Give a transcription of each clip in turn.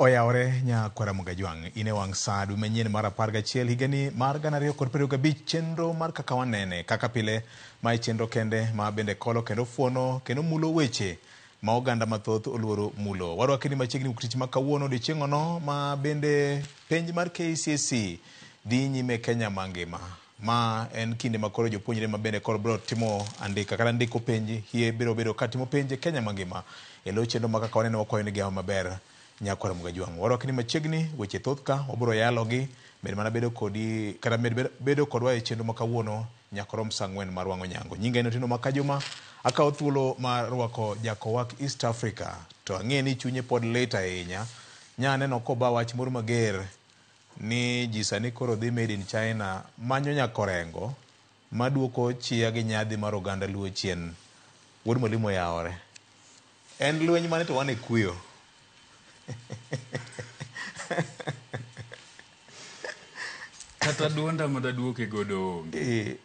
Oyawore nya Kwaramogi Ajwang', in e wang' sa dwe manyien mar 11 higani mar 2025 chenro mar kaka wanene kaka pile ma e chenro kende ma bende kolo kendo fuono kendo mulo weche ma oganda mathoth oluoro mulo. Warwaki ni machiegni wuok tich ma kawuono odiochieng'ono ma bende penj mar KCSE dhi nyime Kenya mangima. Ma en kinde ma koro jopuonjre ma bende koro biro timo andika kata ndiko penj hie biro bedo ka timo penj e Kenya mangima. E lo chenro ma kaka waneno wakwayo ni gihawo maber nyakwar Mugajwang'. Warwaki ni machiegni weche thoth ka wabiro yalogi med mana bedo kodi kata med bedo kodwa e chenro ma kawuono nyaka rom saa ang'wen mar wang' onyango. Nyinga en Otieno Makajuma, akawo thuolo mar rwako Jakowak East Africa to ang'e ni chunye pod lit ahinya. Nya aneno koba wach moro mager ni ji sani koro dhi made in China manyo nyakorengo maduoko chia gi nyadhi mar oganda Luo chien. Wuod Mwalimu oyawore. En lweny mane to wan e kuyo. Kata duonda madaduoke godo onge.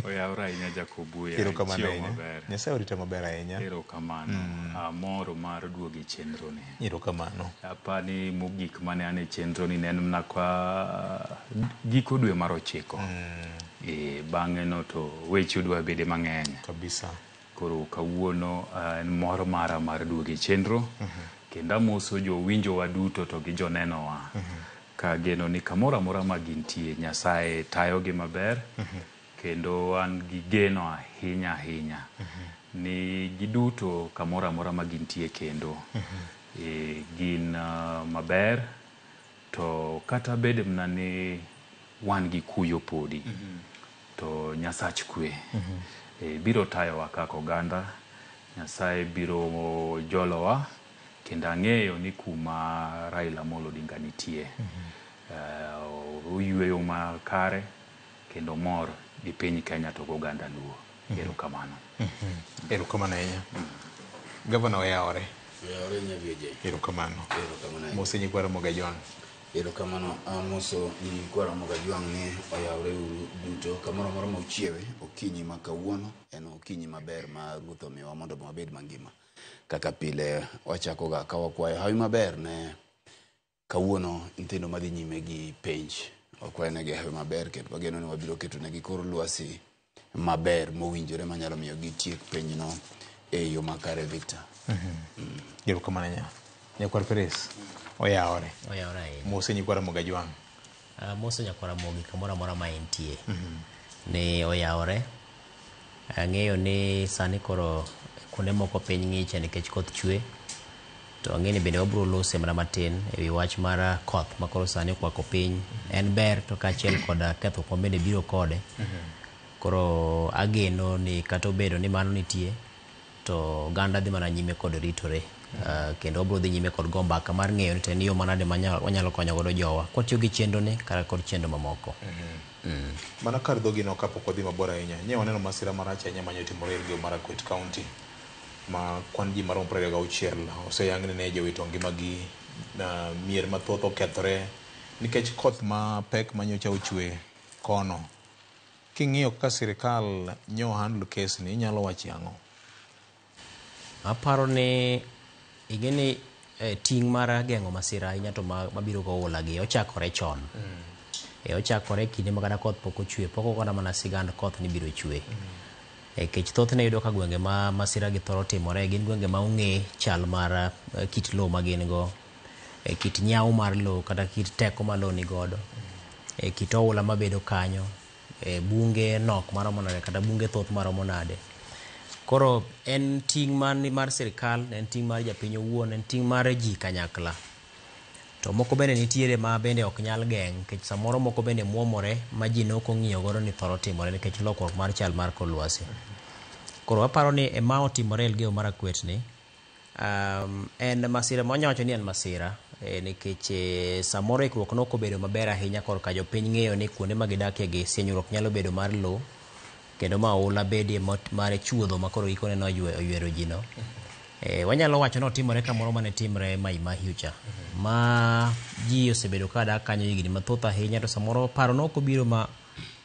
Oyawore ahinya Jacob Buya. Erokamano Ichiewo ahinya. maber. Nyasaye orita maber ahinya. Erokamano. Amor mar duogo e chenro ni. Erokamano. Apani mogik mane an e chenro ni ne en mana kwa giko dwe mar 9. E, bang'e no to weche odwa bede mang'eny. Kabisa. Koro kawuono en mor mara mar duogo e chenro. Kendo amoso jowinjowa duto to gi jonenowa. Kageno ni kamoro amora ma gintie Nyasaye tayogi maber. Kendo an gi geno ahinya ahinya ni giduto kamoro amora ma gintie kendo gin maber to kata bed mana ni wan gi kuyo podi to Nyasach kwe biro tayowa kaka oganda, Nyasaye biro jolowa kendo ang'eyo ni kuma Raila Amolo Odinga nitie oyueyo makare kendo mor gi piny Kenya to goganda Luo. Erokamano. Erokamano ahinya. Gavana oyawore. Oyawore nya VJ. Erokamano. Erokamano ahinya. Mose nyikwa Ramogi Ajwang'. Erokamano amoso nyikwa Ramogi Ajwang' ni oyawore uru duto kamoro amora ma uchiewe okinyi ma kawuono en okinyi maber ma Ruoth omiwa mondo wabed mangima. Kaka pile wachako ga ka wakwayo hawi maber ne kawuono nyithindo madhi nyime gi penj. Wakwayo negi hawi maber kendo wageno ni wabiro keto negi kor lwasi maber mowinjore manyalo miyo gitiek penjno e yo makare Victor. Erokamano ahinya. Nyakwar Peres oyawore. Oyawore ahinya. Mose nyikwa Ramogi Ajwang'. Amoso nyakwar Ramogi kamoro amora ma entie. Ni oyawore. Ang'eyo ni sani koro kuonde moko piny ng'iche nikech koth chwe. To ang'e ni bende wabiro lose mana matin e wi wach mar koth ma koro sani okwako piny. En ber to kaachiel kod kethruok ma bende biro kode. Koro ageno ni kata obedo ni mano nitie, to oganda dhi mana nyime kod ritore. Kendo wabiro dhi nyime kod go mbaka mar ng'eyo ni to en yo manade ma wanyalo konyo godo jowa kwatiyo gi chenro ni kata kod chenro mamoko. Mana kar dhogi no kapok wadhi mabor ahinya, nye waneno masira marach ahinya mane otimore e Elgeyo Marakwet County ma kwan ji maromo 26 oseyang ni ne jowito ngimagi, mier mathoth okethore nikech koth mapek manyocha ochwe kono. King'iyo kaka sirikal nyo handle case ni, inyalo wacho ang'o? Aparo ni ing'e ni ting' mar geng'o masira ahinya to mabiro go oula gi ochakore chon. Ochakore kinde ma kata koth pok ochwe, pok ogona mana sigand koth ni biro chwe. Kech thothne iyudo ka gwenge ma masira gi thoro timore gin gwenge ma ong'e chal mar kit lowo ma gin go, kit nyawo mar lowo kata kit teko ma lowo ni godo, kit oula mabedo kanyo, bunge nok maromo nade kata bunge thoth maromo nade. Koro en ting' mar sirikal, en ting' mar japiny owuon, en ting' mar ji kanyakla. To moko bende nitiere ma bende ok nyal geng' nikech samoro moko bende muomore ma ji ne ok ong'iyo godo ni thoro timore nikech lokruok mar chal mar kor lwasi. Koro aparo ni e ma otimore Elgeyo Marakwet ni, en masira ma wanyalo wacho ni en masira nikech samoro ikruok ne ok obedo maber ahinya korka jopiny ng'eyo ni kuonde ma gidakie gi sienyruok nyalo bedo mar lowo kendo ma oula bedie mar chuodho ma koro gikone ne oywero ji no. Wanyalo wacho ni otimore kamoro mane timre Mai Mahiu cha ma ji osebedo ka dak kanyo higni mathoth ahinya to samoro paro ne ok obiro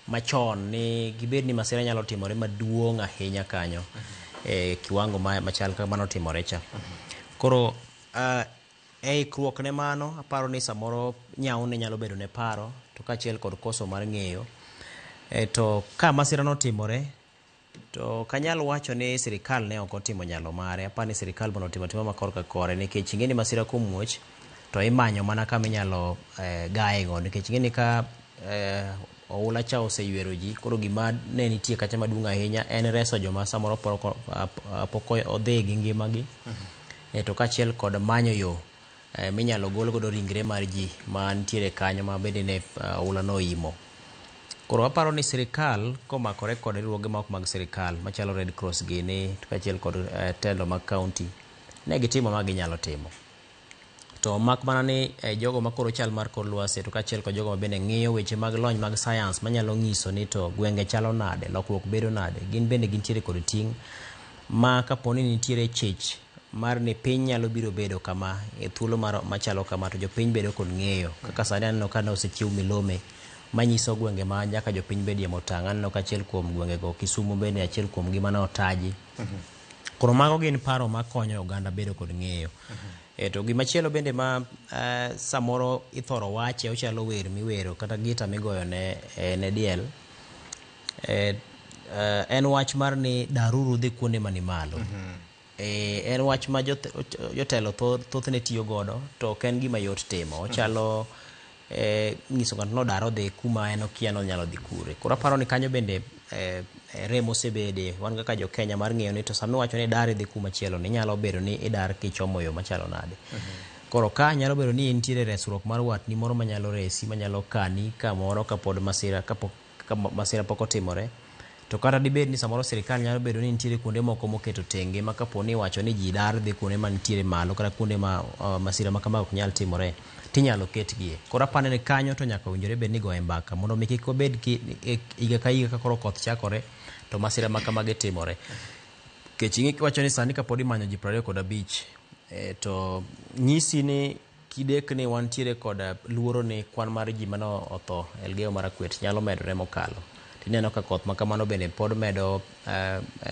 machon ni gibed ni masira nyalo timore maduong' ahinya kanyo e kiwango machal kaka manotimore cha. Koro E ikruok ne mano, aparo ni samoro nyawo ne nyalo bedo ne paro to kaachiel kod koso mar ng'eyo. To ka masira notimore, to ok anyal wacho ni sirikal ne ok otimo nyalo mare. Aparo ni sirikal bende otimo atima ma korka kore nikech ing'e ni masira komuoch to imanyo mana kama inyalo gaye go nikech ing'e ni ka oula cha oseywero ji, koro gima ne nitie kacha maduong' ahinya en reso joma samoro pok odhi gi ngimagi. To kaachiel kod manyo yo minyalo gol godo ringre mar ji mantiere kanyo ma bende ne oula no oimo. Koro aparo ni sirikal komakore kod riwruoge ma ok mag sirikal machalo Red Cross gini to kaachiel kod telo mag county ne gitimo ma ginyalo timo. To mak mana ni jogo makoro chal mar kor lwasi to kaachiel kod jogo ma bende ng'iyo weche mag lony mag science manyalo nyiso ni to gwenge chalo nade, lokruok bedo nade, gin bende gintiere kod ting' ma kapo ni nitiere chich mar ni piny nyalo biro bedo kama e thuolo machalo kama to jopiny bedo kod ng'eyo. Kaka sani aneno ka ne osechiw milome manyiso gwenge ma nyaka jopiny bedie motang'. Aneno ka achiel kuom gwengego Kisumu bende achiel kuom gi mane otaji. Koro mago gin paro makonyo oganda bedo kod ng'eyo. To gimachielo bende ma samoro ithoro wache ochalo wer miwero kata gita migoyo ne diel en wach mar ni daruru dhi kuonde mani malo. En wach ma jotelo thothne tiyo godo to ok en gima yot timo. Ochalo nyiso ng'ato nodar odhi kuma en okia ni onyalo dhi kure. Koro aparo ni kanyo bende rem osebede wan kaka jo Kenya mar ng'eyo ni to sama iwacho ni idar idhi kuma chielo ni nyalo bedo ni idar kichomo yo machalo nade. Koro ka nyalo bedo ni nitiere resruok mar watni moro manyalo resi manyalo kani kamoro kapod masira kapok ka masira pok otimore. To kata dibed ni samoro sirikal nyalo bedo ni nitiere kuonde moko moketo tenge ma kapo ni iwacho ni ji dar dhi kuonde mantiere malo kata kuonde ma masira ma kama ok nyal timore tinyalo ketgie. Koro aparo ni kanyo to nyaka owinjore bed ni igoye mbaka mondo mi kik wabed higa ka higa ka koro koth chakore to masira ma kamagi timore. Nikech ing'e kiwacho ni sani kapod imanyo ji 25 to nyisi ni kidekni wantiere kod luoro ni kwan mar ji mane otho e Elgeyo Marakwet nyalo medore mokalo. Tineno ka koth ma kamano bende pod medo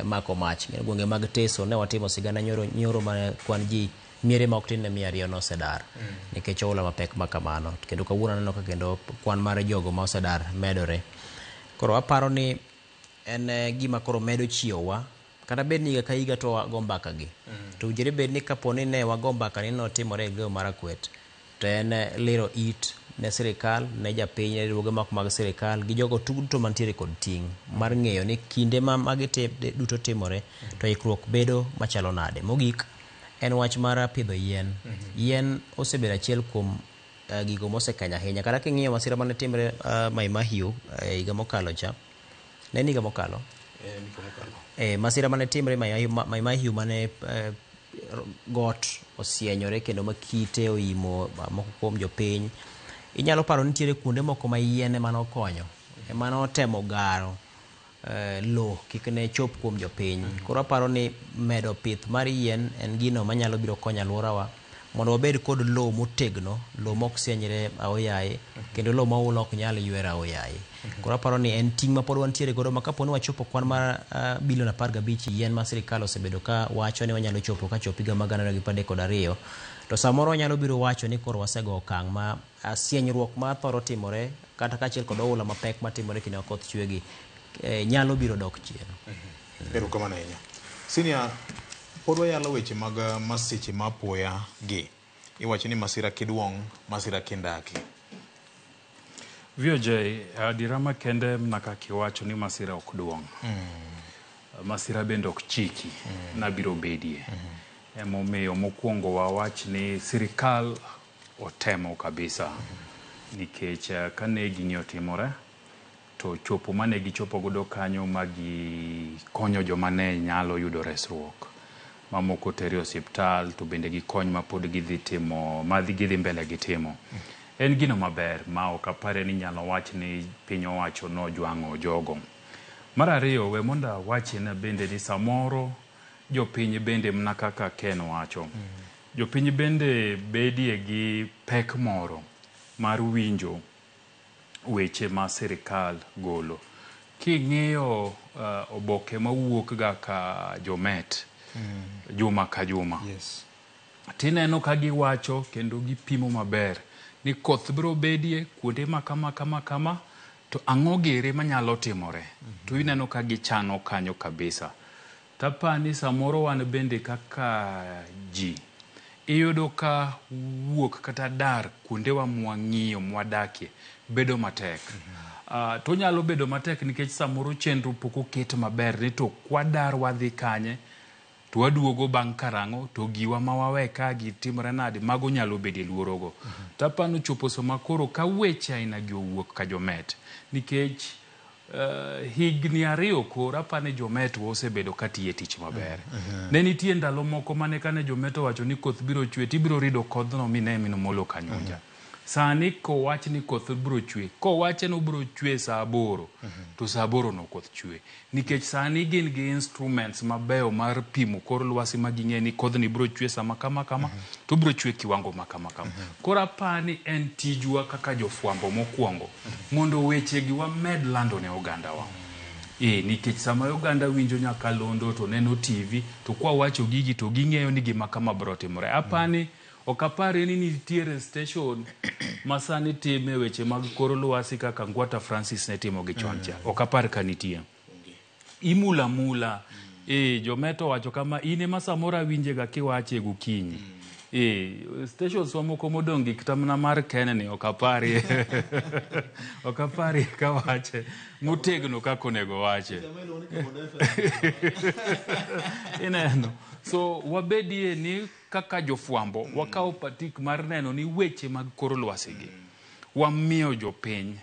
mako mach. Gwenge mag Teso ne watimo sigana nyoro ma kwan ji miere ma ok tin ne 200 nosedar nikech oula mapek ma kamano. Kendo kawuono aneno ka kendo kwan mar jogo ma osedar medore. Koro aparo ni en gima koro medo chiewowa kata bed ni higa ka higa to wago mbaka gi. To owinjore bed ni kapo ni ne wago mbaka ni notimore e Elgeyo Marakwet to en liro it ne sirikal, ne japiny, ne riwruoge mok mag sirikal gi jogo duto mantiere kod ting' mar ng'eyo ni kinde ma magi duto timore to ikruok bedo machalo nade. Mogik en wach mar pidho yien. Yien osebedo achiel kuom gigo mosekonyo ahinya. Kata king'iyo masira mane timre Mai Mahiu higa mokalo cha, ne en higa mokalo? Masira mane timre Mai Mahiu mane got osienyore kendo ma kite oimo moko kuom jopiny. Inyalo paro ni nitiere kuonde moko ma yien ema nokonyo, ema notemo garo lo kik ne chop kuom jopiny. Koro aparo ni medo pith mar yien en gino manyalo biro konyo alworawa mondo wabed kod lo motegno, lo mok sienyre aoyaye, kendo lo ma oula ok nyal ywero aoyaye. Koro aparo ni en ting' ma pod wantiere godo ma kapo ni wachopo kwan mar bilion 15 yien ma sirikal osebedo ka wacho ni wanyalo chopo kachop higa mar 2032, to samoro wanyalo biro wacho ni koro wasego okang' ma sienyruok ma thoro timore kata kaachiel kod oula mapek matimore kinde ma koth chwe gi nyalo biro dok chien. Erokamano ahinya. Senior, pod wayalo weche mag masiche ma apoya gi. Iwacho ni masira kiduong', masira kindaki. VOJ, adiera makende mana kaka iwacho ni masira ok duong'. Masira bende ok chiki nabiro bedie. Emomiyo mokwongo wawach ni sirikal otemo kabisa. Nikech kane gini otimore, to chopo mane gichopo godo kanyo ma gikonyo joma ne nyalo yudo resruok. Mamoko teri osiptal to bende gi kony ma pod gidhi timo, ma gidhi mbele gi timo. En gino maber ma ok apare ni inyalo wach ni piny owacho nojwang'o jogo. Mar ariyo, we mondo awachne bende ni samoro jopiny bende mana kaka Ken wacho. Jopiny bende bedie gi pek moro mar winjo weche ma sirikal golo. King'iyo oboke mawuok ga ka jomet juma ka juma. Tineno ka giwacho kendo gipimo maber ni koth biro bedie kuonde ma kama kama kama, to ang'o gere manyalo timore. To ineno ka gichano kanyo kabisa. Tapani samoro wan bende kaka ji iyudo ka wuok kata dar kuondewa mwang'iyo mwadakie bedo matek. To nyalo bedo matek nikech samoro chenro pok oket maber ni to kwadar wadhi kanye, to waduogo bang' karang'o, to giwa ma wawe ka gi timore nade, mago nyalo bedo luorogo. Tapano chopo sama koro ka weche aina gi owuok ka jomet, nikech higni 2 koro apani jomet osebedo katiye tich maber. Ne nitie ndalo moko mane kane jomet owacho ni koth biro chwe, tibiro rido kodhno mine minomolo kanyonja. Sani kowach ni koth biro chwe, kowache ni obiro chwe saa 8, to saa 8 no koth chwe. Nikech sani gin gi instruments mabeyo mar pimo kor lwasi ma ging'e ni kodhni biro chwe sama kama kama, to biro chwe kiwango ma kama kama. Koro apani en tijwa kaka jofwambo mokwongo mondo wechegi wamed lando ne ogandawa. Nikech sama oganda winjo nyakalondo to neno TV, to kwa wacho gigi to ging'eyo ni gima kama biro timore. Apani ok apare ni nitiere station ma sani time weche mag kor lwasi kaka Ngwata Francis ne timo gi chon cha. Ok apar ka nitie. Imula mula. Jometo wacho kama in ema samoro awinjega kiwache gokinyi. Stations mamoko modong' gi kata mana mar Ken ni ok aparie. Ok aparie kawache motegno kaka onego wache. Ineno. So wabedie ni kaka jofwambo wakawo patik mar neno ni weche mag kor lwasi gi wamiyo jopiny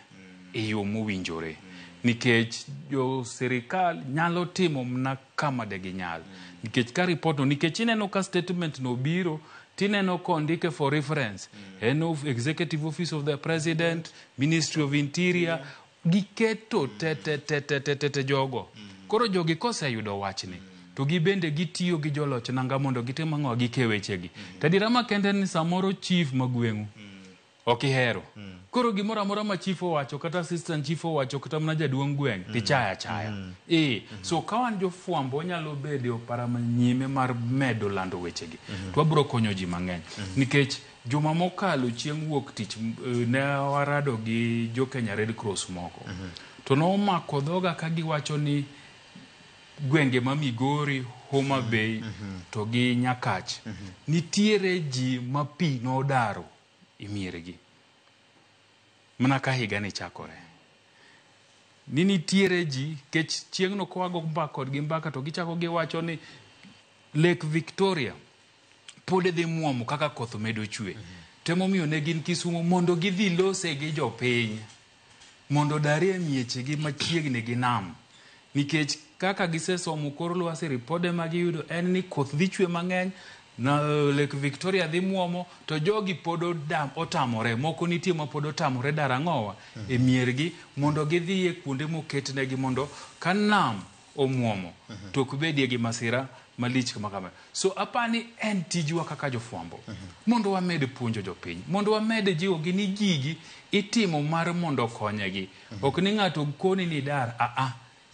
e yo mowinjore. Nikech jo sirikal nyalo timo mana kama de ginyal. Nikech ka report no, nikech ineno ka statement no biro, tineno kondike for reference. En of Executive Office of the President, Ministry of Interior, giketo te te te te te te te jogo. Koro jogi koseyudo wachni, to gibende gitiyo gi joloch nanga mondo gitim ang'o, gike wechegi. To adiera makende ni samoro chief ma gweng'u ok ihero. Koro gimoro amora ma chief owacho, kata assistant chief owacho, kata mana jaduong' gweng', tichaya achaya. So ka wan jofwambo wanyalo bedo e opara manyime mar medo lando wechegi. To wabiro konyo ji mang'eny. Nikech juma mokalo chieng' wuok tich ne warado gi jo Kenya Red Cross moko. To nomako dhoga ka giwacho ni gwenge ma Migori, Homa Bay to gi Nyakach nitiere ji ma pi nodaro e miergi mana ka higa ni chakore. Ni nitiere ji kech chieng'no kowago mbaka kodgi mbaka to gichako giwacho ni Lake Victoria pod dhi muomo kaka koth medo chwe. Temomiyo ne gin Kisumu mondo gidhi lose gi jopiny mondo darie miechegi machiegni gi nam. Nikech kaka gisesomo kor lwasi, ripode ma giyudo en ni koth dhi chwe mang'eny, na Lake Victoria dhi muomo, to jogi pod otamore, moko nitie ma pod otamore dar ang'owa e miergi mondo gidhiye kuonde moketnegi mondo ka nam omuomo to ok bedie gi masira malich kama kama. So apani en tijwa kaka jofwambo mondo wamed puonjo jopiny, mondo wamed jiwogi ni gigi itimo mar mondo okonygi. Ok ni ng'ato koni ni dar,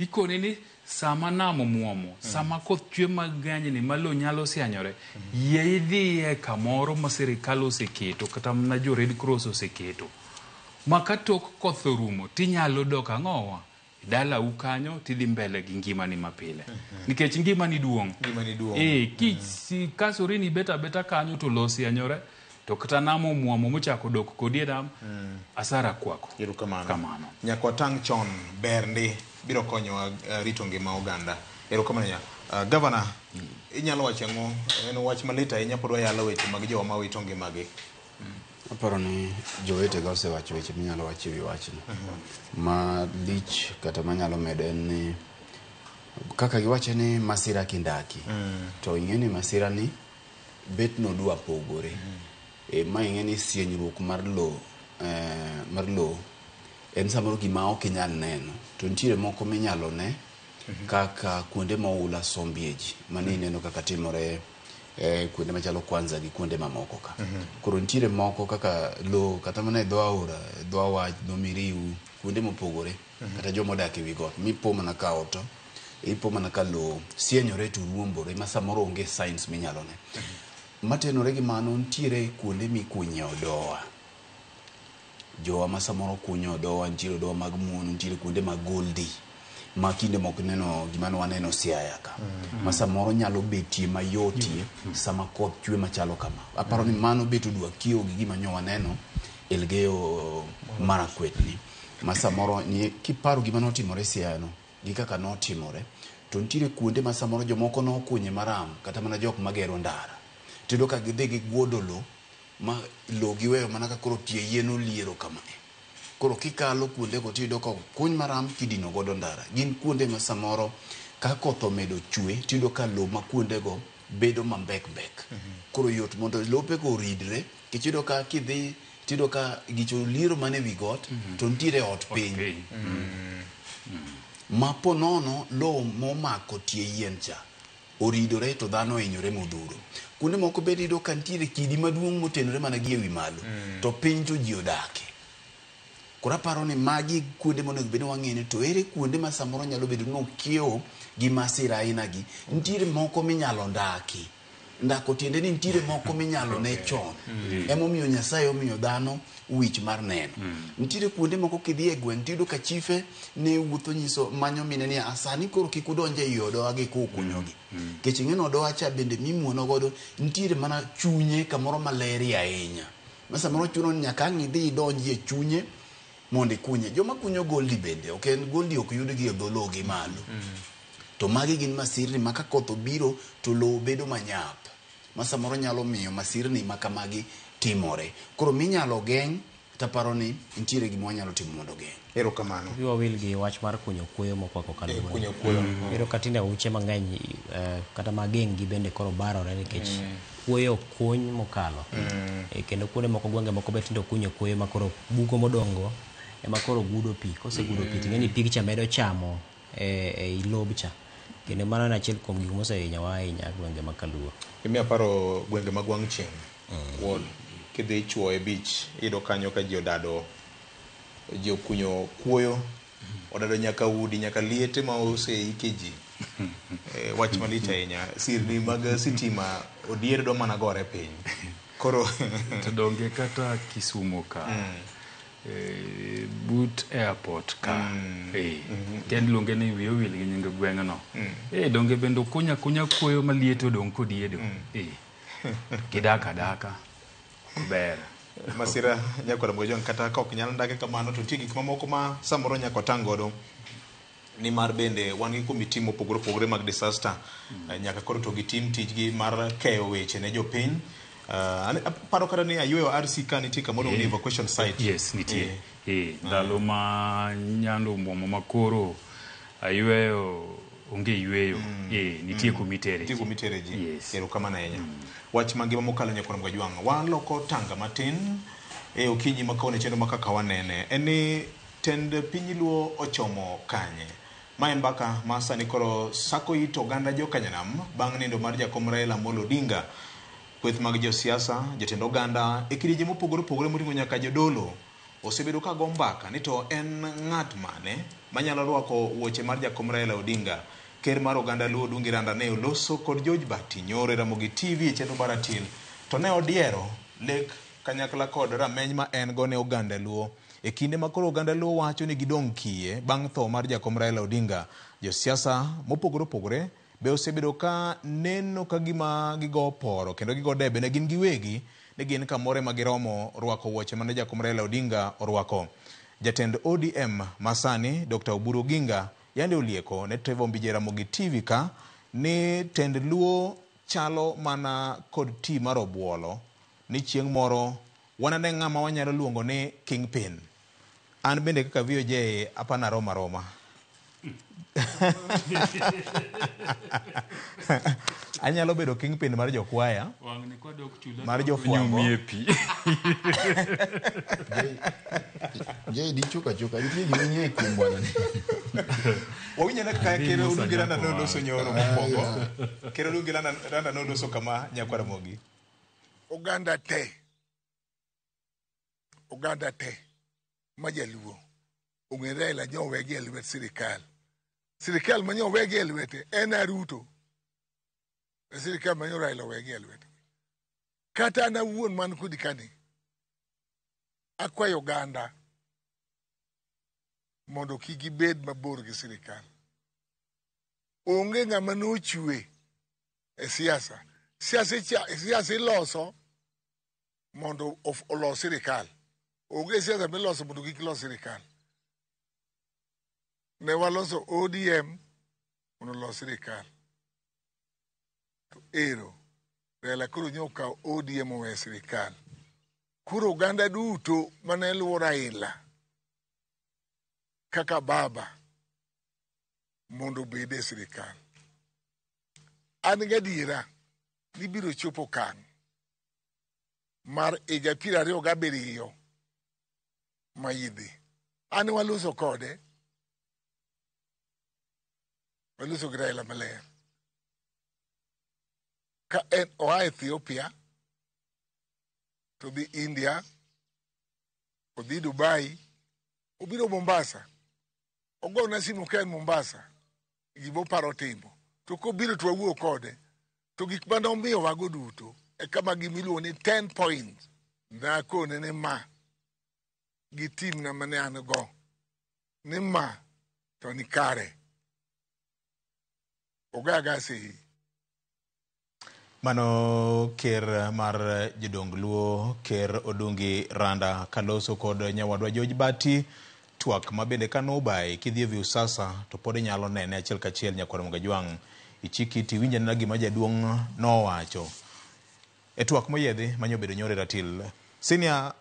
ikoni ni sama nam omuomo, sama koth chwe mang'eny ni ma lowo nyalo sianyore, yie idhiye kamoro ma sirikal oseketo kata mana jo Red Cross oseketo ma ka tok koth orumo tinyalo dok ang'owa dalau kanyo tidhi mbele gi ngimani mapile. Nikech ngimani duong'. Ngimani duong'. Kasori ni bet abeta kanyo to lowo sianyore, to kata nam omuomo mochako dok kodi e nam, asara kwako. Erokamano. Kamano. Nyaka watang' chon ber ndi biro konyowa rito ngima oganda. Erokamano nya. Governor, inyalo wacho ang'o? En wach malit ahinya pod wayalo weche mag jowa ma wito ngimagi. Aparo ni jowetega osewacho weche minyalo wacho e wi wachno. Ma lich kata manyalo medo en ni kaka giwacho ni masira kindaki. To ing'e ni masira ni bet no dwa pogore. Ma ing'e ni sienyruok mar lowo en samoro gima ok inyal neno. To nitiere moko minyalo ne kaka kuonde ma oula sombie ji. Mano ineno kaka timore kuonde machalo Kwanza gi kuonde mamoko ka. Koro nitiere moko kaka lowo kata mana e dho aora, dho awach, dho Miriu, kuonde mopogore. Kata joma odak ewi got mipo mana ka oto, ipo mana ka lowo sienyore to ruombore ma samoro onge signs minyalo ne. Matenore gi mano nitiere kuonde mikunye odowa. Jowa ma samoro kunyo odowa, nitiere odowa mag muono, nitiere kuonde mag goldi ma kinde moko neno gima ne waneno Siaya ka. Ma samoro nyalo betie mayotie sama koth chwe machalo kama. Aparo ni mano bet odwa kiewo gi gima nyo waneno Elgeyo Marakwet ni. Ma samoro ni kiparo gima notimore Siaya no gi kaka notimore, to nitiere kuonde ma samoro jomoko nokunye maram kata mana jok magero ndara. Tiyudo ka gidhi giguodo lo ma lo giweyo mana ka koro tie yien oliero kamae. Koro kikalo kuonde go tiyudo ka okuny maram kidino godo ndara. Gin kuonde ma samoro ka koth omedo chwe tiyudo ka lo ma kuonde go bedo mambek mbek. Koro yot mondo lope go oridre nikech iyudo ka kidhi tiyudo ka gicho oliero mana ewi got to nitiere ot piny. Ma po nono lo momako tie yien cha oridore to dhano ohinyore modhuro. Kuonde moko bende iyudo ka nitiere kidi maduong' motenore mana gi ewi malo to piny to ji odake. Koro aparo ni magi kuonde monego bed ni wang'e ni to ere kuonde ma samoro nyalo bedo ni okiewo gi masira aina gi. Nitiere moko minyalo ndaki. Ndako tiende ni nitiere moko minyalo ne chon. Emomiyo Nyasaye omiyo dhano wich mar neno. Nitiere kuonde moko kidhi e gweng' tiyudo ka chife ne wuotho nyiso manyo mine ni sani koro kik udonj ei odowa gi kukunyogi. Nikech ing'e ni odowa cha bende mimuono godo nitiere mana chunye kamoro malerie ahinya. Ma samoro chuno ni nyaka ang' idhi idonji e chunye mondo ikunye. Joma kunyo goldi bende, ok en goldi ok yudgi e dho lowo gi malo. To magi gin masirni ma ka koth obiro to lowo bedo manyap. Ma samoro nyalo miyo masirni ma kamagi timore. Koro minyalo geng' taparo ni nitiere gima wanyalo timo mondo geng'. Erokamano. Wiwa wil gi wach mar kunyo kuoyo mokwako Kaluo. Kunyo kuoyo. Iyudo ka tinde uche mang'eny kata mageng' gi bende koro barore nikech kuoyo okuny mokalo. Kendo kuonde moko gwenge moko be tinde okunyo kuoyo ma koro bugo modongo ema koro gudo pi. Kosegudo pi ting'e ni pig cha medo chamo ei lob cha. Kendo mano en achiel kuom gik mosehinyowa ahinya gwenge ma Kaluo. Imiyo aparo gwenge mag wang' chieng'. Wuod. Kidhi chuo e beach, iyudo kanyo ka ji odado, ji okunyo kuoyo, odado nyaka udi, nyaka liete ma oseike ji. Wach malich ahinya. Sirni mag sitima odier dwa mana gore piny. Koro To donge kata Kisumo ka but airport ka tiend luonge ni wiye owil gi nying gweng'no. Donge bende okuny akunya kuoyo maliet odong' kodiedo. Gidak adaka. Ber. Masira nyakwar Mgojwang' kata ka ok nyal ndake kamano to nitie gik mamoko ma samoro nyaka watang' godo. Nimar bende wan gi komiti mopogore opogore mag disaster. Nyaka koro to gitim tijgi mar keyo weche ne jopiny. Aparo kata ni ayueyo RC ka nitie kamoro ni evacuation site. Yes, nitie. Ndalo ma nyando omuomo makoro ayueyo onge yweyo. Nitie kumitere ji. Nitie kumitere ji. Yes. Erokamano ahinya. Wach mangima mokalo nyakwar Mgajwang'. Waloko tanga matin e okinyi ma kawuono chenro ma kaka wanene. En ni tend piny Luo ochomo kanye? Ma en mbaka ma sani koro sako it oganda jokanyanam bang' nindo mar jakom Raila Amolo Odinga. Kweth mag josiasa, jotend oganda e kidienje mopogore opogore moting'o nyaka jodolo osebedo ka go mbaka ni to en ng'at mane manyalo rwako wuoche mar jakom Raila Odinga. Ker mar oganda Luo Odungi Randa ne oloso kod George Bati nyoro e Ramogi TV e chenro mar Ratil to ne odiero lek kanyakla kod rameny ma en go ne oganda Luo. E kinde ma koro oganda Luo wacho ni gidong' kiye bang' tho mar jakom Raila Odinga, josiasa mopogore opogore be osebedo ka neno ka gima gigo poro kendo gigo debe ne gin giwegi ni gin kamoro ema giromo rwako wuoche mane jakom Raila Odinga orwako. Jatend ODM masani Dr. Oburu Oginga yande olieko ne Trevor Ombije Ramogi TV ka ni tend Luo chalo mana kod ti mar obuolo ni chieng' moro wanane ng'ama wanyalo luongo ni kingpin. An bende kaka VOJ apana roma roma. Anyalo bedo kingpin mar jokwaya, mar jofwambo. Jay dichuka chuka nitie gima ing'eyo kuom bwana ni. Wawinjo ane kaka Ker Odungi Randa noloso nyoro mokwongo. Ker Odungi Randa noloso kama nyakwar Ramogi. Oganda te. Oganda te ma jaluo ong'e Raila nyowegi e lwet sirikal. Sirikal ma nyowegi e lwete en Ruto. E sirikal ma nyo Raila owegi e lwete. Kata an awuon man kodi kani, akwayo oganda mondo kik gibed mabor gi sirikal. Onge ng'ama nochwe e siasa. Siasa iloso mondo olos sirikal. Onge siasa miloso mondo kik los sirikal. Ne waloso ODM mondo olos sirikal. To ero, Raila koro nyo okawo ODM owe sirikal. Koro oganda duto mane luwo Raila kaka baba mondo obed e sirikal. An gadiera ni biro chopo okang' mar higa 27 ma idhi. An waloso kode, waloso gi Raila maler. Ka en oa Ethiopia to dhi India, odhi Dubai, obiro Mombasa. Ogona simu ka en Mombasa, gimoparo timo. To kobiro to wawuo kode. To gik mane omiyowago duto e kama gimiluongo ni 10 points. Nakone ni ma gi timna mane an go ni ma to ni kare. Ogaga seyi. Mano ker mar jodong Luo, Ker Odungi Randa, kaloso kod nyawadwa George Bati, twak ma bende kanobae kidhi e Viusasa to pod inyalo nene achiel kachiel nyakwar Mogajwang'. Ichiki tiwinj anena gima jaduong' nowacho. E twak moyiedhi manyo bedo nyore ratil. Senior,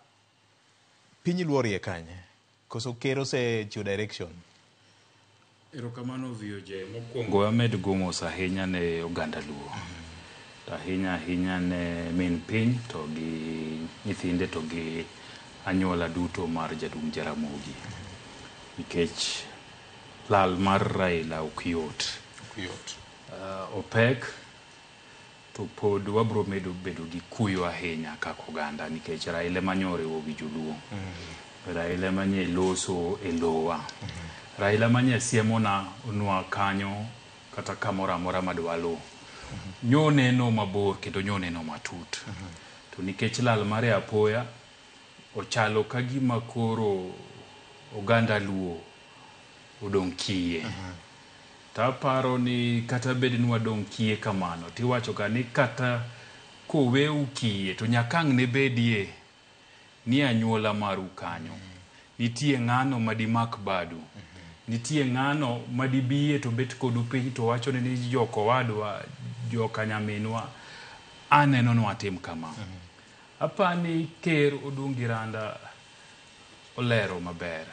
piny Luo orie kanye? Koso ker osechiwo direction? Erokamano VOJ. Mokwongo amed go mos ahinya ne oganda Luo. To ahinya ahinya ne min piny to gi nyithinde to gi anyuola duto mar jaduong' Jaramogi. Nikech lal mar Raila ok yot. Ok yot. Opek to pod wabro medo bedo gi kuyo ahinya kaka oganda nikech Raila ema nyo oriwo wi joluo. Raila ema nye loso e lowa. Raila ema nye siemona nwa kanyo kata kamoro amora madwa luw. Nyo neno mabor kendo nyo neno matut. To nikech lal mare apoya, ochalo ka gima koro oganda Luo odong' kiye. To aparo ni kata bed ni wadong' kiye kamano, tiwacho ga ni kata koweu kiye to nyaka ang' ne bedie ni anyuola maru kanyo. Nitie ng'ano madimak badu. Nitie ng'ano madibiye to bet kodu piny to wacho ni jokowadwa, joka nyaminwa, aneno ni watim kama. Apani Ker Odungi Randa olero maber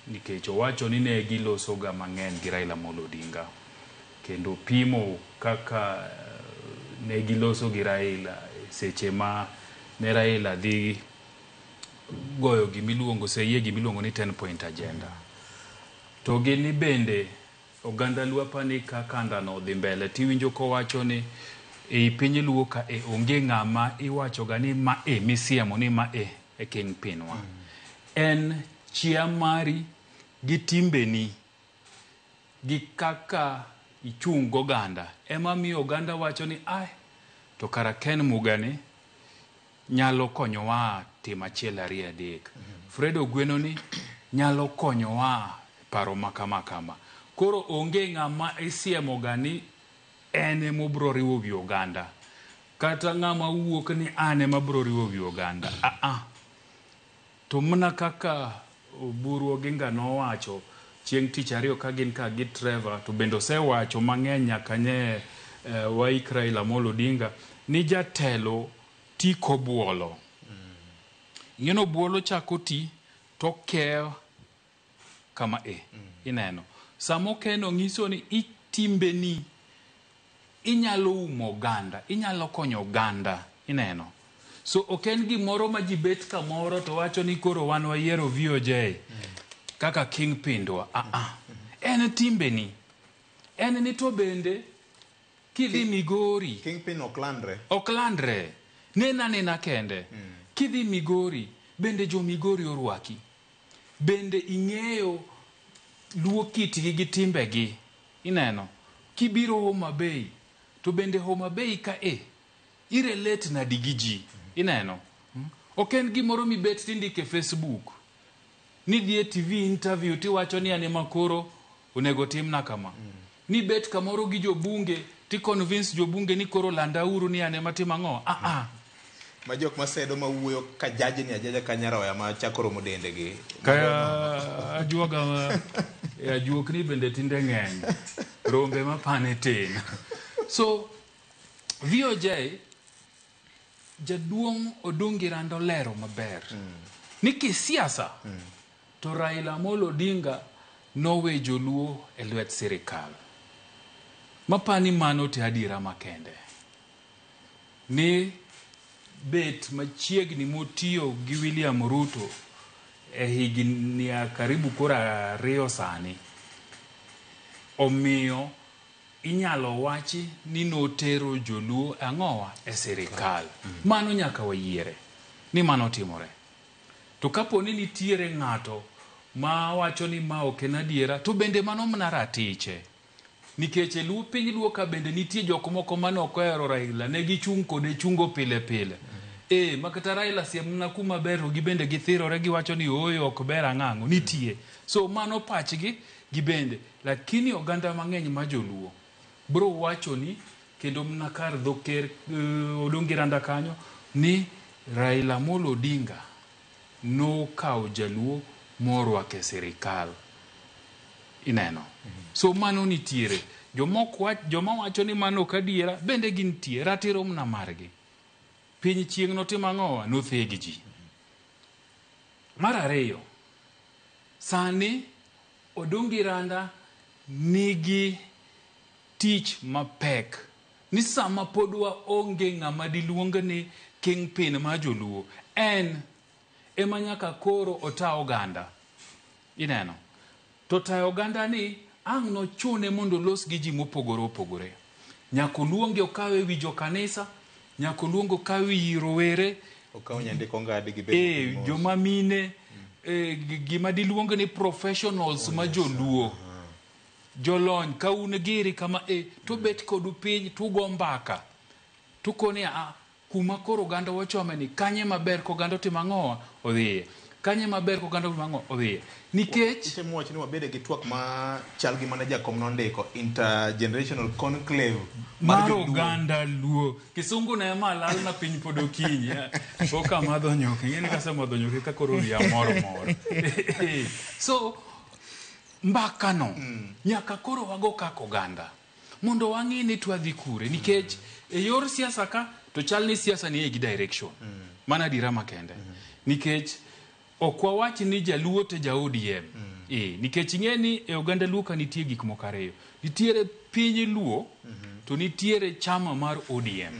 nikech owacho ni ne giloso ga mang'eny gi Raila Amolo Odinga kendo pimo kaka ne giloso gi Raila seche ma ne Raila dhi goyo gimiluongo seyie gimiluongo ni 10 point agenda. To gini bende oganda Luo apani ka kanda no odhi mbele tiwinjo kowacho ni ei piny Luo ka e onge ng'ama iwacho ga ni ma e misiemo ni ma e e kingpin wa. En chia mari gi timbeni gi kaka ichung' goganda ema miyo oganda wacho ni ai to kara Ken Mugani nyalo konyowa timo achiel ariyo adek. Fred Ogweno ni nyalo konyowa paro ma kama kama. Koro onge ng'ama isiemo ga ni en emobro riwo wi oganda. Kata ng'ama wuok ni an ema bro riwo wi oganda. Ah. To mana kaka Oburu Oginga nowacho chieng' tich ariyo ka gin ka gi Trevor to bende osewacho mang'eny nyaka nye waik Raila Amolo Odinga ni jatelo ti kobuolo. Ing'e ni obuolo chako ti to ke kama e ineno. Sama okeno nyiso ni itimbeni inyalo umo oganda, inyalo konyo oganda, ineno. So ok en gimoro ma ji bet kamoro to wacho ni koro wan wayiero VOJ kaka kingpindwa. Ah ah. En timbeni. En ni to bende kidhi Migori. Kingpin ok landre. Ok landre. Nena nena kende. Kidhi Migori, bende jo Migori orwaki. Bende ing'eyo luo kitgi gi timbegi. Ineno. Kibiro Homa Bay, to bende Homa Bay ka e, irelate nadi gi ji. Ineno? Ok en gimoro mibet tindike Facebook. Ni dhi e TV interview tiwacho ni an ema koro onego timna kama. Ni bet kamoro gi jobunge ti convince jobunge ni koro landauru ni an ema timo ang'o. Ah ah. Ma jok masedo mawuoyo ka jajni ajaja ka nyaroya ma chako romo dendegi. Kaya ajuoga e ajuokni bende tinde ng'eny. Rombe mapane tin. So VOJ jaduong' Odungi Randa olero maber ni kisiasa to Raila Amolo Odinga nowe joluo e lwet sirikal. Mapani mano te adiera makende. Ni bet machiegni motiyo gi William Ruto e higni karibu koro 2 sani. Omiyo inyalo wachi ni notero joluo ang'owa e sirikal. Mano nyaka wayiere ni mano timore. To kapo ni nitiere ng'ato ma wacho ni ma ok en adiera, to bende mano mana ratiche. Nikech e luo piny luo ka bende nitie jok moko mane ok ohero Raila, ne gichung' kode chungo pile pile. Makata Raila siemna kuma ber to gibende githirore giwacho ni ooyo ok ber ang'ang'o, nitie. So mano pachgi gibende. Lakini oganda mang'eny ma joluo bro wacho ni kendo mana kar dho ker Odungi Randa kanyo ni Raila Amolo Odinga nokawo jaluo morwako e sirikal. Ineno. So mano nitiere. Joma wacho ni mano ok adiera bende gintie, ratiro mana margi. Piny chieng' notimo ang'owa? Notheg ji. Mar ariyo, sani Odungi Randa nigi tich mapek ni sama pod waonge ng'ama diluong ni kingpin mar joluo, en ema nyaka koro ota oganda. Ineno? To tayo oganda ni ang' nochune mondo olos gi ji mopogore opogore. Nyaka oluonge okawe wi jokanisa, nyaka oluonge okawe wi rowere, Okaw nyandiko ngadi gi bedo joma mine, gima diluong ni professionals ma joluo. Jolony ka un giri kama to bet kodu piny tugo mbaka. Tukoni a kuma koro oganda wachome ni kanye maber ko oganda otimo ang'owa odhiye. Kanye maber ko oganda otimo ang'o odhiye. Nikech itemo wacho ni wabede gi twak ma chal gi mane jakom nondiko intergenerational conclave mar oganda luo. Kisungu ne ema lal na piny pod okinyi. Pok amadho nyuka. Ing'e ni kasemadho nyuka ka koro wiya mor mor. So mbaka no nyaka koro wago kaka oganda mondo wang'e ni twadhi kure nikech e yor siasa ka to chal ni siasa ni gi direction. Mana adiera makende. Nikech ok wawach ni jaluo te ja ODM. Nikech ing'e ni e oganda luo ka nitie gik moko ariyo. Nitiere piny luo to nitiere chama mar ODM.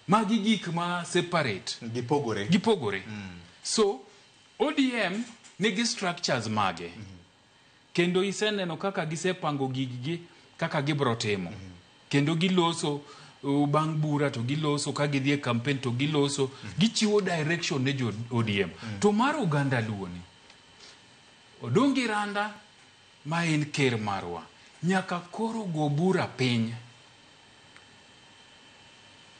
Magi gik ma separate. Gipogore. Gipogore. So ODM nigi structures mage. Kendo iseneno kaka gisepango giggi kaka gibro timo. Kendo giloso bang' bura to giloso ka gidhi e campaign to giloso gichiwo direction ne jo ODM. To mar oganda luo ni Odungi Randa ma en ker marwa nyaka koro go bura piny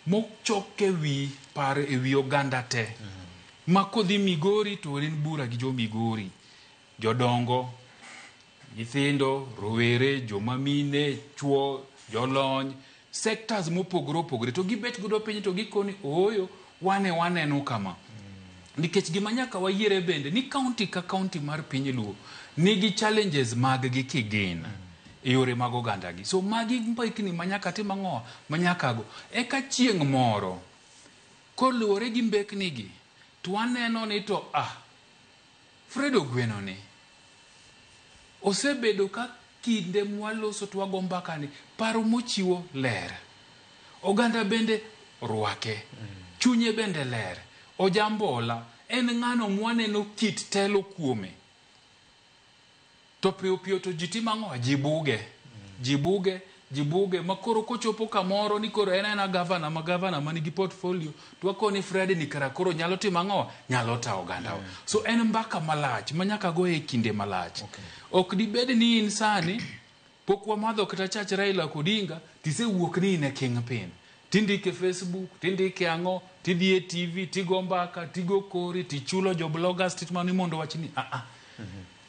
mochok e wi par e wi oganda te. Ma kodhi Migori to en bura gi jo Migori, jodongo, nyithindo, rowere, joma mine, chuo, jolony, sectors mopogore opogore to gibet godo piny to gikoni ooyo wane waneno kama. Nikech gima nyaka wayiere bende ni county ka county mar piny luo nigi challenges mag gi kigin e yore mag oganda gi. So magi mbekni ma nyaka tim ang'o ma nyaka go. Eka chieng' moro koluwore gi mbekni gi to waneno ni to Fred Ogweno ni osebedo ka kinde mwaloso to wago mbaka ni paro mochiwo ler. Oganda bende rwake. Chunye bende ler. Ojambola en ng'ano mwaneno kit telo kuome. To piyo piyo to ji timo ang'o? Ji buge. Ji buge, ji buge. Ma koro kochopo kamoro ni koro en aena gavana ma gavana manigi portfolio to wakoni Fred ni kara koro nyalo timo ang'o? Nyalo tayo oganda. So en mbaka malach ma nyaka goye e kinde malach. Ok dibed ni in sani pok wamadho kata chach Raila Odinga tisewuok ni in e kingpin. Tindike Facebook, tindike ang'o, tidhi e TV, tigo mbaka, tigo kori, tichulo jo bloggers, titimo ni mondo wach ni a a.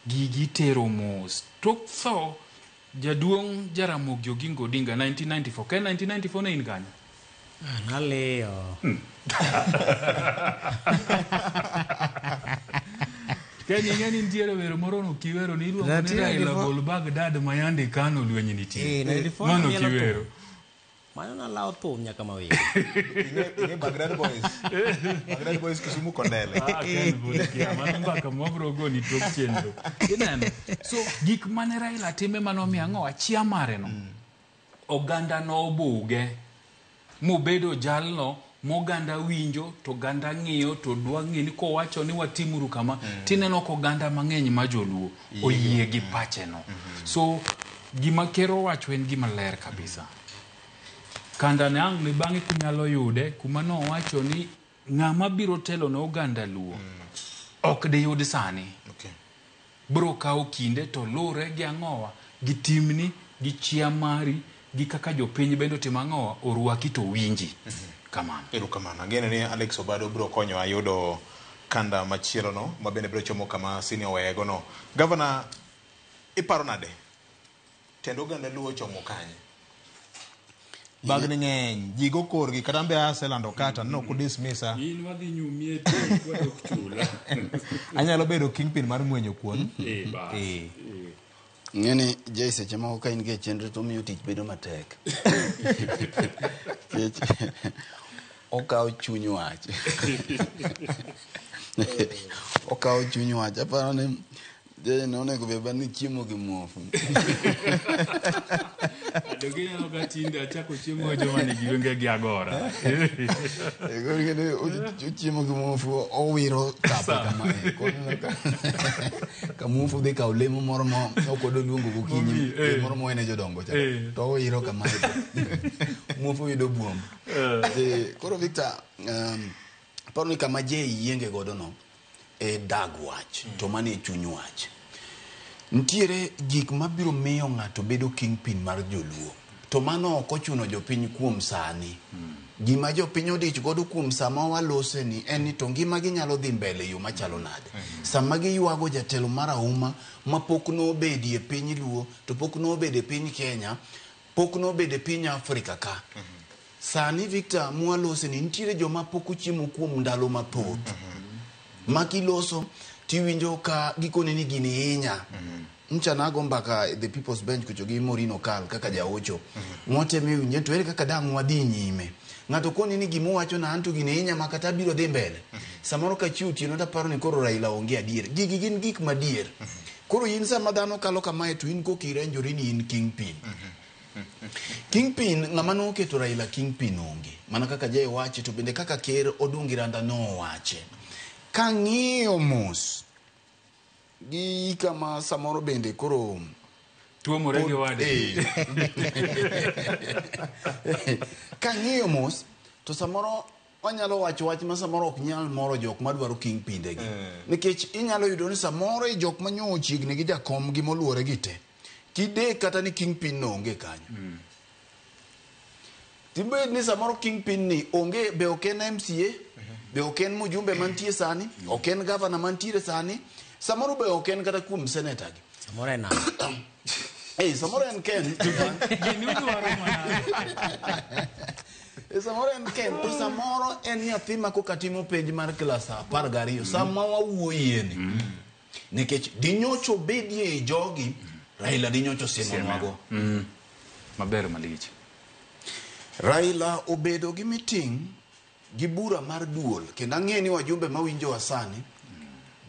Gigi tero mos. Tok tho jaduong' Jaramogi Oginga Odinga 1994. Ka 1994 ne in kanye? Naliyo. Ken ing'e ni nitiere wer moro no kiwero ni iluongo ni Raila gol Baghdad ma yande kano lweny nitie. Mano kiwero. Mano nalawo thum nyaka mawingo. Ing'e Baghdad Boys. Baghdad Boys Kisumu Kondele. Ken pod kia, mano mbaka mwabro goni tok chenro. Ineno? So gik mane Raila time manomiyo ang'o achia mare no. Oganda nobuge mobedo jalno moganda winjo to oganda ng'iyo to dwa ng'e ni kowacho ni watimuru kama tineno ka oganda mang'eny ma joluo oyie gi pache no. So gima ker owacho en gima ler kabisa. Kanda ne ang' ni bang'e kunyalo yude kuma nowacho ni ng'ama biro telo ne oganda luo ok diyud sani. Okay. Bro kawo kinde to lure gi ang'owa gi timni gi chia mari gi kaka jopiny bende otimo ang'owa orwaki to winji. Kamano. Erokamano. Ageno ni Alex Obado biro konyowa yudo kanda machielo no ma bende biro chomo kama senior oweyego no. Governor, iparo nade? Tend oganda luo ochomo kanye? Bagni ng'eny, ji go korgi, kata an be aselando kata no ok dismissa. In wadhi nyumie to wadok chula. Anyalo bedo kingpin mar ng'wenyo kuon. Bas. Ng'eni Jay seche moko ka in gi e chenro to omiyo tich bedo matek. Nikech okawo chuny wach. Okawo chuny wach. Aparo ni Jay nonego bed ni chiemo gi muofu. Donge ineno ka tinde achako chiemo gi joma nigi wenge gi agora. Koro ing'e ochiemo gi muofu owiro kape kamae. Koro ineno ka muofu dhi kawo lemo moro ma ok odwa luongo gokinyi, moro mowene jodongo cha. To owiro kamae. Muofu yudo buomb. Koro Victor, aparo ni kama Jay yienge godo no e dag wach, to mano e chuny wach. Nitiere gik mabiro miyo ng'ato bedo kingpin mar joluo. To mano ok ochuno jopiny kuom sani. Gima jopiny odich godo kuom sama walose ni en ni to ngima gi nyalo dhi mbele e yo machalo nade. Sama giywago jatelo mar auma ma pok nobedie piny luo, to pok nobede piny Kenya, pok nobede piny Afrika ka. Sani Victor mwalose ni nitiere joma pok ochiemo kuom ndalo mathoth. Ma kiloso tiwinjo ka gikone ni gini hinya. Ncha nago mbaka the People's Bench kucho gi Maureen Okal kaka jaocho. Mwateme winje to ere kaka dang' wadhi nyime. Ng'ato koni ni gimowacho na anto gini hinya ma kata abiro dhi mbele. Samoro ka chiwo otieno taparo ni koro Raila onge adier. Gigi gin gik madier. Koro in sama dhano kalo kamae to in koka irenjori ni in kingpin. Kingpin ng'ama noketo Raila kingpin onge. Mana kaka Jay wache to bende kaka ker Odungi Randa nowache. Kang'iyo mos gi kama samoro bende koro tuomore gi wade. Kang'iyo mos to samoro wanyalo wacho wach ma samoro ok nyal moro jok madwaro kingpindegi. Nikech inyalo yudo ni samoro e jok manyo chiegni gi jakom gi moluore gi te. Kidek kata ni kingpin no onge kanyo. Tibed ni samoro kingpin ni onge, be ok en MCA, be ok en mjumbe mantie sani, ok en governor mantiere sani, samoro be ok en kata kuom senator gi. Samoro en ang'o? Samoro en Ken. Gini udwaro mana. Samoro en Ken, to samoro en nyathi ma koka timo penj mar klas 12, sama wawuoyie ni. Nikech dinyocho bedie e jogi, Raila dinyocho siemonwago. Maber malich. Raila obedo gi meeting gi bura mar duol, kendo ang'e ni wajumbe mawinjowa sani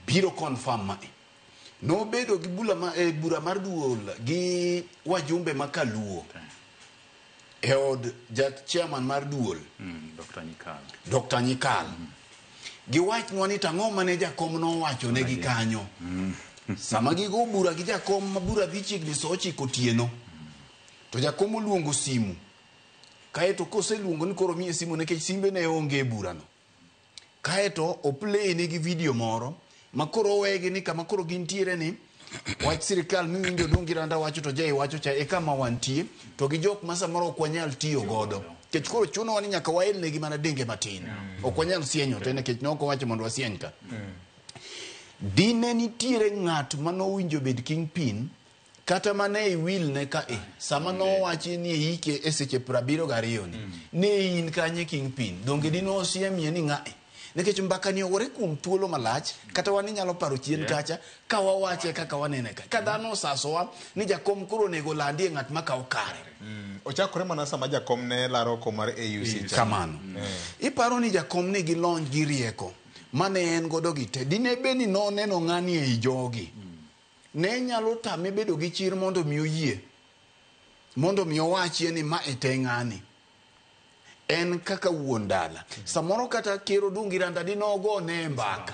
biro confirm mae. Nobedo gi bura mar duol gi wajumbe ma Kaluo e od chairman mar duol, Dr. Nyikal. Dr. Nyikal. Giwachnwa ni tang'o mane jakom nowacho negi kanyo. Sama gigo bura gi jakom ma bura dhi chiegni saa 9 otieno, to jakom oluongo simu. Kaeto koseluongo ni koro miye simu nikech simbe ne onge e burano. Kaeto oplay negi video moro ma koro owegi ni kama koro gintiere ni wach sirikal miwinjo Odungi Randa wacho to Jay wacho cha e kama wantie, to gi jok ma samoro ok wanyal tiyo godo. Nikech koro chunowa ni nyaka waelnegi mana denge matin. Ok wanyal sienyo te nikech ne ok owacho mondo wasieny ka. Dine nitiere ng'at manowinjo bed kingpin kata mane iwilne ka e sama nowachi ni ike e seche 72 ni ne in kanye kingpin, donge dine osiemie ni ng'a e? Nikech mbaka ni ogore kuom thuolo malach, kata wan inyalo paro chien kacha ka wawache kaka wanene ka. Ka dhano osasowa ni jakom koro onego landie ng'at makawo kare. Ochakore mana sama jakom ne laro kom mar AUC cha. Kamano. Iparo ni jakom nigi lony gi rieko mane en godo gi te. Dine bed ni noneno ng'ani ei jogi. Ne nyalo tame bedo gi chir mondo mi oyie. Mondo mi owachie ni ma e te ng'ani. En kaka wuon dala. Samoro kata Ker Odungi Randa dinogo ne mbaka.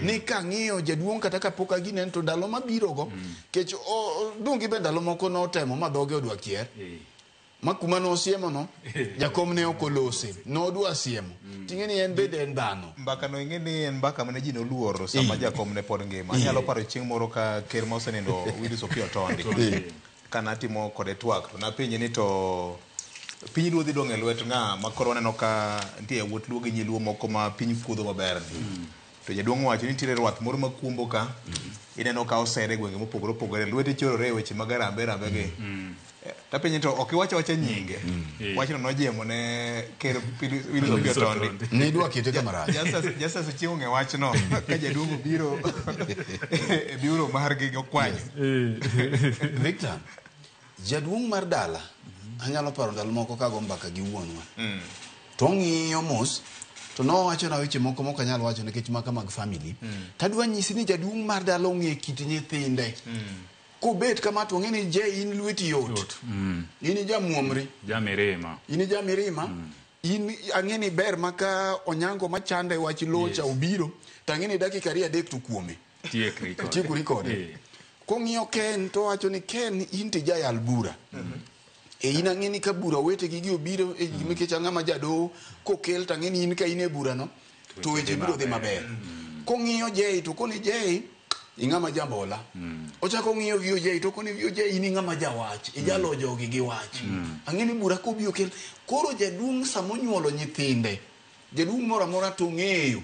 Ni kang'iyo jaduong' kata kapok aginen to ndalo mabiro go. Kech Odungi be ndalo moko notemo ma dhoge odwa kier. Ma kuma nosiemo no, jakom ne ok olose. Nodwa siemo. Ting'e ni en bende en dhano. Mbaka no ing'e ni en mbaka mane ji noluoro sama jakom ne pod ngima. Anyalo paro chieng' moro ka ker ma osenindo Willis Opiyo Otondi. Kanatimo kode twak to napenje ni to piny luo dhi dong' e lwet ng'a ma koro waneno ka nitie yawuot luo gi nyi luo moko ma piny kuodho maber ni. To jaduong' owacho ni nitiere rwath moro makumbo ka ineno ka osere e gwenge mopogore opogore lwete chorore e weche mag arambe arambe gi. Tapenje to ok iwacho awacha nyinge. Wachno nojiemo ne ker Willis Opiyo Otondi. Nidwa kete kama rach. Justus Ochieng' ong'e wachno ka jaduong' obiro e biuro margi gokwanyo. Victor, jaduong' mar dala, anyalo paro ndalo moko kago mbaka gi wuonwa. To ong'iyo mos, to nowachona weche moko mok anyal wacho nikech maka mag family. Tadwa nyisi ni jaduong' mar dala ong'e kit nyithinde. Kobet kama to ong'e ni je in lweti yot. In jamuomri. Jamirima. In jamirima. In ang'e ni ber maka onyango machande wach locha obiro, to ang'e ni dakika 2 3 to kuome. Tiekri kode. Tiekori kode. Kong'iyo Ken to owacho ni Ken in to ijayal bura. E in ang'e ni ka bura owetegi gi obiro e nikech ang'ama jadoho kokel to ang'e ni in ka in e burano to weche biro dhi maber. Kong'iyo Jay to koni Jay ing'ama jambola. Ochako ong'iyo VOJ to koni VOJ in ing'ama jawach, ijalo jogi gi wach. Ang'e ni bura kobiro kel. Koro jaduong' samonyuolo nyithinde, jaduong' moro amora to ong'eyo.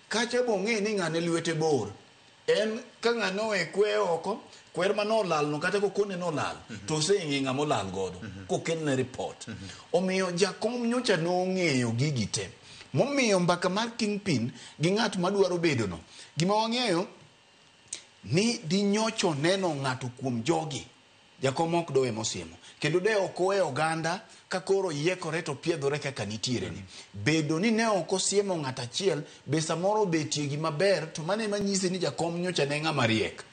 Kacha bo ong'e ni ng'ane lwete bor. En ka ng'ane owe kwe oko, kwer mane olalno kata kokone nolal, to oseng'e ng'ama olal godo, kokelne report. Omiyo jakom nyocha nong'eyo gigi te. Momiyo mbaka mar kingpin gi ng'at madwaro bedono. Gima wang'eyo ni dinyocho neno ng'ato kuom jogi jakom ok dowe mosiemo kendo de ok owe oganda ka koro yiekore to piedhore kaka nitiere ni bedo ni ne ok osiemo ng'at achiel be samoro obetie gima ber to mano ema nyisi ni jakom nyocha ne ng'ama riek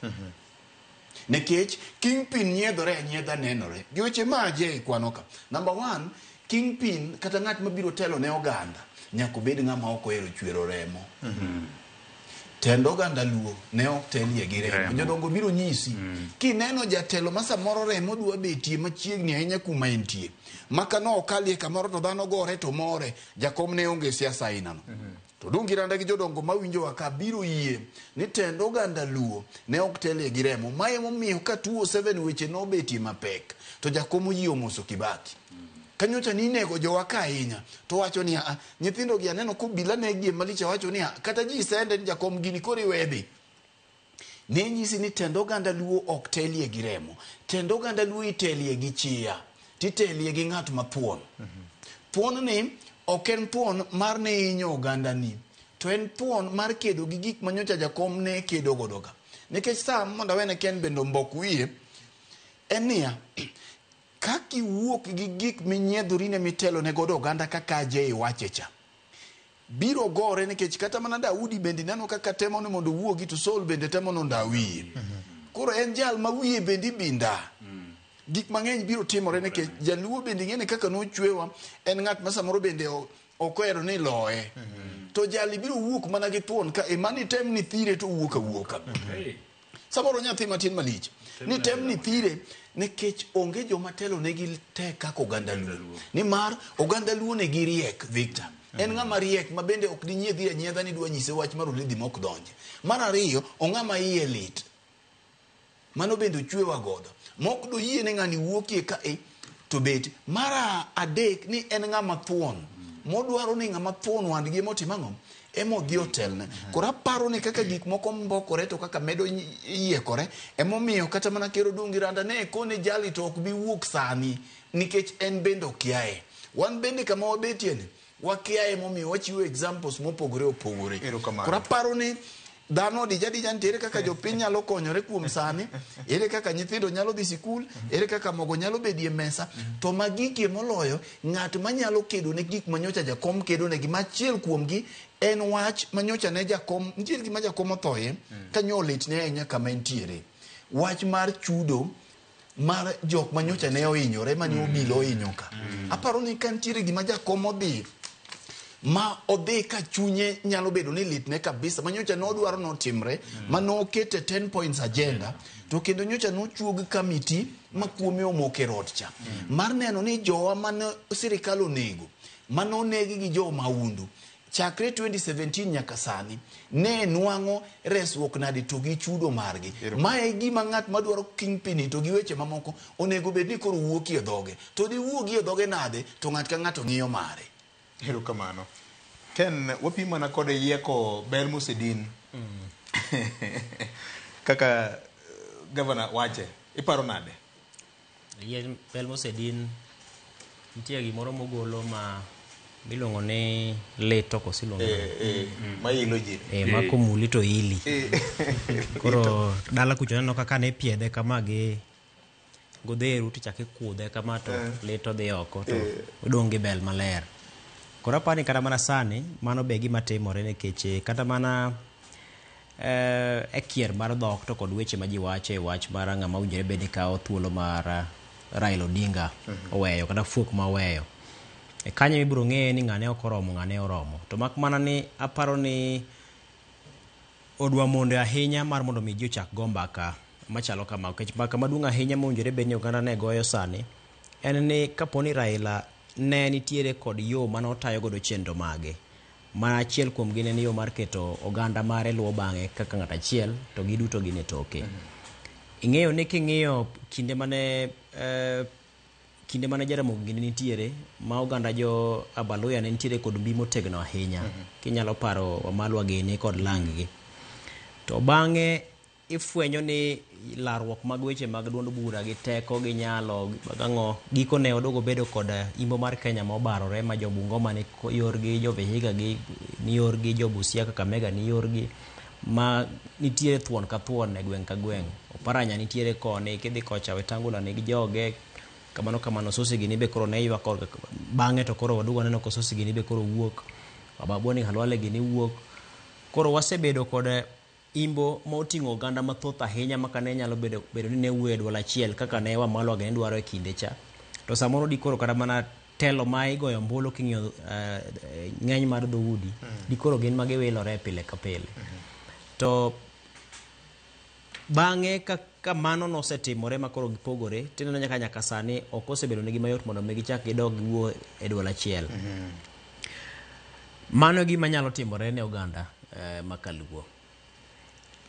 nikech kingpin nyiedhore anyiedha nenore gi weche ma aje kwano ka number one kingpin kata ng'at mabiro telo ne oganda nyaka obed ng'ama ok ohero chwero remo tend oganda luo ne ok telie gi remo Remo. jodongo biro nyisi kineno jatelo ma samoro remo dwa betie machiegni ahinya kuma entie ma ka nokalie kamoro to dhano gore to more jakom ne onge siasa ainano to Odungi Randa gi jodongo mawinjowa ka biro yie ni tend oganda luo ne ok telie gi remo ma emomiyo ka 207 weche nobetie mapek to jakom oyie omoso Kibaki kanyocha ni inego jowa ka ahinya to wacho niya "Ah, nyithindo gi aneno kobila negie malich awacho niya kata ji sende ni jakom gini koro iwedhi ne nyisi ni tend oganda luo ok telie gi remo tend oganda luo itelie gi chia titelie gi ng'at ma thuon thuon ni ok en thuon mar ne hinyo oganda ni to en thuon mar kedo gi gik manyocha jakom ne kedo godo ga nikech sa mondo awene ken bende ombok wiye en niya kaka iwuok gi gik minyiedhori ne mitelo ne godo oganda kaka aje iwache cha biro gore nikech kata mana Daudi bende ineno kaka temo ni mondo owuogi to Saul bende temo ni mondo awiye koro en jal ma wiye bende ibinda gik mang'eny biro timore nikech jaluo bende ing'e ni kaka nochwewa en ng'at ma samoro bende ok ohero ni loye to jali biro wuok mana gi thuon ka ema ni tem ni thire to owuok awuoka samoro nyathi matin malich ni tem ni thire nikech onge joma telo negi tek kaka oganda luo nimar oganda luo negi riek Victor en ng'ama riek ma bende ok dinyiedhi anyiedha ni dwa nyise wach mar olidhi mok donje mar ariyo ong'ama iye lit mano bende ochwewa godo mok doyie ne ng'ani wuokie ka e To bet mar adek ni en ng'ama thuon modwaro ni ng'ama thuon wandgi emotim ang'o emodhi otelne. Koro aparo ni kaka gik moko mbokore to kaka medo yiekore emomiyo kata mana Ker Odungi Randa ne kone jali to ok bi wuok sani nikech en bende okiaye. Wan bende kama wabetie ni wakiaye momiyo wachiwo examples mopogore opogore. Erokamano. Koro aparo ni dhano odich adija nitiere kaka jopiny nyalo konyore kuom sani, ere kaka nyithindo nyalo dhi sikul, ere kaka mogo nyalo bedie mesa, to magikie moloyo ng'at manyalo kedo ne gik manyocha jakom kedo negi. Machiel kuomgi en wach manyocha ne jakom, nitiere gima jakom othoye kanyo litne ahinya kama entiere. Wach mar chudo mar jok manyocha ne ohinyore mane obilo ohinyo ka. Aparo ni ka nitiere gima jakom odhi ma odhi ka chunye nyalo bedo ni litne kabisa manyocha nodwaro notimre ma nokete 10 points agenda to kendo nyocha nochuog kamiti ma kuome omoko e rot cha mar neno ni jowa mane sirikal onego mane onegi gi jo maundu chakre 2017 nyaka sani ne nwang'o resruok nade to gi chudo margi. Ma e gima ng'at madwaro kingpin to gi weche mamoko onego bed ni koro wuokie dhoge to diwuogie dhoge nade to ng'at ka ng'ato ng'iyo mare. Erokamano. Ken, wapim mana kode yieko bel mosedin. Kaka gavana wache, iparo nade? Yien bel mosedin nitie gimoro mogolo ma miluongo ni lito koso iluongo Ma ilo ji. Ma komuli to ili. Koro dala kucho neno kaka ne piedhe kama gi godheru tichako ikudhe kama to lito dhi oko to odong' gi bel maler. Koro aparo ni kata mana sani mano be gima timore nikech kata mana e kier mar dhok to kod weche ma ji wacho e wach mar ng'ama owinjore bed ni kawo thuolo mar Raila Odinga oweyo kata fuok ma oweyo. E kanyo ibiro ng'e ni ng'ane ok oromo ng'ane oromo. To mak mana ni aparo ni odwa mondo ahinya mar mondo mi ji ochak go mbaka machalo kama. Nikech mbaka maduong' ahinya mowinjore bed ni oganda ne goyo sani en ni kapo ni Raila ne nitiere kod yo mane otayo godo chenro mage. Ma achiel kuom gi ne en yo mar keto oganda mare luwo bang'e kaka ng'at achiel to giduto gin e toke. Ing'eyo ni king'iyo kinde mane Jaramogi gini nitiere ma oganda jo Abaluya ne nitiere kod mbi motegno ahinya. Kinyalo paro Wamalwa gini kod lang gi. To bang'e ifwenyo ni larruok mag weche mag duond bura gi teko gi nyalo gang'o gikone oduogo bedo kod imbo mar Kenya ma obarore ma jo Bungoma ni yorgi, jo Vihiga gi ni yorgi, jo Busia Kakamega ni yorgi ma nitiere thuon ka thuon e gweng' ka gweng'. Oparanya nitiere koni, kidhi kocha Wetangula nigi joge kamano kamano. Sosi gini be koro ne ywak korka bang'e to koro waduogo waneno ka Sosi gini be koro wuok, Wababwani Khalwale gini wuok. Koro wasebedo kod imbo moting'o oganda mathoth ahinya ma kane nyalo bedo ni ne wuoyo e duol achiel kaka ne Wamalwa gini dwaro e kinde cha. To samoro dikoro kata mana telo ma igoyo ombulu king'iyo ng'eny mar dhoudi dikoro gin ma giwilore pile ka pile. To bang'e ka mano nosetimore ma koro gipogore tineno nyaka sani ok osebedo negi mayot mondo mi gichak gidog giwuo e duol achiel. Mano gima nyalo timore ne oganda ma kaluo.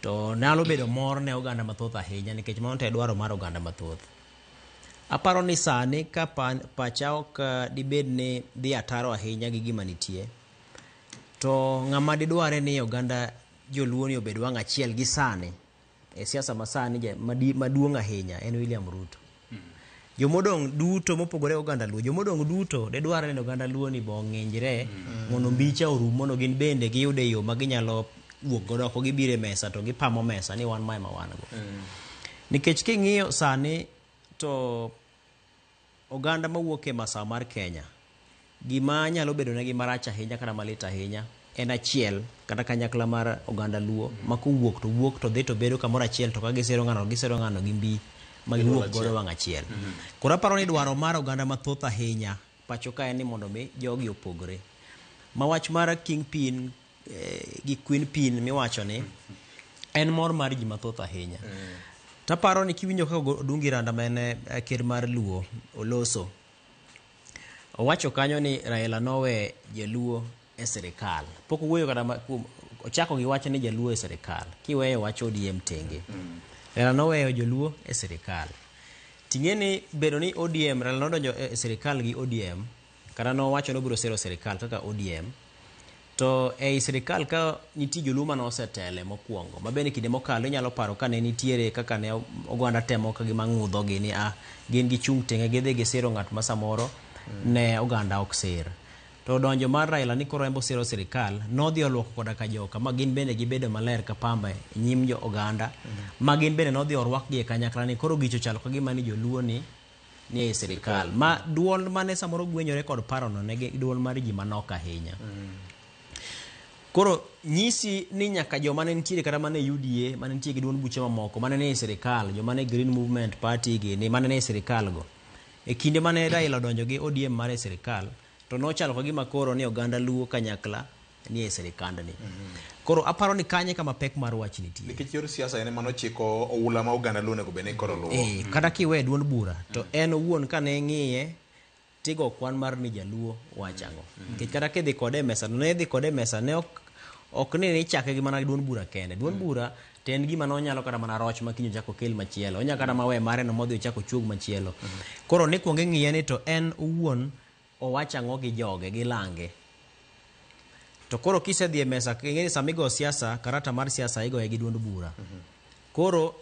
To nyalo bedo mor ne oganda mathoth ahinya nikech mano to e dwaro mar oganda mathoth. Aparo ni sani ka pacha ok dibed ni dhi ataro ahinya gi gima nitie, to ng'ama didware ni oganda joluo ni obed wang' achiel gi sani e siasa masani maduong' ahinya en William Ruto. Jomodong' duto mopogore oganda luo, jomodong' duto didware ni oganda luo ni bo ong'injre mondo mbicha orum mondo gin bende giyude yo ma ginyalo wuok godo oko gibiro e mesa to gipamo mesa ni wan mae ma wan go. Nikech king'iyo sani to oganda mawuok e masawa mar Kenya gima nyalo bedo negi marach ahinya kata malit ahinya en achiel kata kanyakla mar oganda luo ma kowuok to wuok to dhi to bedo kamoro achiel to ka gisero ng'ano gisero ng'ano gi mbi ma giwuok godo wang' achiel. Koro aparo ni dwaro mar oganda mathoth ahinya pacho ka en ni mondo mi jogi opogre. Ma wach mar kingpin gi queen pin miwacho ni en mor mar ji mathoth ahinya. Taparo ni kiwinjo kaka Odungi Randa ma en ker mar Luo oloso, owacho kanyo ni Raila nowe jaluo e sirikal. Pok owuoyo kata kuom ochako gi wacho ni jaluo e sirikal kiweyo wach ODM tenge. Raila noweyo joluo e sirikal. Ting'e ni bedo ni ODM, Raila nodonjo e sirikal gi ODM, kata nowacho ni obiro siro sirikal kaka ODM, to ei sirikal ka nitie joluo mane osetele mokwongo, ma bende kinde mokalo inyalo paro ka ne nitiere kaka ne oganda temo ka gima ng'udhogi ni gin gichung' tenge gidhi gisiro ng'at ma samoro ne oganda ok sir. To donjo mar Raila ni koro en bo siro sirikal, nodhi oluoko koda ka joka ma gin bende gibedo maler ka pamba e nyim jo oganda, ma gin bende nodhi orwakgi e kanyakla ni koro gicho chalo ka gima ni joluo ni e sirikal. Ma duol mane samoro gwenyore kod parono ne duol mar ji manok ahinya. Koro nyisi ni nyaka joma ne nitiere kata mane UDA, mane nitie gi duond buche mamoko, mane nie sirikal, joma ne Green Movement Party gi ni mane nie sirikal go. E kinde mane Raila odonjo gi ODM mare e sirikal, to nochalo ka gima koro ni oganda Luo kanyakla nie sirikandni. Koro aparo ni kanye kama pek mar wach nitie. Nikech yor siasa en ema nochiko oula ma oganda Luo onego bed ni koro luwo. Kata kiwe duond bura, to en owuon kane ng'iye, tigo kwan mar ni jaluo wach ang'o. Nikech kata kidhi kode e mesa, ne dhi kode e mesa, ne ok ni ichake gi mana duond bura kende. Duond bura to en gima nonyalo kata mana roch ma kiny ochako okel machielo. Onyalo kata mawe mare no modhi ochako ochuog machielo. Koro ni kuonge ng'iye ni to en owuon owach ang'o gi joge, gi lange. To koro kisedhi e mesa, ing'e ni sama igo siasa, karata mar siasa igoye gi duond bura. Koro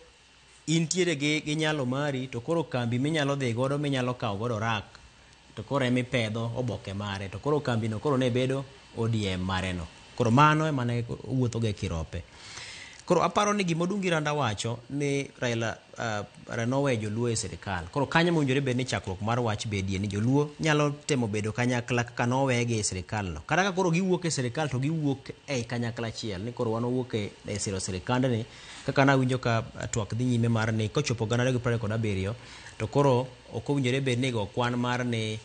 intiere gi nyalo mari, to koro kambi minyalo dhi godo, minyalo kawo godo rak, to koro ema ipedho oboke mare, to koro kambi no koro ne bedo ODM mare no. Koro mano ema ne owuotho go e kirope. Koro aparo ni gima Odungi Randa wacho ni Raila noweyo joluo e sirikal. Koro kanyo mowinjore bed ni chakruok mar wach bedie ni joluo nyalo temo bedo kanyakla kaka nowegi e sirikal no. Kata ka koro giwuok e sirikal to giwuok ei kanyakla achiel ni koro wan wawuok e siro sirikandni, kaka nawinjo ka twak dhi nyime mar ni kochopo 2027 to koro ok owinjore bed ni go kwan mar ni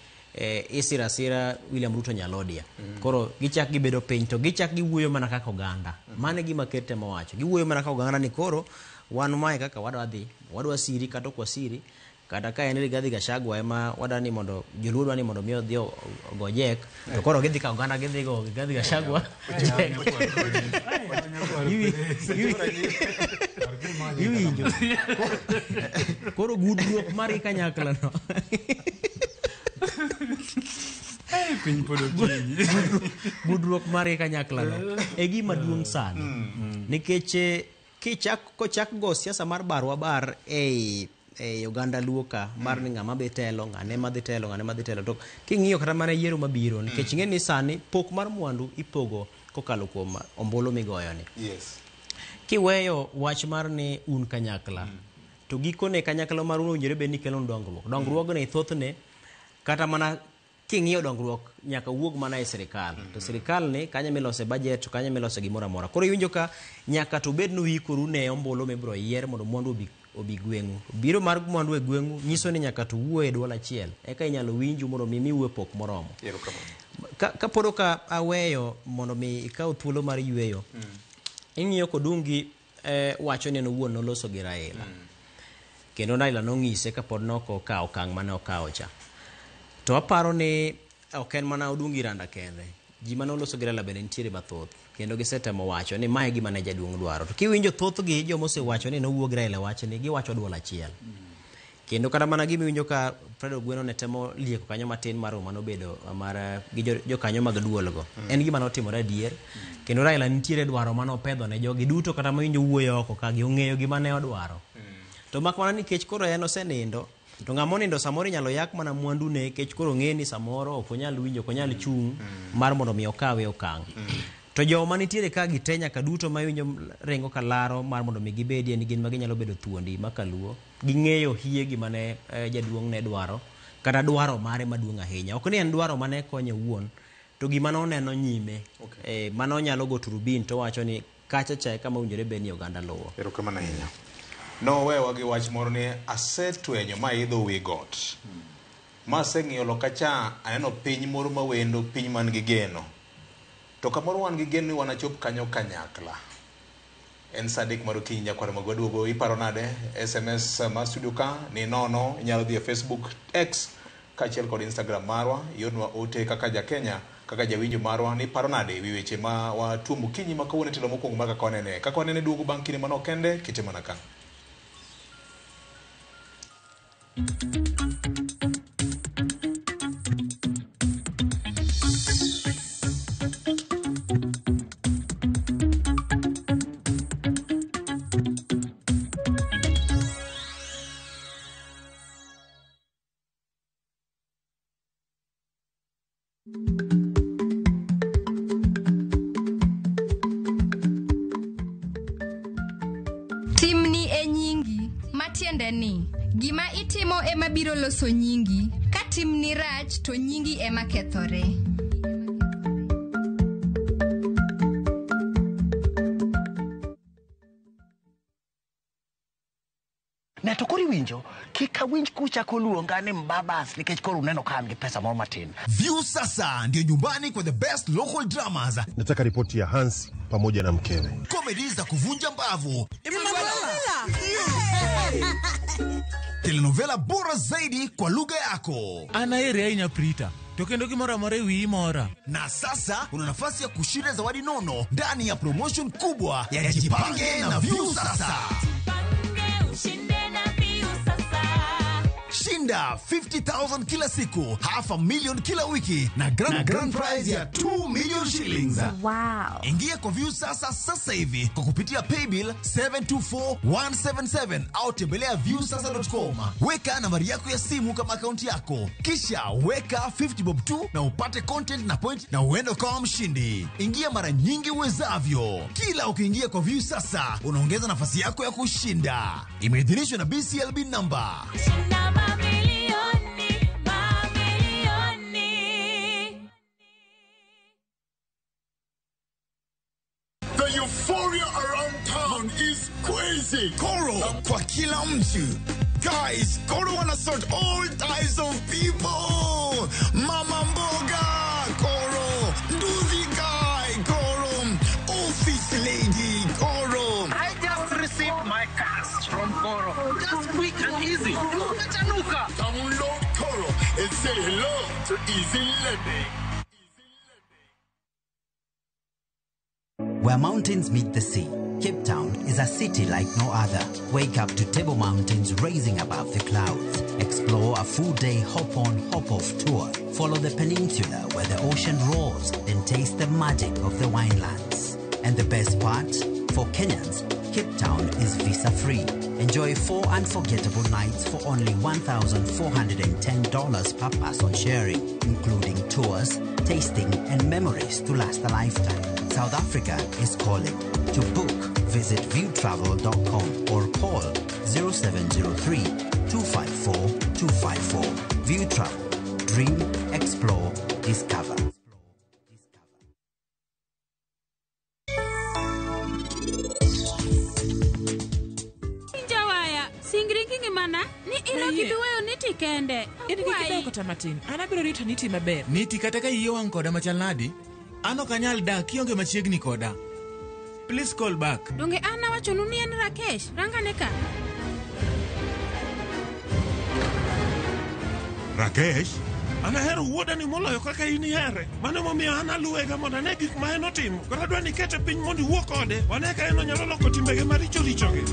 isiro asira William Ruto Nyalodia. Koro gichak gibedo piny to gichak giwuoyo mana kaka oganda. Mano e gima ker temo wacho. Giwuoyo mana kaka oganda ni koro wan mae kaka wadwa dhi, wadwa siri kata ok wasiri, kata ka en Rigathi Gachagua ema wadwa ni mondo joluo dwa ni mondo mi odhi ogo jek, to koro gidhi ka oganda gidhi go Rigathi Gachagua jek. Iwinjo. Koro gudruok margi kanyakla no. Piny pod okinyi. Gudruok margi kanyakla no e gima duong' sani. Nikech kochak go siasa mar barwa bar ei oganda Luo ka, mar ni ng'ama dhi telo, ng'ane ma dhi telo, ng'ane ma dhi telo. To king'iyo kata mana yiero mabiro, nikech ing'e ni sani pok mar mwandu ipogo kokalo kuom ombulu migoyo ni. Yes. Kiweyo wach mar ni un kanyakla, to gikone kanyakla mar un owinjore bed ni kelo dongruok. Dongruogni thothne kata mana king'iyo dongruok nyaka wuog mana e sirikal. To sirikal ni kanyo milose budget, to kanyo milose gimoro amora. Koro iwinjo ka nyaka to bed ni uikoru ne ombulu mibiro yier mondo mwandu obi gweng'u. Biro mar mwandu e gweng'u nyiso ni nyaka to wuo e duol achiel eka inyalo winju mondo mi miu e pok moromo. Kapod ok aweyo mondo mi ikaw thuolo mar yweyo, ing'iyo Kodungi wacho ni en owuon noloso gi Raila. Kendo Raila nong'ise kapod nok okawo okang' mane okawo cha. To aparo ni ok en mana Odungi Randa kende. Ji mane oloso gi Raila bende nitiere mathoth. Kendo gisetemo wacho ni mae gima ne jaduong' dwaro. To kiwinjo thothgi joma osewacho ni nowuog Raila wachni, giwacho duol achiel. Kendo kata mana gima iwinjo ka Fred Ogweno ne temo lieko kanyo matin mar romo manobedo mar gi jokanyo mag duol go. En gima notimore adier. Kendo Raila nitiere dwaro mane opedho ne jogi duto kata mawinjo wuoyo oko ka gi ong'eyo gima ne odwaro. To mak mana nikech koro en osenindo, to ng'ama onindo samoro inyalo yak mana mwandu ne nikech koro ng'e ni samoro ok onyal winjo, ok onyal chung' mar mondo mi okawe okang'. To joma nitiere ka gi te nyaka duto ma iwinjo ringo ka laro mar mondo mi gibedie ni gin ma ginyalo bedo thuondi ma kaluo, ging'eyo hie gima ne jaduong' ne dwaro, kata dwaro mare maduong' ahinya. Ok ni en dwaro mane konye owuon, to gima noneno nyime, mano onyalo go turubin to wacho ni kacha cha e kama owinjore bed ni oganda luwo. Erokamano ahinya. Nowewa gi wach moro ni asetwenyo ma aidho wi got. Ma aseng'iyo loka cha aneno piny moro mawendo, piny man gi geno. To kamoro wan gi geno ni wanachop kanyo kanyakla. En saa adek mar okinyi nyakwar mag waduogo, iparo nade? SMS mar studio ka ni nono, inyalo dhi e Facebook, X kaachiel kod Instagram marwa, iornwa ote kaka ja Kenya, kaka jawinjo marwa, ni paro nade ewi weche ma watuomo okinyi ma kawuono e tielo mokwongo mar Kaka Wanene. Kaka Wanene duogo bang' kinde manok kende, kite mana ka. Timni e nyingi, matiende ni gima itimo ema biro loso nyingi. Ka timni rach to nyingi ema kethore. Ne to koro iwinjo kik awinj kuchako luonga ni mbabas nikech koro uneno ka an gi pesa moro matin. Viusasa ndio nyumbani kwa the best local dramas. Nataka ripoti ya Hans pamoja na mkewe. Comedy za kuvunja mbavu, telenovela bora zaidi kwa lugha yako. An aheri ahinya Prita, to kendo gimoro amora e wiyi mora. Na sasa una nafasi ya kushinda zawadi nono ndani ya promotion kubwa ya Jipange na Viusasa. Shinda 50,000 kila siku, half a million kila wiki na grand prize ya 2 million shillings. Wow. Ingia kwa Viusasa sasa hivi kwa kupitia paybill 724177 au tembelea viusasa.com. Weka nambari yako ya simu kama akaunti yako, kisha weka 50 bob tu na upate content na point na uende ukawa mshindi. Ingia mara nyingi uwezavyo. Kila ukiingia kwa Viusasa unaongeza nafasi yako ya kushinda. Imeidhinishwa na BCLB number. The euphoria around town is crazy. Koro kwa kila mtu. Guys, Koro wanna sort all types of people. Mama mboga, Koro. Nduthi guy, Koro. Office lady, Koro. I just received my cash from Koro. Just quick and easy. Umechanuka. Download Koro and say hello to easy lending. Where mountains meet the sea, Cape Town is a city like no other. Wake up to Table Mountains rising above the clouds. Explore a full-day hop-on, hop-off tour. Follow the peninsula where the ocean roars and taste the magic of the winelands. And the best part? For Kenyans, Cape Town is visa-free. Enjoy 4 unforgettable nights for only $1,410 per person sharing, including tours, tasting, and memories to last a lifetime. South Africa is calling. To book, visit viewtravel.com or call 0703 254 254. View Travel. Dream, explore, discover. Jawaya, singri gi ngimana ni iloki biweyo niti kende. In gi kidewo kata matin, an abiro rito niti maber. Niti kata ka iye wang' koda machal nadi, an ok anyal dak kionge machiegni koda. Please call back. Donge an awachonu ni en Rakesh, rangane ka. Rakesh, an ahero wuodani moloyo kaka in ihere. Mano emomiyo an aluwega mondo ane gik ma en otimo. Koro adwa ni ikete piny mondo iwuo kode. Wane ka en onyalo loko timbege maricho richogi.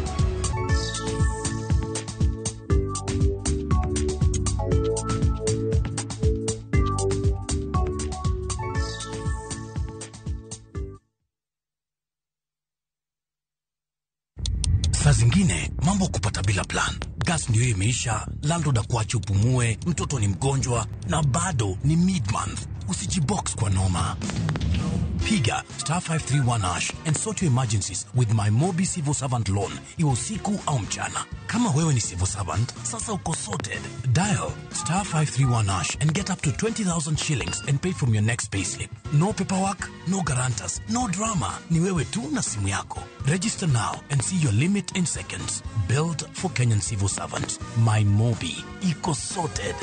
Saa zingine mambo kupata bila plan. Gas ndio imeisha, landlord akuache upumue, mtoto ni mgonjwa na bado ni mid-month. Usijibox kwa noma. Piga star 531 hash and sort your emergencies with my Mobi Civil Servant Loan, iwe usiku au mchana. Kama wewe ni civil servant, sasa uko sorted. Dial star 531 hash and get up to 20,000 shillings and pay from your next payslip. No paperwork, no guarantors, no drama. Ni wewe tu na simu yako. Register now and see your limit in seconds. Built for Kenyan civil servants. My Mobi. Iko sorted.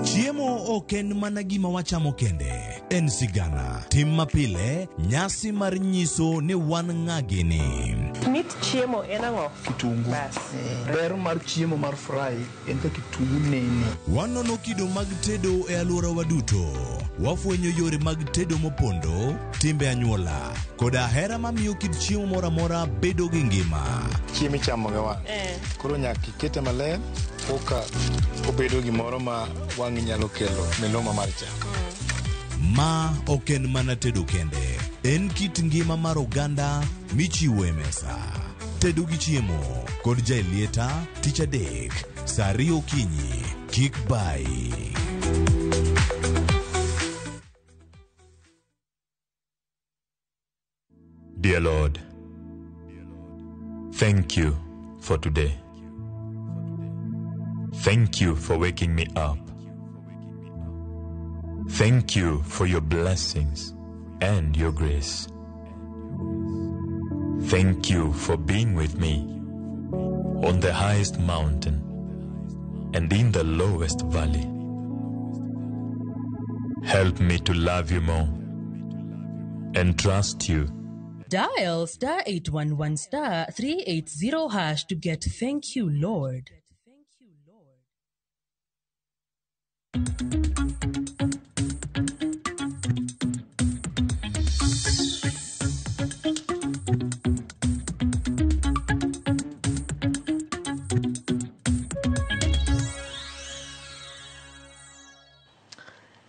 Chiemo ok en mana gima wachamo kende, en sigana, tim mapile, nyasi mar nyiso ni wan ng'a gini. Meet Chiemo en ang'o? Kitungu. Bas. Ber mar chiemo mar fry en ka kitungu nene. Wanono kido mag tedo e alworawa duto. Wafwenyo yore mag tedo mopondo, timbe anyuola, koda hera mamiyo kit chiemo moro amora bedo gi ngima. Chiemo ichamo gi wang'. Koro nyaka ikete maler koka obedo gimoro ma wang'i nyalo kelo miluma mar chak. Ma ok en mana tedo kende, en kit ngima mar oganda michiwo e mesa. Tedo gi chiemo kod Jaelieta tich adek saa 2 okinyi. Kik bayi. Dear Lord, thank you for today. Thank you for waking me up. Thank you for your blessings and your grace. Thank you for being with me on the highest mountain and in the lowest valley. Help me to love you more and trust you. Dial star 811 star 380 hash to get thank you, Lord.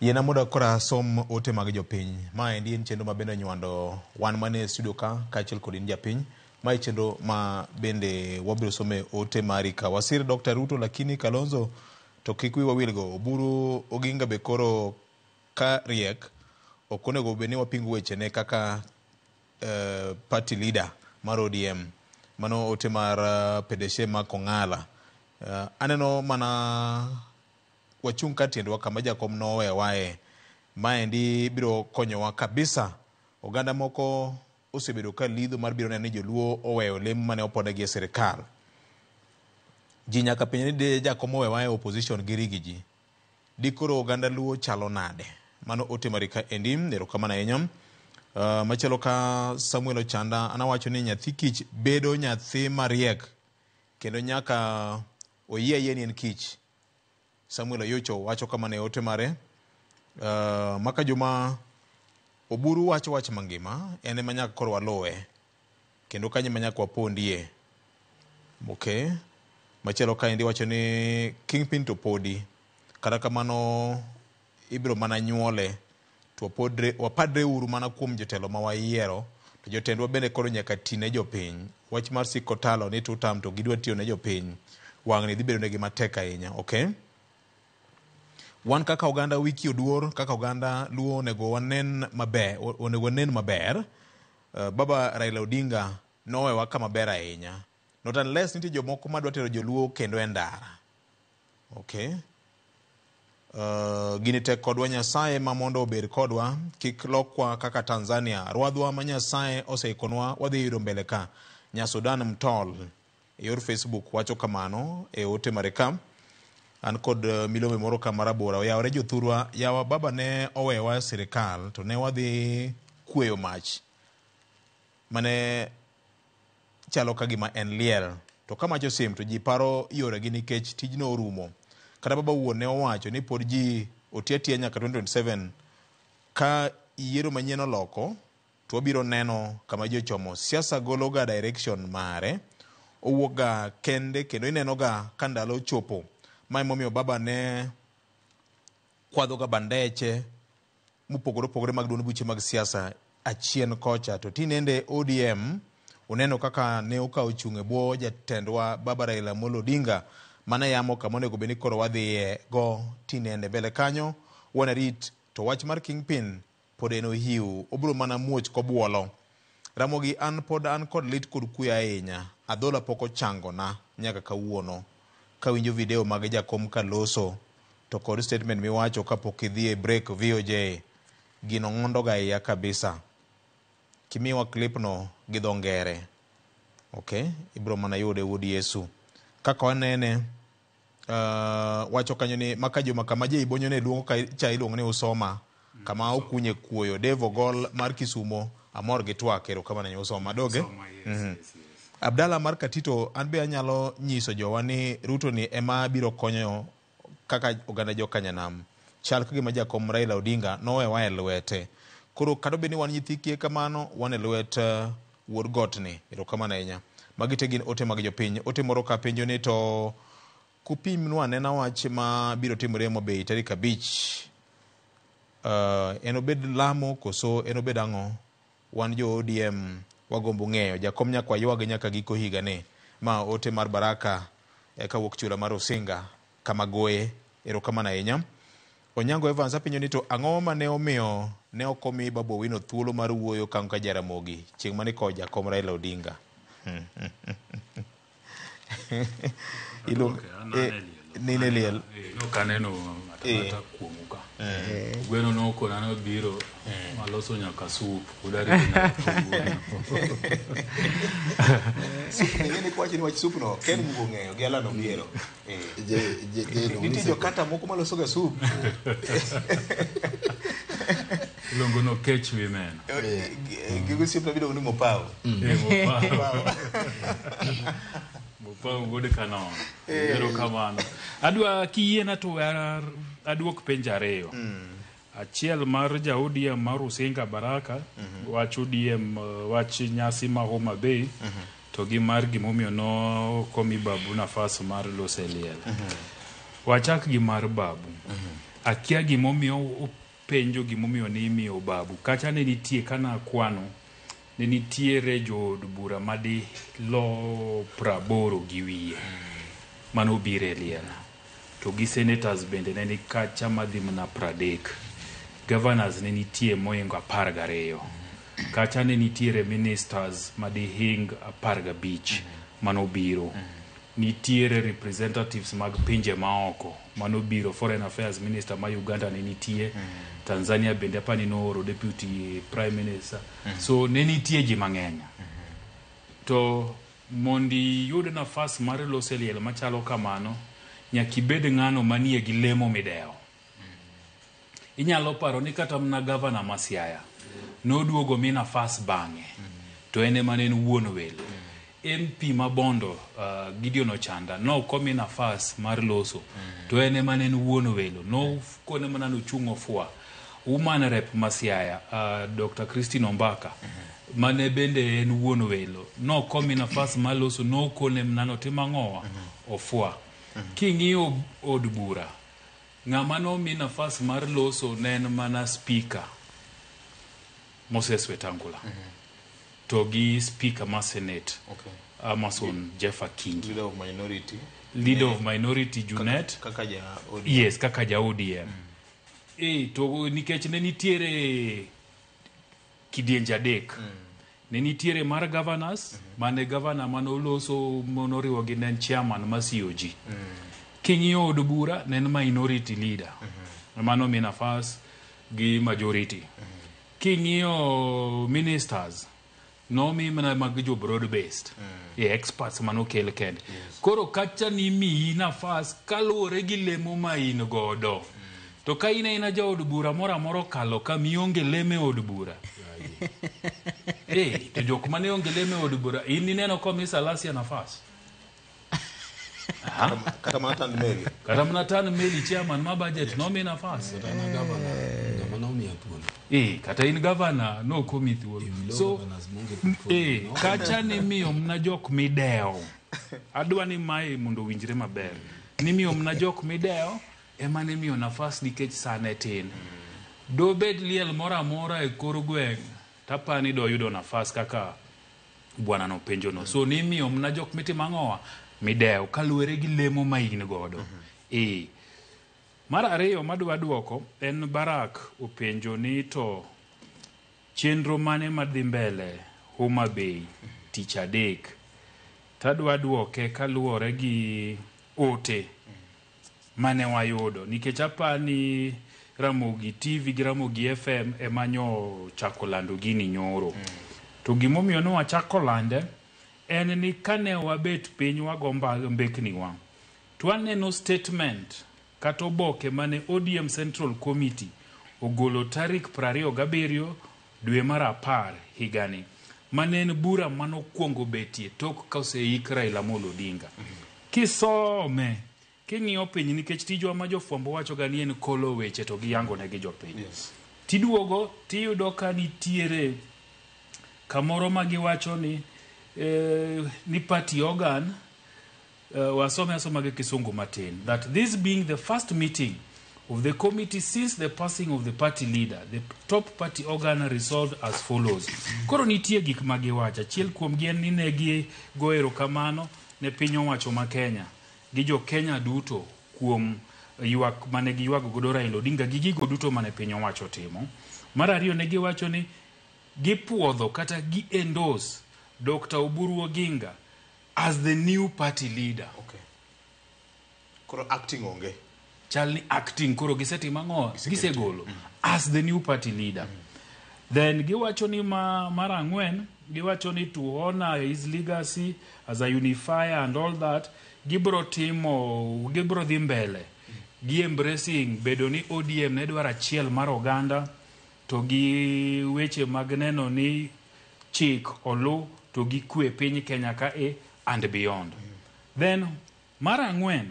Yiena mondo koro asom ote mag jopiny. Maendi en chenro ma bende onywando wan mane e studio ka kaachiel kod in japiny. Mae chenro ma bende wabiro some ote mari ka. Wasir Dr. Ruto lakini Kalonzo to kik wiwa wilgo. Oburu Oginga be koro ka riek ok onego bed ni wapingo wechene kaka party leader mar ODM. Mano ote mar Pedeshe ma Kong'ala. Aneno mana wachung' ka tiendwa kama jakom nowewae. Maendi biro konyowa kabisa. Oganda moko osebedo ka lidho mar biro neno ni joluo oweyo lemo mane oponegi e sirikal. Ji nyaka penj ni de jakom owewa e opposition gi rigi ji. Dikoro oganda luo chalo nade? Mano ote mari ka endi, erokamano ahinya. Machielo ka Samuel Ochanda anawacho ni nyathi kich bedo nyathi mariek kendo nyaka oyie ayie ni en kich. Samuel Oyocho wacho kamano e ote mare. Maka juma Oburu wacho wach mangima, en ema nyaka koro waluwe kendo kanyo ema nyaka wapondie. Okay. Machielo kaendi wacho ni Kingpin to podi, kata kamano ibiro mana nyuole to wapadre uru mana kuom jotelo ma wayiero to jotendwa bende koro nyaka ti ne jopiny. Wach mar siko talo ni tutam to gidwa tiyo ne jopiny, wang'ni dhi bedo negi matek ahinya. Okay. Wan kaka oganda wiki oduor, kaka oganda Luo onego wanen maber, onego wanen maber. Baba Raila Odinga nowewa kama ber ahinya. Not unless nitie jomoko madwa tero joluo kendo e ndara. Okay. Gini tek kodwa, Nyasaye ma mondo obed kodwa, kik lokwa kaka Tanzania. Rwadhwa ma Nyasaye oseikonwa wadhi yudo mbele ka. Nyasudan Mtol e yor Facebook wacho kamano e ote mare ka. An kod milome moro ka marabora. Oyawore jothurwa, yawa baba ne owewa e sirikal to ne wadhi kweyo mach mane chalo ka gima en liel. To ka mach osim to ji paro yoregi nikech tijno orumo. Kata baba wuon ne owacho ni pod ji oti atiya nyaka 2027 ka yiero manyien oloko to wabiro neno kama ji ochomo. Siasa golo ga direction mare, owuok ga kende kendo ineno ga ka ndalo ochopo. Ma emomiyo baba ne kwadho ga bandeche mopogore opogore mag duond buche mag siasa achien kocha. To tinende ODM uneno kaka ne okawo chung' e bwo jatendwa baba Raila Amolo Odinga mane yamo kama onego bed ni koro wadhiye go tinende mbele kanyo wanarit. To wach mar Kingpin pod en ohiu, obiro mana muoch kobuolo. Ramogi an pod an kod lit kod kuyo ahinya, adhola pok ochangona nyaka kawuono. Kawinjo video mag jakom kaloso to kod statement miwacho kapok idhi e break VOJ, gino ng'ondo ga iya kabisa. Kimiwa clip no gi dho ngere. Okay, ibiro mana yude wuod Yesu. Kaka wanene, wacho kanyo ni maka juma kama je ibonyo ne luongo ka cha iluongo ni Usoma, kama okunye kuoyo. Dave Ogol mar Kisumo, amor gi twak, erokamano ne Usoma. Doge? Usoma, yes, yes, yes. Abdalla mar Katito, an be anyalo nyiso jowa ni Ruto ni ema biro konyo kaka oganda jokanyanam. Chal ka gima jakom Raila Odinga nowewa e lwete. Koro kata obed ni wan nyithi kiye kamano, wan e lwet wuod got ni. Erokamano ahinya. Magi te gin ote mag jopiny. Ote moro ka penjo ni to kupimnwa anena wach ma biro timore Homa Bay tarik 5. Enobed lamo koso enobed ang'o? Wan jo ODM wagombo ng'eyo. Jakom nyaka waywag nyaka giko higani. Ma ote mar Baraka kawuok chula mar Osinga kama goye. Erokamano ahinya. Onyango Evans apenjo ni to ang'o mane omiyo ne ok omi Babu Owino thuolo mar wuoyo kango ka Jaramogi chieng' mane ikowo jakom Raila Odinga? Nine liel. Ok aneno ng'ato kuomu ka. Gweno nokona nobiro maloso nyaka sup. Pod arito nyaka kawuono. Sup ni ng'eni kwacho ni wach sup no Ken Mugo ng'eyo gi Alan Obiero. Nitie jokata moko maloso ga sup. Iluongo no Kech Women. Gigo osiepna miluongo ni Mopao. Mopao. Mopao wuod Kanono. Erokamano. Adwa kiyiena to aduok penjo ariyo. Achiel mar ja ODM mar Usinga Baraka, wach ODM, wach nyasi ma Homa Bay, to gi mar gimomiyo no komi Babu nafas mar loso e liel. Wachak gi mar Babu. Akia gimomiyo penjo gimomiyo ni imiyo Babu. Kacha ne nitie kana kwano, ne nitiere jood bura madi lo 80 gi wiye manobiro e liel. To gi senators bende ne ni kacha madhi mana 30. Governors ne nitie moingo 12. Kacha ne nitiere ministers madihing 15 manobiro. Nitiere representatives mag pinje maoko manobiro. Foreign Affairs Minister ma Uganda ne nitie. Tanzania bende apani nooro Deputy Prime Minister. So ne nitie ji mang'eny. To mondi iyud nafas mar loso e liel machalo kamano, nyaka ibed ng'ano manie gi lemo midewo. Inyalo paro ni kata mana gavana ma Siaya noduogo mi nafas bang'e, to en ema ne en wuon welo. MP ma Bondo, Gideon Ochanda, nokomi nafas mar loso, to en ema ne en wuon welo. Nokone mana nochung' ofwa. Woman rep ma Siaya, Dr. Christine Ombaka, mane bende en wuon welo, nokomi nafas mar loso, nokone mana notim ang'owa, ofwa. King'iyo od bura, ng'ama nomi nafas mar loso ne en mana speaker Moses Wetangula. To gi speaker ma Senate, Amason Jeff Akingi. Leader of minority. Leader of minority Junet. Kaka ja ODM. Yes, kaka ja ODM. To nikech ne nitiere kidienje adek. Ne nitiere mar governors, mane governor manoloso monoriwo gi ne en chairman ma COG. King'iyo od bura ne en minority leader. Mano mi nafas gi majority. King'iyo ministers, nomi mana mag jo broad based. Experts manokel kende. Koro kacha ni miyi nafas kaluwore gi lemo ma in godo. To ka in aina jaod bura moro amora okalo ka mionge lemo e od bura. To jok mane onge lemo e od bura, in ineno komi Salasia nafas? Kata mana tan meli. Kata mana tan meli chairman ma budget nomi nafas. Kata in governor nokomi thuolo. So kacha ni miyo mna jok midewo. Adwa ni mae mondo owinjre maber. Ni miyo mna jok midewo ema ni miyo nafas nikech sane tin. Dobed liel moro amora e kor gweng' tapani doyudo nafas kaka bwana no penjo no. So ni miyo mna jok mitimo ang'owa midewo kaluwore gi lemo ma in godo. Mar ariyo madwa duoko en Barak openjo ni to chenro mane madhi mbele Homa Bay tich adek. Tadwa duoke kaluwore gi ote mane wayudo nikech apani Ramogi TV gi Ramogi FM ema nyo chako lando gini nyoro. To gimomiyo ne wachako lande en ni kane wabet piny wago mbekni wa, to waneno statement kata oboke mane ODM Central Committee ogolo tarik 27 dwe mar 10 higani. Mane en bura manokwongo betie tok ka oseik Raila Amolo Odinga. Kisome, king'iyo piny nikech tijwa ma jofwambo wachoga ni en kolo weche to giyango ne gi jopiny. Yes. Tiduogo tiyudo ka nitiere kamoro ma giwacho ni ni party organ wasome asoma gi kisungu matin that this being the first meeting of the committee since the passing of the party leader, the top party organ resolved as follows. Koro nitie gik ma giwacho. Achiel kuomgi en ni ne gigo erokamano ne piny owacho ma Kenya gi jo Kenya duto kuom ywak mane giywago godo Raila Odinga gi gigo duto mane piny owacho otimo. Mar ariyo ne giwacho ni gipuodho kata gi endorse Dr. Oburu Oginga as the new party leader. Okay. Koro acting onge. Chal ni acting koro gisetimo ang'o? Gisegolo as the new party leader. Then giwacho ni mar ang'wen, giwacho ni to honor his legacy as a unifier and all that, gibro timo, gibro dhi mbele gi embracing bedo ni ODM ne dwaro achiel mar oganda to gi weche mag neno ni chik olu to gi kwe piny Kenya ka e and beyond. Then mar ang'wen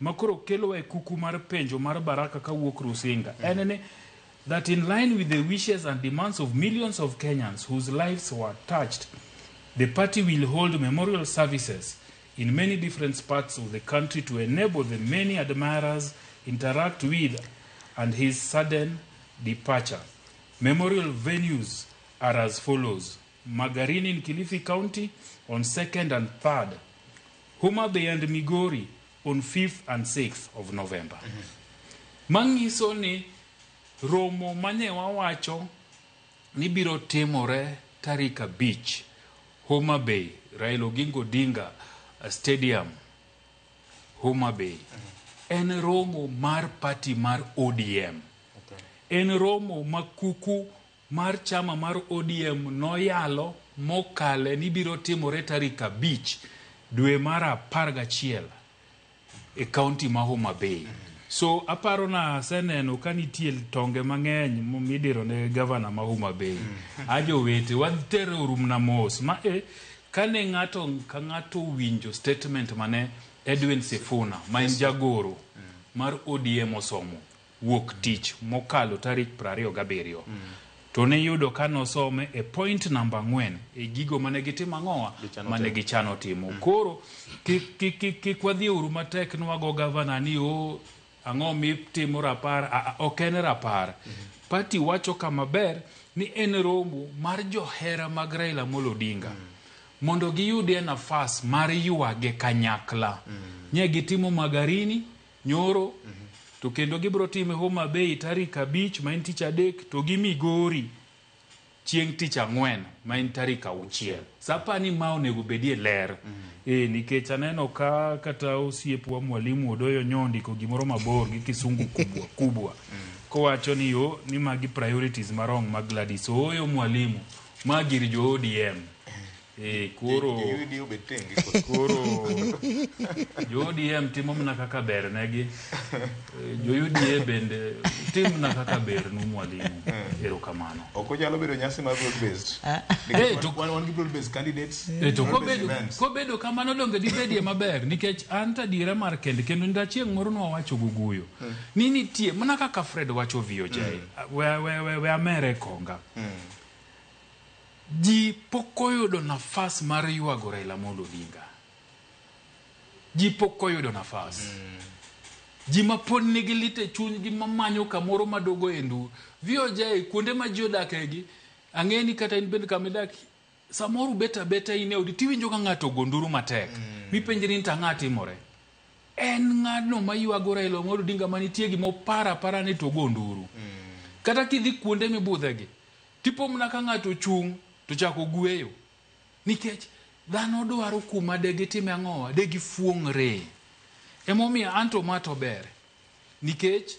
makoro kelo e kuku mar penjo mar Baraka kawuok Rusinga en ni that in line with the wishes and demands of millions of Kenyans whose lives were touched, the party will hold memorial services in many different parts of the country to enable the many admirers interact with and his sudden departure. Memorial venues are as follows: Magarini in Kilifi County on 2nd and 3rd, Homa Bay and Migori on 5th and 6th of November. Manyiso ni romo mane wawacho ni biro timore tarik 5 Homa Bay, Raila Oginga Odinga Stadium, Homa Bay. En romo mar party mar ODM. En romo ma kuku mar chama mar ODM noyalo mokale ni biro timore tarik 5 dwe mar 11 e county ma Homa Bay. So aparo na aseneno ka nitie tonge mang'eny midiro ne gavana ma Homa Bay. Ajowete watere urumna mos ma kane ng'ato ka ng'ato winjo statement mane Edwin Sifuna ma en jagoro mar ODM osomo wuok tich mokalo tarik 27. To ne yudo ka nosome e point number 4 e gigo mane gitimo ang'owa mane gichano timo. Koro kik wadhi uru matek nwago gavana ni o ang'o mitimo rapar, ok en rapar. Party wacho kama ber ni en romo mar johera mag Raila Amolo Odinga mondo giyudie nafas mar ywage kanyakla. Nye gitimo Magarini nyoro to kendo gibro time Homa Bay tarik 5 ma en tich adek to gi Migori chieng' tich ang'wen ma en tarik 6. Sapa ni ma onego bedie ler. Nikech aneno ka kata osiepwa mwalimu Odoyo nyondiko gimoro mabor gi kisungu kubwa kubwa. Kowacho ni yo ni magi priorities marong mag Gladys. Ooyo mwalimu, magi gir jo ODM. Koro koro jo ODM timo mana kaka ber negi. Jo UDA bende tim mana kaka ber nu mwalimu. Erokamano. Ok onyalo bedo nyasi mar broad based. Wan gi broad based candidates. To kobedo kamano donge dibedie maber nikech an to adiera mar kende kendo ndachieng' moro nwawacho guguyo ni nitie mana kaka Fred wacho VOJ. We amere konga. Ji pok oyudo nafas mar ywago Raila Amolo Odinga. Ji pok oyudo nafas. Ji ma pod nigi lit e chunygi mamanyo kamoro madogo e ndu. VOJ kuonde ma ji odakegi, ang'e ni kata in bende kama idak, samoro ubet abeta in e odi tiwinjo ka ng'ato ogo nduru matek. Mipenjri ni to ang'a timore. En ng'ano maywago Raila Amolo Odinga manitie gima oparo apara ni to ogo nduru. Kata kidhi kuonde mibudhegi, tipo mana ka ng'ato ochung' to chako gweyo. Nikech dhano dwaro kuma de gitime ang'owa, de gifuong're. Emomiyo anto ma to ber. Nikech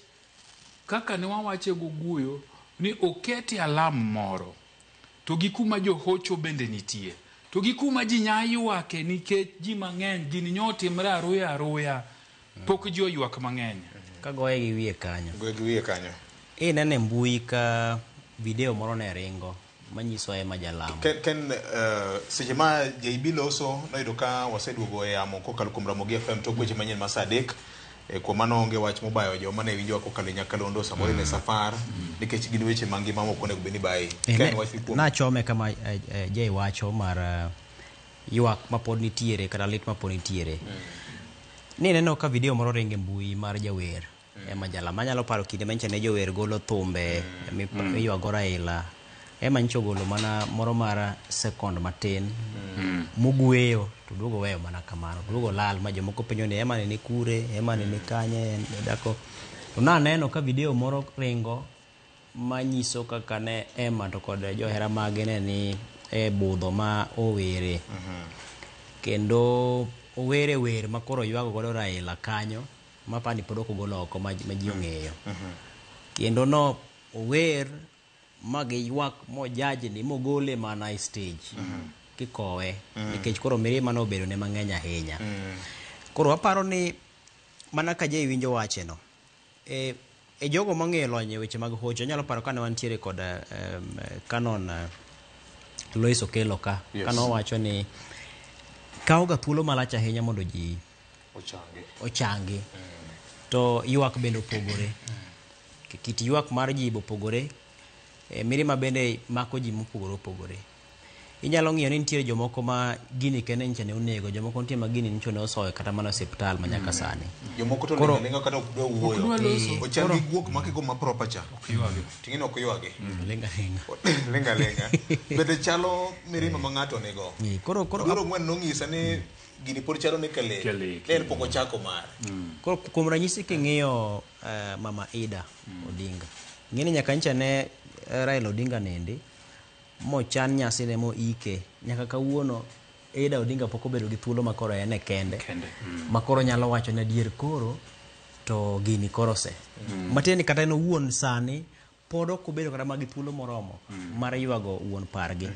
kaka ne wawache guguyo ni oketi alam moro to gi kuma johocho bende nitie. To gi kuma ji nya ywake nikech ji mang'eny gini nyotimre aruya aruya. Pok ji oywak mang'eny. Kagoye gi wiye kanyo. Goye gi wiye kanyo. Inene mbui ka video moro ne ringo Manyiso Emma Jalamo. Ken, Ken seche ma JB loso noyudo ka waseduogo e yamo kokalo kuom Ramogi FM tok weche manyien ma saa 3. Kuom mano onge wach mobayo joma ne winjowa kokalo e nyakalondo samoro in e safar nikech gin weche mangima mok onego bed ni bayi. Ken, wach kuom Nachome kama Jay wacho mar ywak mapod nitiere kata lit mapod nitiere. Ni neno ka video moro ringo e mbui mar jawer Emma Jalamo. Anyalo paro kinde manyicha ne jower golo thumbe miywago Raila. Emma nyicha ogolo mana moro mar second matin mogweyo to duogo weyo mana kamano. Duogo lal ma jomoko penjo ni Emma ni kure, Emma ni kanye, dako. To naneno ka video moro ringo manyiso kaka ne Emma to kod johera mage ne ni e budho ma owere. Kendo owere wer ma koro ywago godo Raila kanyo mapani pod ok ogolo oko ma ji ong'eyo. Kendo no ower ma giywak mojajni mogole mana e stage kikowe nikech koro mirima nobedo ne mang'eny ahinya. Koro aparo ni mana ka Jay winjo wacheno e jogo mong'eyo lony e weche mag hocho anyalo paro kane wantiere kod Canon Lois Okello ka kane owacho ni kawo ga thuolo malach ahinya mondo ji ochangi. To ywak bende opogore. Kit ywak mar ji opogore. Mirima bende mako ji mopogore opogore. Inyalo ng'iyo ni nitiere jomoko ma gini kende nyicha ne onego, jomoko nitie ma gini nyicha ne osoyo kata mana osiptal ma nyaka sani. Jomoko to lingo linga kata ok dwa wuoyo. Ochal gi guok ma kigo ma proper cha. Ting'e ok ywagi. Linga linga. Linga linga. Bende chalo mirima ma ng'ato nigo. Koro Dwaro ng'wen nong'isa ni gini pod chalo ne kalek. Ne en pok ochako mare. Koro kuom ranyisi king'iyo Mama Ida Odinga. Ng'eni nyaka nyicha ne Raila Odinga nindi mochan nyasine moike nyaka kawuono Ida Odinga pok obedo gi thuolo makoro en e kende makoro nyalo wacho ni adier koro to gini koro se. Matiende ni kata en owuon sani pod ok obedo kata ma gi thuolo moromo mar ywago wuon pargi.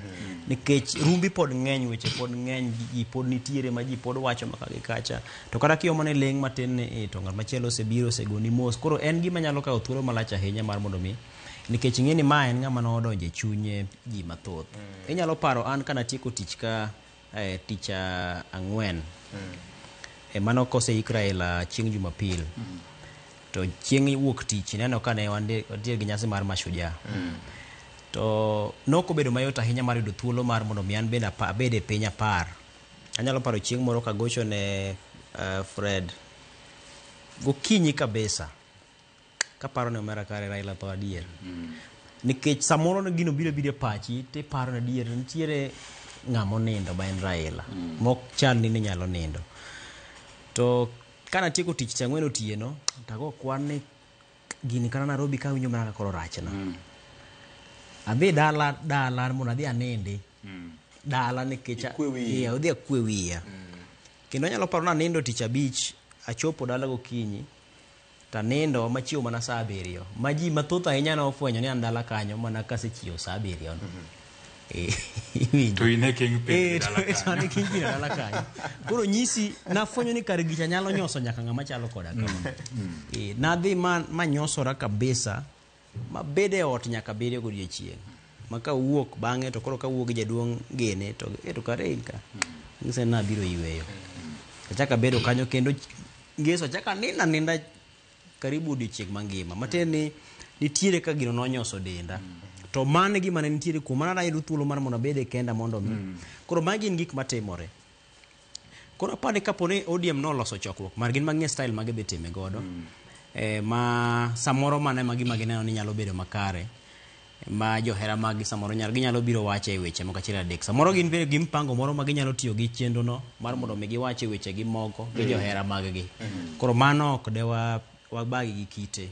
Nikech rumbi pod ng'eny, weche pod ng'eny, ji pod nitiere ma ji pod wacho maka gi kacha. To kata kiomo ne ling' matin ni to ng'at machielo osebiro osegoni mos. Koro en gima nyalo kawo thuolo malach ahinya mar mondo mi nikech ing'e ni ma en ng'ama nodonjo e chunye ji mathoth. Inyalo paro an kanatieko tich ka tich ang'wen. Mano koseik Raila chieng' Jumapil. To chieng' wuok tich ineno ka ne wantie gi nyasi mar Mashujaa. To nok obedo mayot ahinya mar yudo thuolo mar mondo mi an bende abed e piny apar. Anyalo paro chieng' moro kagocho ne Fred gokinyi kabisa. Kaparo ne omera kare Raila tho adier. Nikech samoro ne gino biro biro e pachi tiparo ni adier nitiere ng'ama onindo ma en Raila. Mok chal ni nyalo nindo. To kanatieko tich saa 4 otieno tago kwan ni gini kata Nairobi ka winjo mana ka koro rachna. Adhi dala dala mondo adhi anindi. Dala nikech adhi akwe wiya. Kendo anyalo paro ni anindo tich abich achopo dala gokinyi tanindo machiew mana saa 7. Ma ji mathoth ahinya nofwenyo ni an dala kanyo mana kasechiew saa 7. To in e kingpin dala kanyo. To an e kingpin dala kanyo. Koro nyisi nafwenyo ni kar gicha nyalo nyoso nyaka ng'ama chalo koda kama. Nadhi ma nyosora kabisa mabed e ot nyaka 7 godiechieng'. Ma kawuok bang'e to koro kawuok gi jaduong' gene to to kare in ka. Nyise ni nabiro yweyo. Achako abedo kanyo kendo ngeso achako anindo aninda karibu odiechieng' mangima. Matiende ni nitiere ka gino nonyoso denda. To mano e gima ne nitiere kuom mano nayudo thuolo mar mondo abed e kenda mondo mi. Koro magi gin gik matimore. Koro aparo ni kapo ni ODM noloso chokruok mar gin mang'e style ma gidhi time godo. Ma samoro mano ema gima gineno ni nyalo bedo makare. Ma johera mag gi samoro ginyalo biro wache e weche moko achiel adek. Samoro gin bende gi mpango moro ma ginyalo tiyo gi chenro no mar mondo mi giwach e weche gi moko gi johera mag gi. Koro mano ok de wabagi gi kite.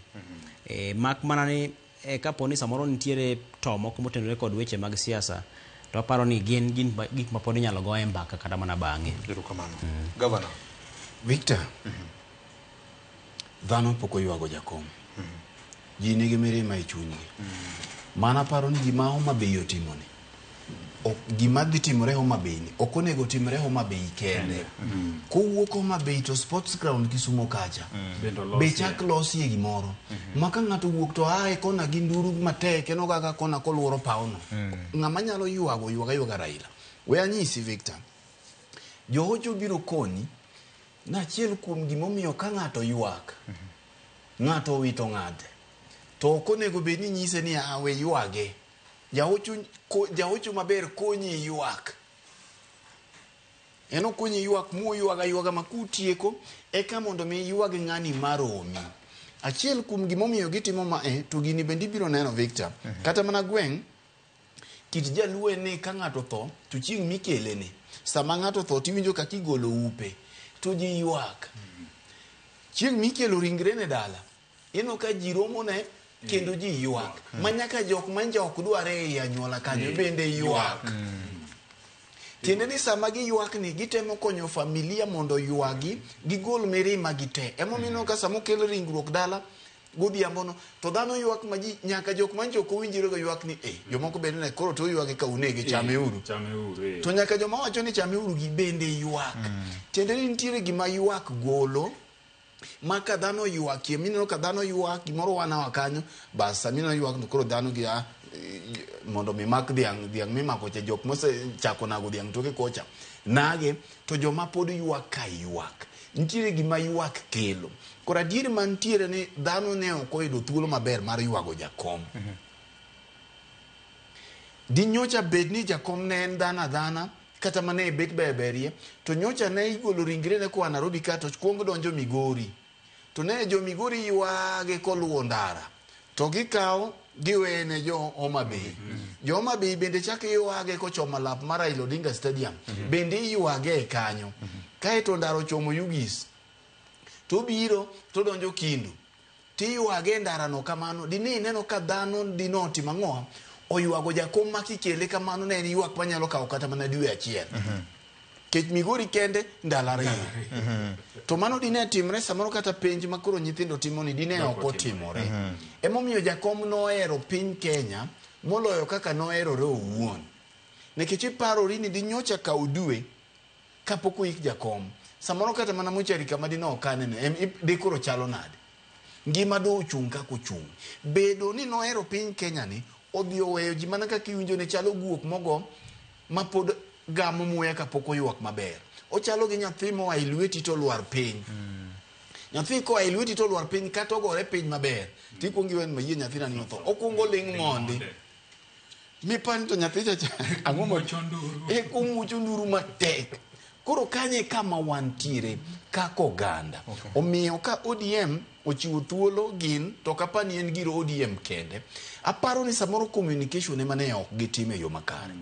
Mak mana ni kapo ni samoro nitiere to moko motenore kod weche mag siasa to aparo ni gin gik ma pod inyalo goye mbaka kata mana bang'e. Erokamano. Governor. Victor. Dhano pok oywago jakom. Ji nigi mirima e chunygi. Mana paro ni gima Homa Bay otimoni. Ok, gima dhi timore Homa Bay ni ok onego timre Homa Bay kende. Kowuok Homa Bay to sports ground Kisumo kacha Bende be olosie. chak losie gimoro ma ka ng'ato wuok to ae kona gi nduru matek en ogaga kona koluoro pawno. Ng'ama nyalo ywago ywaga ywaga Raila. We anyisi Victor, johocho biro koni na achiel kuom gimomiyo ka ng'ato ywak, ng'ato owito ng'ate, to ok onego bed ni nyise ni "Ah, we ywage." Jahocho, jahocho maber konyi ywak. En okonyi ywak muywaga ywaga ma kutieko eka mondo mi ywag ng'ani maromi. Achiel kuom gimomiyo gitimo mae to gini bende ibiro neno Victor. Kata mana gweng' kit jaluo en ni ka ng'ato tho to chieng' mikele ni sama ng'ato tho tiwinjo kaka igolo upe to ji ywak. Chieng' mikelo ringrene dala ineno ka ji romo ne kendo ji ywak ma nyaka jok manja ok dware ei anyuola kanyo bende ywak. Tiende ni sama giywak ni gitemo konyo familia mondo ywagi gigol mirima gi te. Emomiyo ineno ka sama okel ringruok dala godhiambo no to dhano ywak ma ji nyaka jok manjo ok owinjore go ywak ni eh jomoko bende ne koro to uywage ka unege chameuru. Chameuru. To nyaka joma wacho ni chameuru gi bende ywak. Tiende ni nitiere gima ywak golo ma ka dhano ywakie mineno ka dhano ywak gimoro wanawa kanyo bas sama ineno ywak to koro dhano gi a mondo mi mak dhiang' dhiang' mimako cha jok mosechako nago dhiang' toke kocha nage to joma pod ywak ka ywak nitiere gima ywak kelo. Koro adieri mantiere ni dhano ne ok oyudo thuolo maber mar ywago jakom. Dinyocha bed ni jakom ne en dhano adhana kata mane bet berberie to nyocha ne igolo ringrene koa Nairobi ka to kuong donjo Migori. To ne jo Migori ywage koluwo ndara to gikawo giwene jo Homa Bay. Jo Homa Bay bende chak ywage kochomo lap mar Raila Odinga Stadium. Bende iywage e kanyo. Kaeto ndara ochomo Ugis. To obiro to donjo Kindu. Tiywage e ndarano kamano. Dine ineno ka dhano dinotimo ang'o? Oywago jakom ma kikele kamano ne en ywak manyalo kawo kata mana dwe achiel. Kech Migori kende ndalo ariyo. To mano dine timre samoro kata penj ma koro nyithindo timo ni dine ok otimore. Emomiyo jakom nohero piny Kenya moloyo kaka noherore owuon. Nikech iparori ni dinyocha kaw dwe kapok oik jakom. Samoro kata mana mochari kama dine okane no, de koro chalo nade? Ngima do ochung' kaka ochung'. Bedo ni nohero piny Kenya ni odhi oweyo ji mana kaka iwinjo ne chalo guok mogo ma pod gamo muya kapok oywak maber. Ochalo gi nyathi moa e lweti to olwar piny. Nyathi koa e lweti to olwar piny kata ogore piny maber. Tikuongo iwe ni mayie nyathina ni otho. Okuongo ling' mondi. Mipani to nyathi cha cha ang'o ma eko muocho nduru matek. Koro kanye kama wantiere kaka oganda. Omiyo ka ODM ochiwo thuolo gin to ok apar ni en gir ODM kende. Aparo ni samoro communication ema ne ok gitimo e yo makare.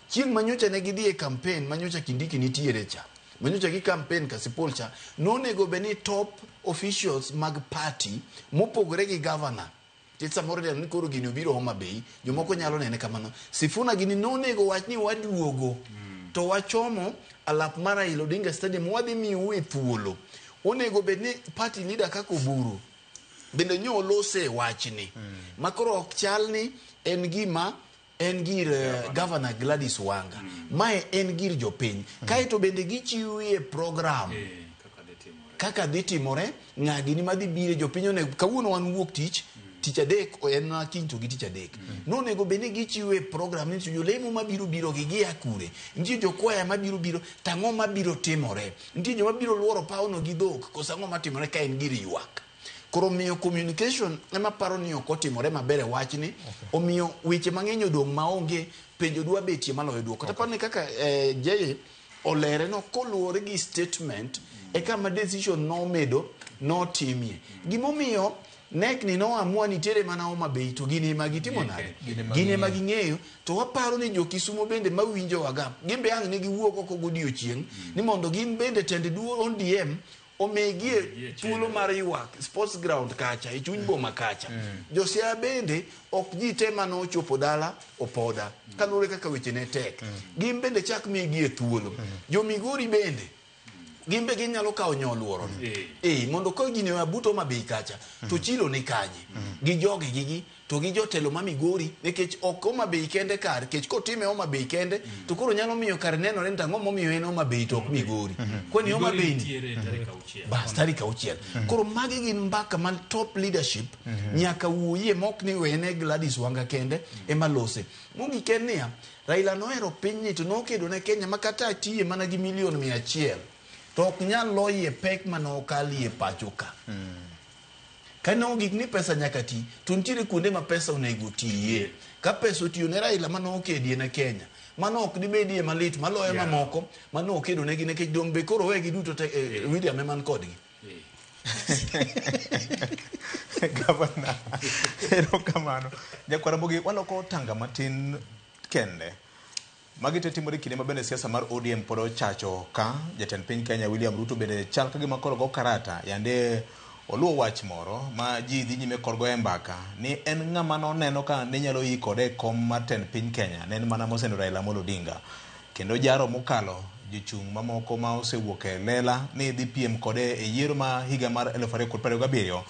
Chieng' manyocha ne gidhi e campaign manyocha Kindiki nitiere cha. Manyocha gi campaign Kasipul cha nonego bed ni top officials mag party mopogore gi governor. Nikech samoro ineno ni koro gini obiro Homa Bay, jomoko nyalo nene kamano. Sifuna gini nonego wach ni waduogo to wachomo alap mar Raila Odinga Stadium wadhi miyou e thuolo. Onego bed ni party leader kaka Oburu bende nyo olose e wachni. Ma koro ok chal ni en gima en gir Governor Gladys Wanga. Mae en gir jopiny. Kaeto bende gichiwie program kaka dhi timore, ng'a gini madhi bire jopiny onego kawuono wan wuok tich tich adek en kiny to gi tich adek. Nonego bed ni gichiwe program ni to jolemo mabiro biro gi gia kure. Nitie jokwaya mabiro biro to ang'o mabiro timore. Nitie joma biro luoro pawno gi dhok koso ang'o matimore ka en gir ywak. Koro miyo communication ema paro ni ok otimore maber e wachni. Omiyo weche mang'eny odong' maonge penjo dwa betie maloyo duoko. Kata aparo ni kaka Jay olere no koluwore gi statement e kama decision nomedo notimie. Gimomiyo NEC ni noamua ni tere mana Homa Bay to gin ema gitimo nade? Gin ema ging'eyo to waparo ni jo Kisumo bende mawinjowaga gin be ang' ne giwuok oko godiochieng' ni mondo gin bende tend duo ODM omigie thuolo mar ywak sports ground kacha e chuny boma kacha. Josiaya bende ok ji te mane ochopo dala opoda kaluwore kaka weche ne tek. Gin bende chak migie thuolo. Jo Migori bende Gin be ginyalo kawo nyoluoro ni. Eh, mondo ka gini oa but Homa Bay kacha, to chilo ni kanye? Gi jogi gigi, to gi jotelo ma Migori, nikech ok Homa Bay kende kar, kech kotime Homa Bay kende, to koro nyalo miyo kar nenore ni to ang'o momiyo en Homa Bay to ok Migori. Kwani Homa Migori Bay ni nitiere tarik 6. Bas, tarik 6. Koro magi gin mbaka man top leadership nyaka wuoyie mok ni wene Gladys Wanga kende ema lose. Mogik en niya, Raila nohero pinyni to nokedo ne Kenya ma kata atiye mana gi milion 100 to ok nyal loyie pek mane okalie pacho ka. Kane ogik ni pesa nyaka ti, to nitiere kuonde ma pesa onego tiye. Ka pesa otiyo ne Raila mane okedie ne Kenya, mano ok dibedie malit maloyo mamoko mane okedo negi nikech dong' be koro wegi duto te, William ema kodgi. Gavana, erokamano. Nyakwar Ramogi, waloko tanga matin kende. Magi te timore kinde ma bende siasa mar ODM pod ochacho ka jatend piny Kenya William Ruto bende chal ka gima koro go karata yande oluwo wach moro ma ji dhi nyime kod goye mbaka ni en ng'ama noneno ka ne nyalo yi kode e kom mar tend piny Kenya ne en mana Mosendo Raila Amolo Odinga. Kendo jaro mokalo jochung' mamoko ma osewuok e lela ni dhi piem kode e yiero ma higa mar 2027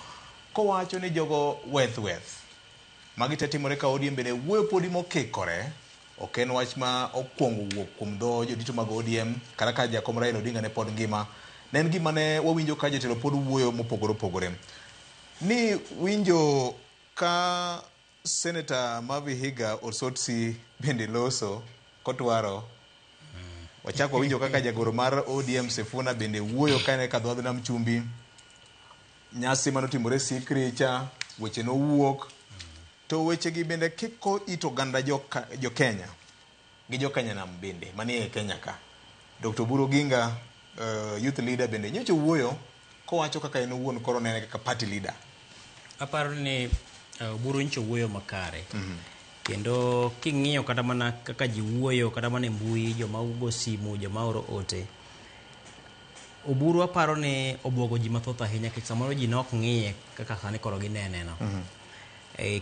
kowacho ni jogo weth weth. Magi te timore ka ODM bende wuoyo podi mokikore. Ok en wach ma okwongo wuok kuom dho jodito mag ODM kata ka jakom Raila Odinga ne pod ngima. Ne en gima ne wawinjo ka jotelo pod wuoyo mopogore opogore. Ni winjo ka Senator ma Vihiga Osotsi bende loso kotwaro. Wachako wawinjo kaka jagoro mar ODM Sifuna bende wuoyo ka en e kadho nam chumbi. Nyasi manotimore Sikri cha, weche nowuok. To wechegi bende kiko it oganda jo Kenya gi jo Kenya nam bende manie Kenya ka. Dr. Oburu Oginga, youth leader bende nyocha wuoyo kowacho kaka en owuon koro nene kaka party leader. Aparo ni Oburu nyocha wuoyo makare. Kendo king'iyo kata mana kaka ji wuoyo kata mana e mbui, joma go simu, joma oro ote. Oburu aparo ni obwogo ji mathoth ahinya nikech samoro ji ne ok ng'iye kaka sani koro ginene no.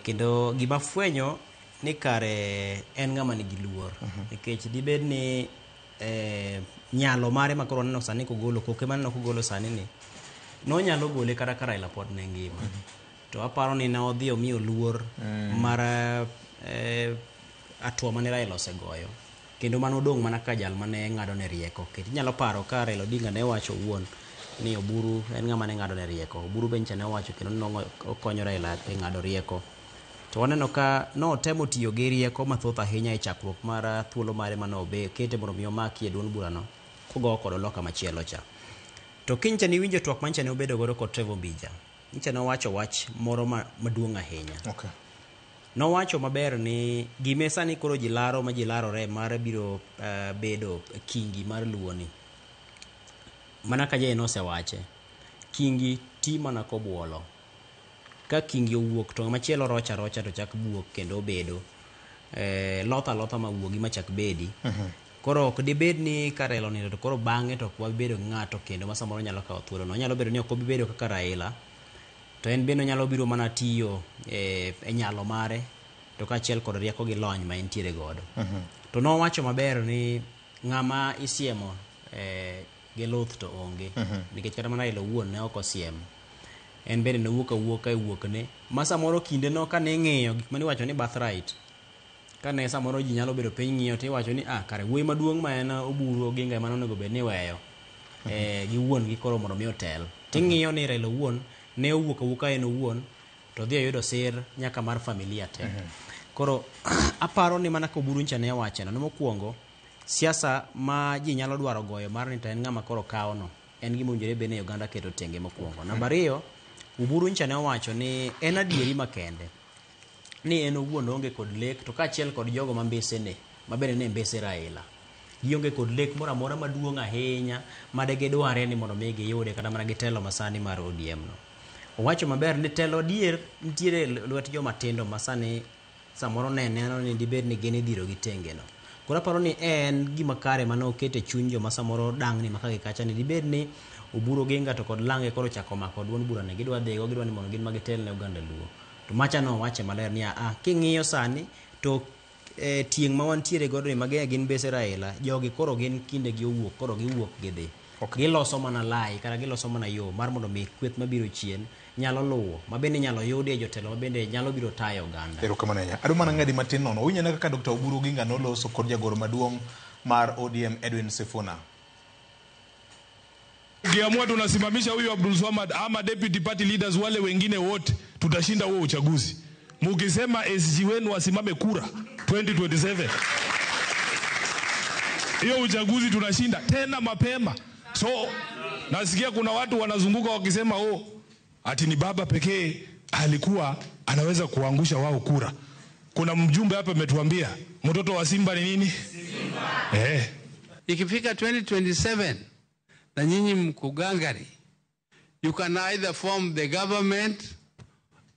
Kendo gima fwenyo ni kare en ng'ama nigi luor. Nikech dibed ni nyalo mare ma koro waneno sani kogolo, koke maneno kogolo sani ni, nonyalo gole kata ka Raila pod ne ngima. To aparo ni ne odhi omiyo luor mar hatua mane Raila osegoyo. Kendo mano odong' mana ka jal mane ng'ado ne rieko. Nikech inyalo paro ka Raila Odinga ne wacho owuon ni Oburu en ng'ama ne ng'ado ne rieko. Oburu be nyicha ne owacho kendo okonyo Raila e ng'ado rieko. To waneno ka notemo tiyo gi rieko mathoth ahinya e chakruok mar thuolo mare mane okete mondo mi omaki e duond burano kogowo kod loka machielo cha. To kiny cha niwinjo twak manyicha ne obedo godo kod Trevor Ombija. Nyicha nowacho wach moro maduong' ahinya. Nowacho maber ni gime sani koro ji laro ma ji larore mar biro bedo kingi mar Luo ni. Mana ka Jay nosewache, kingi ti mana kobuolo. Ka kingi owuok to machielo rocha rocha to chak buok kendo obedo. Lotha lotha mawuogi machak bedi. Koro ok dibed ni ka Raila onindo to koro bang'e to ok wabedo gi ng'ato kendo ma samoro nyalo kawo thuolo no. Onyalo bedo ni ok obi bedo kaka Raila, to en bende onyalo biro mana tiyo e nyalo mare to kaachiel kod rieko gi lony ma entiere godo. To nowacho maber ni ng'ama isiemo gi luth to onge. Nikech kata mana Raila owuon ne ok osiem. En bende nowuok awuoka e wuokne. Ma samoro kinde no kane ing'iyo gik mane iwacho ni birthright, kane samoro ji nyalo bedo piny ng'iyo to iwacho ni kare wuoyi maduong' ma en Oburu Oginga ema onego bed ni iweyo gi wuon gi koro mondo mi otel. Ting'iyo ni Raila owuon ne owuok awuoka en owuon to dhi oyudo sir nyaka mar familia te. Koro aparo ni mana ka Oburu ncha ne owacho no mokwongo, siasa ma ji nyalo dwaro goyo mar ni to en ng'ama koro kawo no, en gima owinjore bed ni oganda keto tenge mokwongo. Namba 2, Oburu ncha ne owacho ni en adieri makende ni en owuon oonge kod lek to kaachiel kod jogo ma mbesene, ma bende ne mbese Raila. Gionge kod lek moro amora maduong' ahinya ma de gidware ni mondo mi giyude kata mana gi telo masani mar ODM no. Owacho maber ni telo adier nitiere lwet joma tindo ma sani samoro ne neno ni dibed ni gin idhiro gi tenge no. Koro aparo ni en gima kare mane oketo e chuny joma samoro dang'ni maka gi kacha ni dibed ni Oburu Oginga to kod lange koro ochako mako duond bura ni gidwa dhigo, gidwa ni mondo gin ma gitel ne oganda Luo. To macha nowache maler ni king'iyo sani to tieng' ma wantiere godo ni magi gin mbese Raila, jogi koro gin kinde gi owuok, koro giwuok gidhi. Giloso mana lai kata giloso mana yo mar mondo mi kweth mabiro chien nyalo luwo, ma bende inyalo yudie jotelo ma bende nyalo biro tayo oganda. Erokamano ahinya. Adwa mana ng'adi matin nono. Winj ane kaka Dr. Oburu Oginga noloso kod jagoro maduong' mar ODM Edwin Sifuna. Ukiamua tunasimamisha huyu Abdul Swamad ama deputy party leaders wale wengine wote, tutashinda huo uchaguzi. Mukisema SG wenu wasimame kura 2027, hiyo uchaguzi tunashinda tena mapema. So nasikia kuna watu wanazunguka wakisema oh, ati ni baba pekee alikuwa anaweza kuangusha wao kura. Kuna mjumbe hapa ametuambia mtoto wa Simba ni nini? Simba. Ikifika 2027 na nyinyi mko gangari, you can either form the government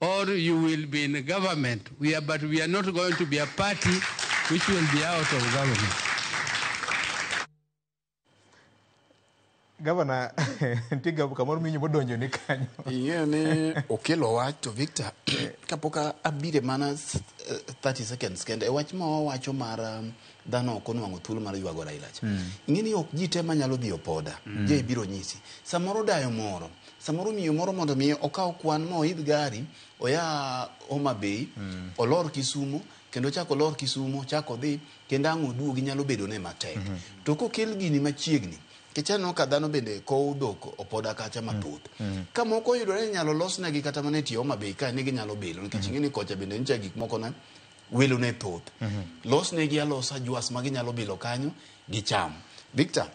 or you will be in government. But we are not going to be a party which will be out of government. Governor, nitie kamoro minyo modonjo ni kanyo. Ing'eyo ni okelo wach to Victor, kapok abire mana 30 seconds kende, e wach ma wawacho mar dhano ok onwang'o thuolo mar ywago Raila cha. Ing'e ni ok ji te manyalo dhi opoda, je ibiro nyisi. Samoro dayo moro, samoro miyo moro mondo mi okaw kwan ma oidh gari, oya Homa Bay, olor Kisumo, kendo chako olor Kisumo, chako dhi, kendo ang' oduogi nyalo bedo ne matek. To kokel gini machiegni, nikech aneno ka dhano bende kowo dhok opoda kacha mathoth. Ka moko oyudore ni inyalo losnegi kata mana e tie Homa Bay kae ni ginyalo bilo, nikech ing'e ni kocha bende nitie gik moko na welo ne thoth. Losnegi alosa jwas ma ginyalo bilo kanyo gicham. Victor,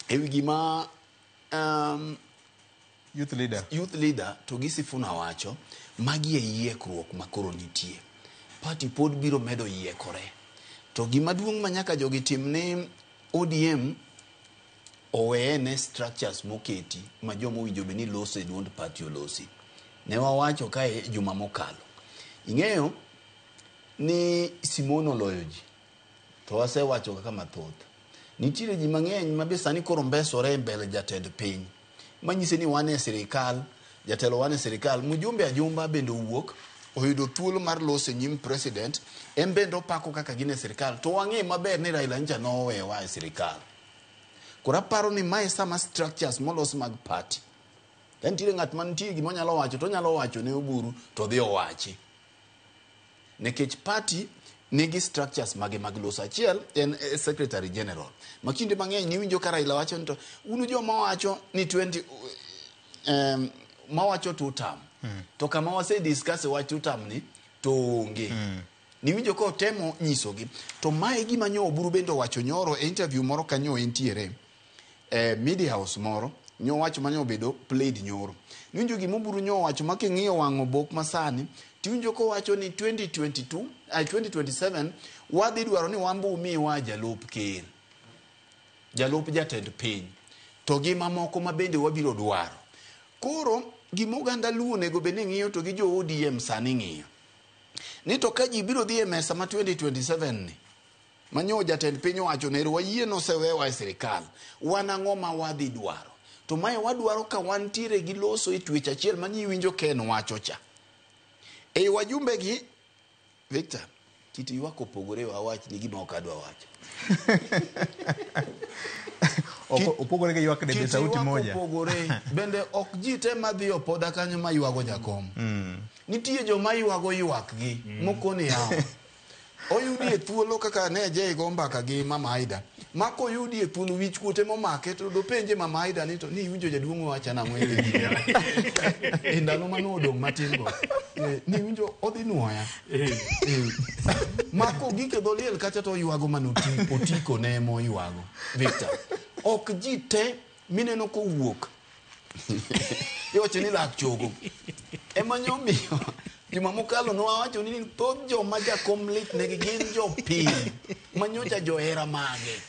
ewi gima youth leader to gi Sifuna wacho, magi e yiekruok ma koro nitie. Party pod biro medo yiekore. To gima duong' ma nyaka jogi tim ni ODM owene structures moketi ma joma owinjo bed ni loso e duond party olosi. Ne wawacho kae juma mokalo. Ing'eyo ni Simon oloyo ji. To wasewacho kaka mathoth. Nitiere ji mang'eny ma be sani koro mbesore e mbele jatend piny. Manyise ni wan e sirikal, jatelo wan e sirikal, mjumbe ajumba bende owuok, oyudo thuolo mar loso e nyim president, en bende opako kaka gin e sirikal. To wang'e maber ni Raila ncha nowewa e sirikal. Koro aparo ni mae sama structures molos mag party. Ka nitiere ng'at mantie gima onyalo wacho, to onyalo wacho ne Oburu, to odhi owachi. Nikech party nigi structures mage mag loso. Achiel en secretary general. Ma kinde mang'eny niwinjo ka Raila wacho ni to un joma wacho ni 20 mawacho two term. To kama wase discuss wach two term ni to onge. Niwinjo ka otemo nyisogi. To mae gima nyo Oburu bende owacho nyoro e interview moro kanyo entiere. Media house moro nyo wacho manyo obedo played nyoro. Niwinjo gima Oburu nyo wacho ma king'iyo wang' obok masani, tiwinjo kowacho ni 2022, 2027 wadhi dwaro ni wan be umiwa jalup ker, jalup jatend piny, to gi mamoko ma bende wabiro dwaro. Koro gima oganda Luo onego bed ni ng'iyo to gi jo ODM sani ng'iyo. Ni to ka ji biro dhi e mesa ma 2027 ni, manyo jatend piny owacho ne wayie nosewewa e sirikal, wan ang'o ma wadhi dwaro? To mae wadwaro ka wantiere gi loso e twech achiel ma iwinjo Ken wacho cha. Ei wajumbe gi, Victor, kit ywak opogore wawach ni gima ok adwa wacho. Opogore gi ywak de sauti moja. Opogore. Bende ok ji te madhi opoda kanyo ma ywago jakom. Nitie joma ywago ywakgi mokoni yawa. Oyudi e thuolo kaka ne Jay go mbaka gi Mama Aida. Mako oyudi e thuolo wich kuote momake to dopenje Mama Aida ni to ni iwinjo jaduong' owacho nang'o e e ndalo mane odong' matin go. Ni iwinjo odhi nuoya. Mako gik e dho liel kacha to oywago mane otiko ne moywago. Victor, ok ji te mineno kowuok. Iwacho ni lak chogo. Ema nyomiyo juma mokalo nowacho ni thoth joma jakom lit negi gin jopiny manyocha johera mage.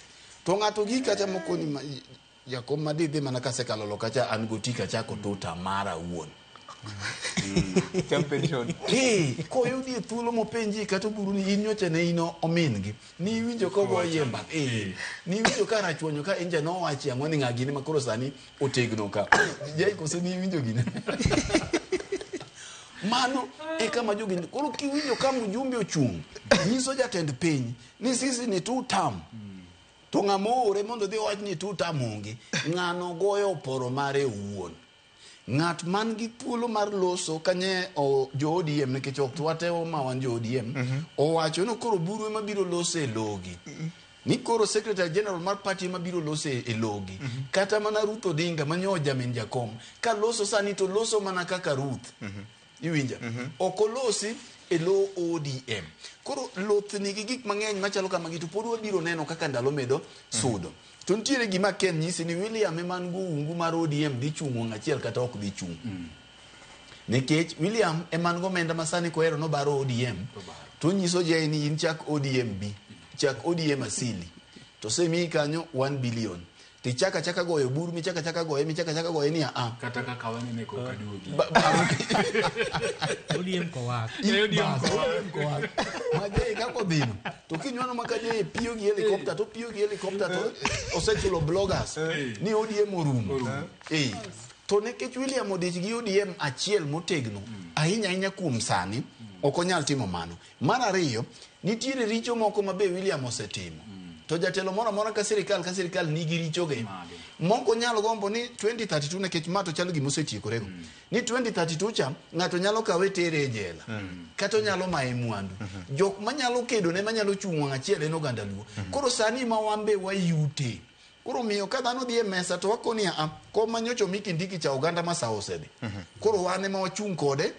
To ng'ato gi kacha moko ni jakom madhi mana kasekalo loka cha an gotika chako tuta mara wuon. Championship. Koyudi e thuolo mopenji kata Oburu ni in nyocha ne in omin gi. Ni iwinjo ka ogoye mbaka. Ni iwinjo ka Rachuonyo ka enja nowachi ang'o ni ng'a gini ma koro sani otegno ka. Jai kose ni iwinjo gini. Mano e kama jogi koro kiwinjo ka mjumbe ochung' nyiso jatend piny ni sisi ni two term. To ng'ama oore mondo odhi owach ni two term onge, ng'ano goyo oporo mare owuon. Ng'at man gi thuolo mar loso kanye o, jo ODM nikech ok wate ma wan jo ODM owacho ni koro buru ema biro loso e logi. Ni koro secretary general mar party ema biro loso e logi. Kata mana Ruth Odinga manyo jamin jakom ka loso sani to loso mana kaka Ruth. Iwinja? Ok olosi e lo ODM. Koro loth nigi gik mang'eny machalo kamagi to pod wabiro neno kaka ndalo medo sudo. To nitiere gima Ken nyisi ni William ema man go ungu mar ODM dhi chung' wang' achiel kata ok dhi chung'. Nikech William ema man gomenda ma sani kohero nobaro ODM to nyiso Jay ni in chak ODM B, chak ODM asili. To semiyi kanyo 1 billion. Tichaka achaka goyo buru michaka achaka goye michaka achaka goye ni a Kata kaka wanene koka duogi. ODM kowak. ODM Bas, ODM kowak. Ma Jay kaka odhino. To kinywano ma ka Jay piyo gi helicopter to piyo gi helicopter to osechulo bloggers ni ODM orumo. Eh. To nikech William odich gi ODM achiel motegno ahinya ahinya kuom sani ok onyal timo mano. Mar ariyo, nitiere richo moko ma be William osetimo. To jatelo moro amora ka sirikal ka sirikal nigi richoge. Moko nyalo gombo ni 2032 nikech ma to chalo gima osetiekorego. Ni 2032 cha ng'ato nyalo kawe tere e jela. Kata onyalo maye mwandu. Jok manyalo kedone manyalo chung' wang' achiel en oganda Luo. Koro sani ma wan be wayute. Koro miyo ka dhano dhi e mesa to wakoni a kom manyocha omi Kindiki cha oganda ma sa osedhi. Koro wan ema wachung' kode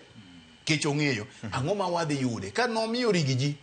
kech ong'eyo ang'o ma wadhi yude. Ka nomiyo Rigiji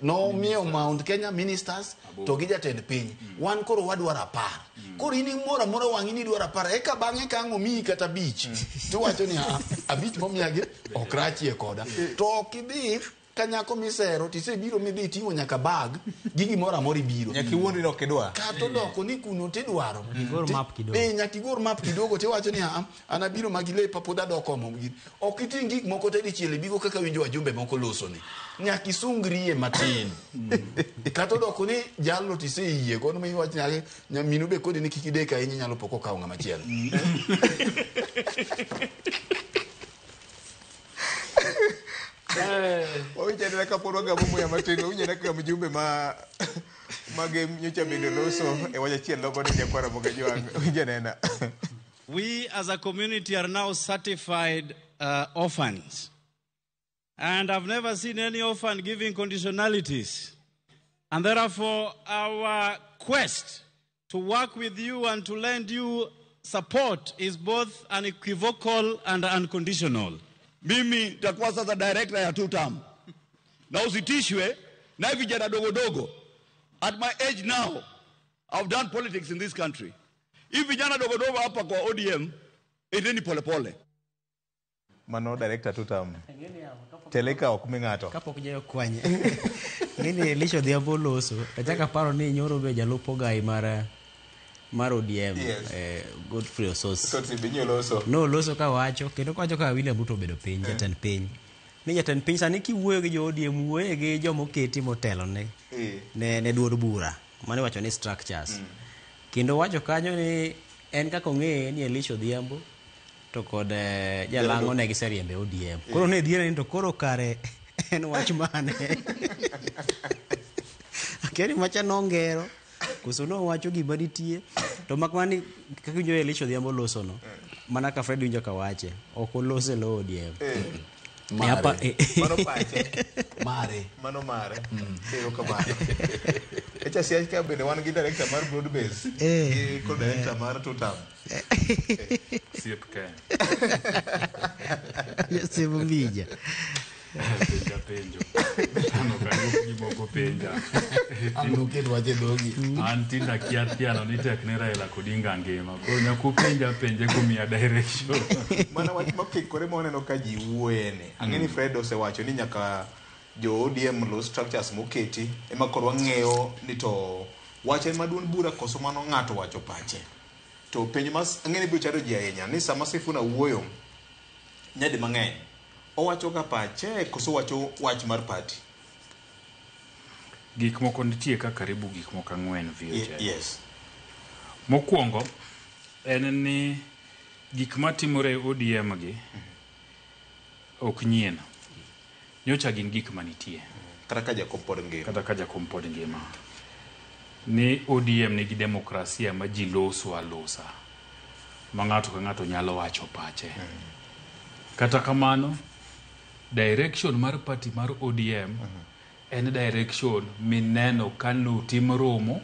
nomiyo Mount Kenya ministers to gi jatend piny wan koro wadwaro 10 koro in moro amora wang'i ni idwaro 10 eka bang'e ka ang' omiyi kata 5 tiwacho ni "Ah, 5 momiyagi ok rachie koda to ok idhi ka nyako misero tisebiro midhi iting'o nyaka bag gi gimoro amora ibiro Nyaka iwuondri ni ok idwar. kata odoko ni kuno tidwaro igor map kidogo. Nyaka igor map kidogo tiwacho ni "Ah, an abiro magi lepa pod adok omo gini ok iting' gik moko te dichiel ibigo kaka winjo wajumbe moko loso ni nyaka isungrie matin kata odoko ni jalno tiseyie godo miwach ni nyaminu be kodi ni kik idek ahinya inyalo po kokawo ng'ama chielo Wawinjo anena kapod wagamo muya matin, wawinjo anena kaka mjumbe ma mage nyocha bende loso e wach achiel logo ni nyakwara Mogajwang'. Winjo anena. We as a community are now certified orphans. And I've never seen any orphan giving conditionalities. And therefore, our quest to work with you and to lend you support is both unequivocal and unconditional. Mimi nitakuwa sasa director ya two term, na usitishwe na hivi vijana dogo dogo. At my age now, I've done politics in this country. Hivi vijana dogo dogo hapa kwa ODM, endeni polepole. Mano director tutam. Teleka ok mi ng'ato. Kapok jayo kwanye. Ng'eni Elisha Odhiambo loso, achako aparo ni nyoro be jalup ogai mar ODM Yes. Godfrey Osotsi. Osotsi be nyo loso. No loso ka wacho kendo kawacho ka William Ruto obedo piny jatend piny. Ni jatend piny sani kiwuoyo gi jo ODM wuoye gi joma oketi motelo ne ne duond bura. Mano iwacho ni structures. Kendo wacho kanyo ni en kaka ong'eye ni Elisha Odhiambo to kod jalang'o ne giseriembe ODM. Koro ne dhiere ni to koro kare en wach mane? Akia ni macha nongero koso nowacho gima nitie to mak mana ni kaka iwinjo Elisha Odhiambo loso no mana ka Fred winjo ka wache ok oloso e lo ODM. Mare. Mano pache. Mare. Mano mare. Erokamano. HRCI ka bende wan gi director mar broad base. Gi kod director mar tutam. Siep Ken. Joseph Mbija. Penja penjo. Ano kaluok gimoko penja. Ang' noket wach e dhogi. An tinda kia thiano ni tek ne Raila Odinga ngima. Koro nyaka upenja penje kumiya direction. Mana wach mokikore ma waneno ka ji wuoye ni. Ang'e ni Fred osewacho ni nyaka jo ODM los structures moketi ema koro wang'eyo ni to wach en maduond bura koso mano ng'ato wacho pache. To penjo ma ang'e ni biro chando ji ahinya ni sama Sifuna wuoyo nyadi mang'eny owacho ga pache koso owacho wach mar party. Gik moko nitie ka karibu gik moko 4 VOJ. Yes. Mokwongo en ni gik matimore e ODM gi ok nyien. Nyocha gin gik manitie. Kata ka jakom pod ngima. Kata ka jakom pod ngima. Ni ODM nigi demokrasia ma ji loso alosa. Ma ng'ato ka ng'ato nyalo wacho pache. Kata kamano, direction mar party mar ODM en direction mineno ka notim romo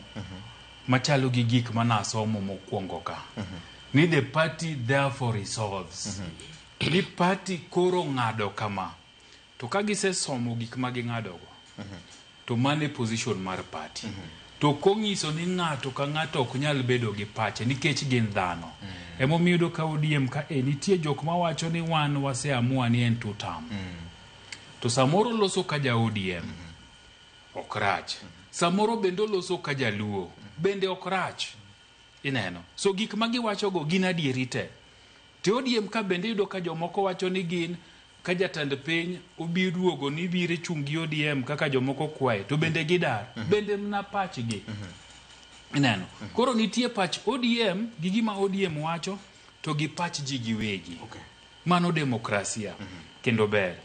machalo gi gik manasomo mokwongo ka. Ni the party therefore resolves. Ni party koro ng'ado kama. To ka gisesomo gik ma ging'adogo, to mano e position mar party. To kong'iso ni ng'ato ka ng'ato ok nyal bedo gi pache nikech gin dhano. Emomiyo iyudo ka ODM ka e nitie jok mawacho ni wan waseamua ni en two term. To samoro loso ka ja ODM ok rach. Samoro bende oloso ka jaluo bende ok rach. Ineno. So gik ma giwachogo gin adieri te. To ODM ka bende iyudo ka jomoko wacho ni gin ka jatend piny obi duogo ni biro chung' gi ODM kaka jomoko kwaye to bende gidar. Bende mna pachgi. Ineno. Koro nitie pach ODM gi gima ODM wacho to gi pach ji giwegi. Mano demokrasia kendo ber.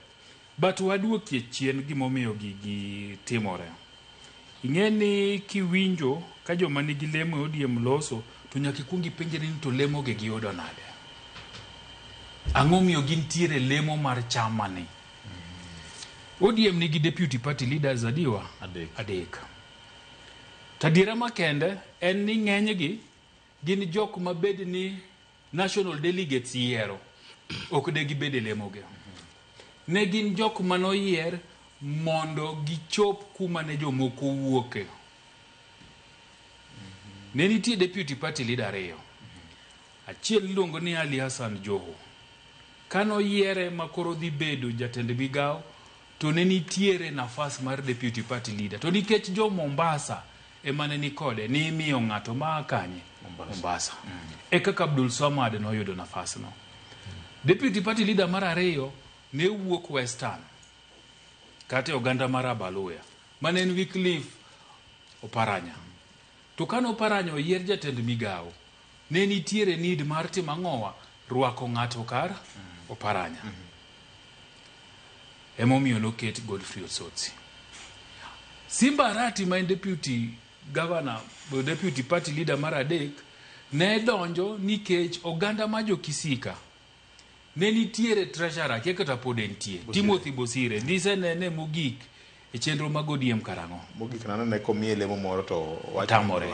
But waduokie chien gimomiyo gigi timore. Ing'e ni kiwinjo ka joma nigi lemo e ODM loso to nyaka ikuong ipenjri ni to lemo gi giyudo nade. Ang'o miyo gintiere lemo mar chama ni? ODM nigi deputy party leaders adiwa? Adek. To adiera makende en ni ng'enygi gin jok mabed ni national delegates yiero ok de gibed e lemogi. Ne gin jok manoyier mondo gichop kuma ne jomoko wuoke. Ne nitie deputy party leader ariyo. Achiel iluongo ni Ali Hassan Joho. Kanoyiere ma koro dhi bedo jatend migao to ne nitiere nafas mar deputy party leader. To nikech jo Mombasa ema ne ni kode, nimiyo ng'ato maa kanye? Mombasa. E kaka Abdul Samad noyudo nafasno. Deputy party leader mar ariyo ne wuok Western kata e oganda mar Abaluya mane en Wycliffe Oparanya. To kane Oparanya oyier jatend migao, ne nitiere need mar timo ang'owa? Rwako ng'ato kar Oparanya. Emomiyo noket Godfrey Osotsi. Simba Arati ma en deputy governor, deputy party leader mar adek, ne donjo nikech oganda ma jo Kisika ne nitiere treasurer, akia kata pod entie, Timothy Bosire. Nisenene mogik e chenro mag ODM karang'o? Mogik nanene komiye lemo moro to wacho Otamore.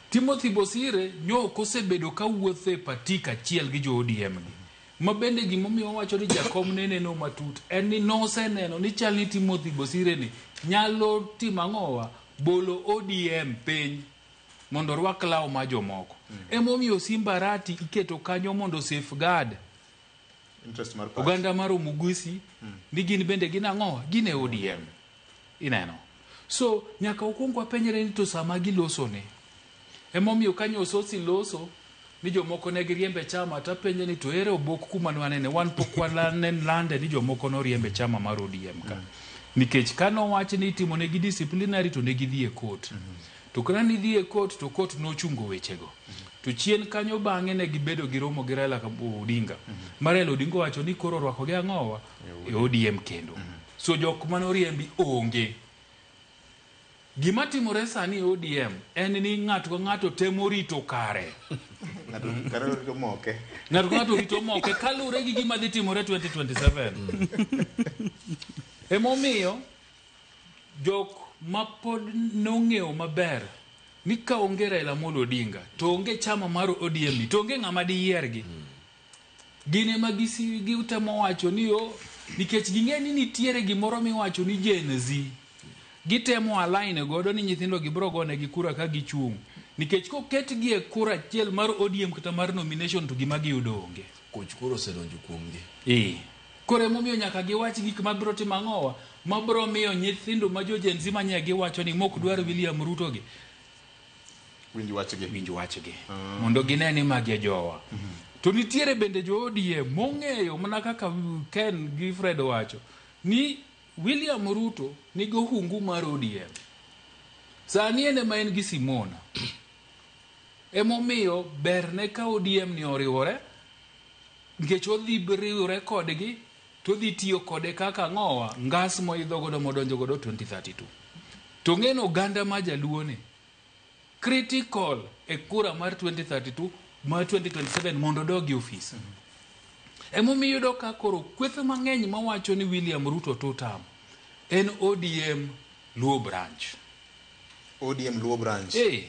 Timothy Bosire nyo ok osebedo ka wuotho e patik achiel gi jo ODM gi. Ma bende gimomiyo wawacho ni jakom ne neno matut en ni noseneno ni chal ni Timothy Bosire ni nyalo timo ang'owa bolo ODM piny mondo orwak law ma jomoko. Emomiyo Simba Arati iketo kanyo mondo safeguard Interest mar party. oganda mar Omugusi ni gin bende gin ang'owa gin e ODM. Ineno. So nyaka wakwong wapenjre ni to sama giloso ni emomiyo kanyo Osotsi loso ni jomoko ne giriembe chama tapenje ni to ere obok kuma nwanene wan pok walande ni jomoko noriembe chama mar ODM ka. Nikech kanowach ni itimo negi disciplinary to ne gidhi e court. To kane nidhi e court to court nochungo wechego. To chien kanyo bang'e ne gibedo gi romo gi Raila Odinga. Ma Raila Odinga owacho ni koro orwako gi ang'owa e ODM kendo. So jok manoriembi onge. Gima timore sani e ODM en ni ng'ato ka ng'ato temo rito kare. Ng'ato kare rito moke. Ng'ato ka ng'ato rito moke kaluwore gi gima dhi timore 2027. Emomiyo jok ma pod nong'eyo maber ni ka onge Raila Amolo Odinga to onge chama mar ODM ni to onge ng'ama diyiergi. Gin ema gitemo wacho ni o nikech ging'e ni nitiere gimoro miwacho ni Gen Z. Gitemo align godo ni nyithindo gi biro gonegi kura ka gichung'. Nikech koketgi e kura achiel mar ODM kata mar nomination to gima giyudo onge. Koch koro osedonjo kuomgi. Ee. Koro emomiyo nyaka giwach gik mabiro timo ang'owa mabiro miyo nyithindo ma jo Gen Z manye giwacho ni mok dwar William Ruto gi Winj wachgi. Winj wachgi. Mondo gine ni magi e jowa. To nitiere bende jo ODM mong'eyo mana kaka Ken gi Fred wacho ni William Ruto nigi ohungu mar ODM. Sani en ema en gi Simona. Emomiyo berne ka ODM ni oriwore nikech odhi riwore kodgi to odhi tiyo kode kaka ang'owa ngas moidho godo modonjo godo 2032. To ng'eno oganda ma jaluo ni critical e kura mar 2032 mar 2027 mondo odog e ofis. Emomiyo iyudo ka koro kweth mang'eny mawacho ni William Ruto two term en ODM Luo branch. ODM Luo branch. Eh.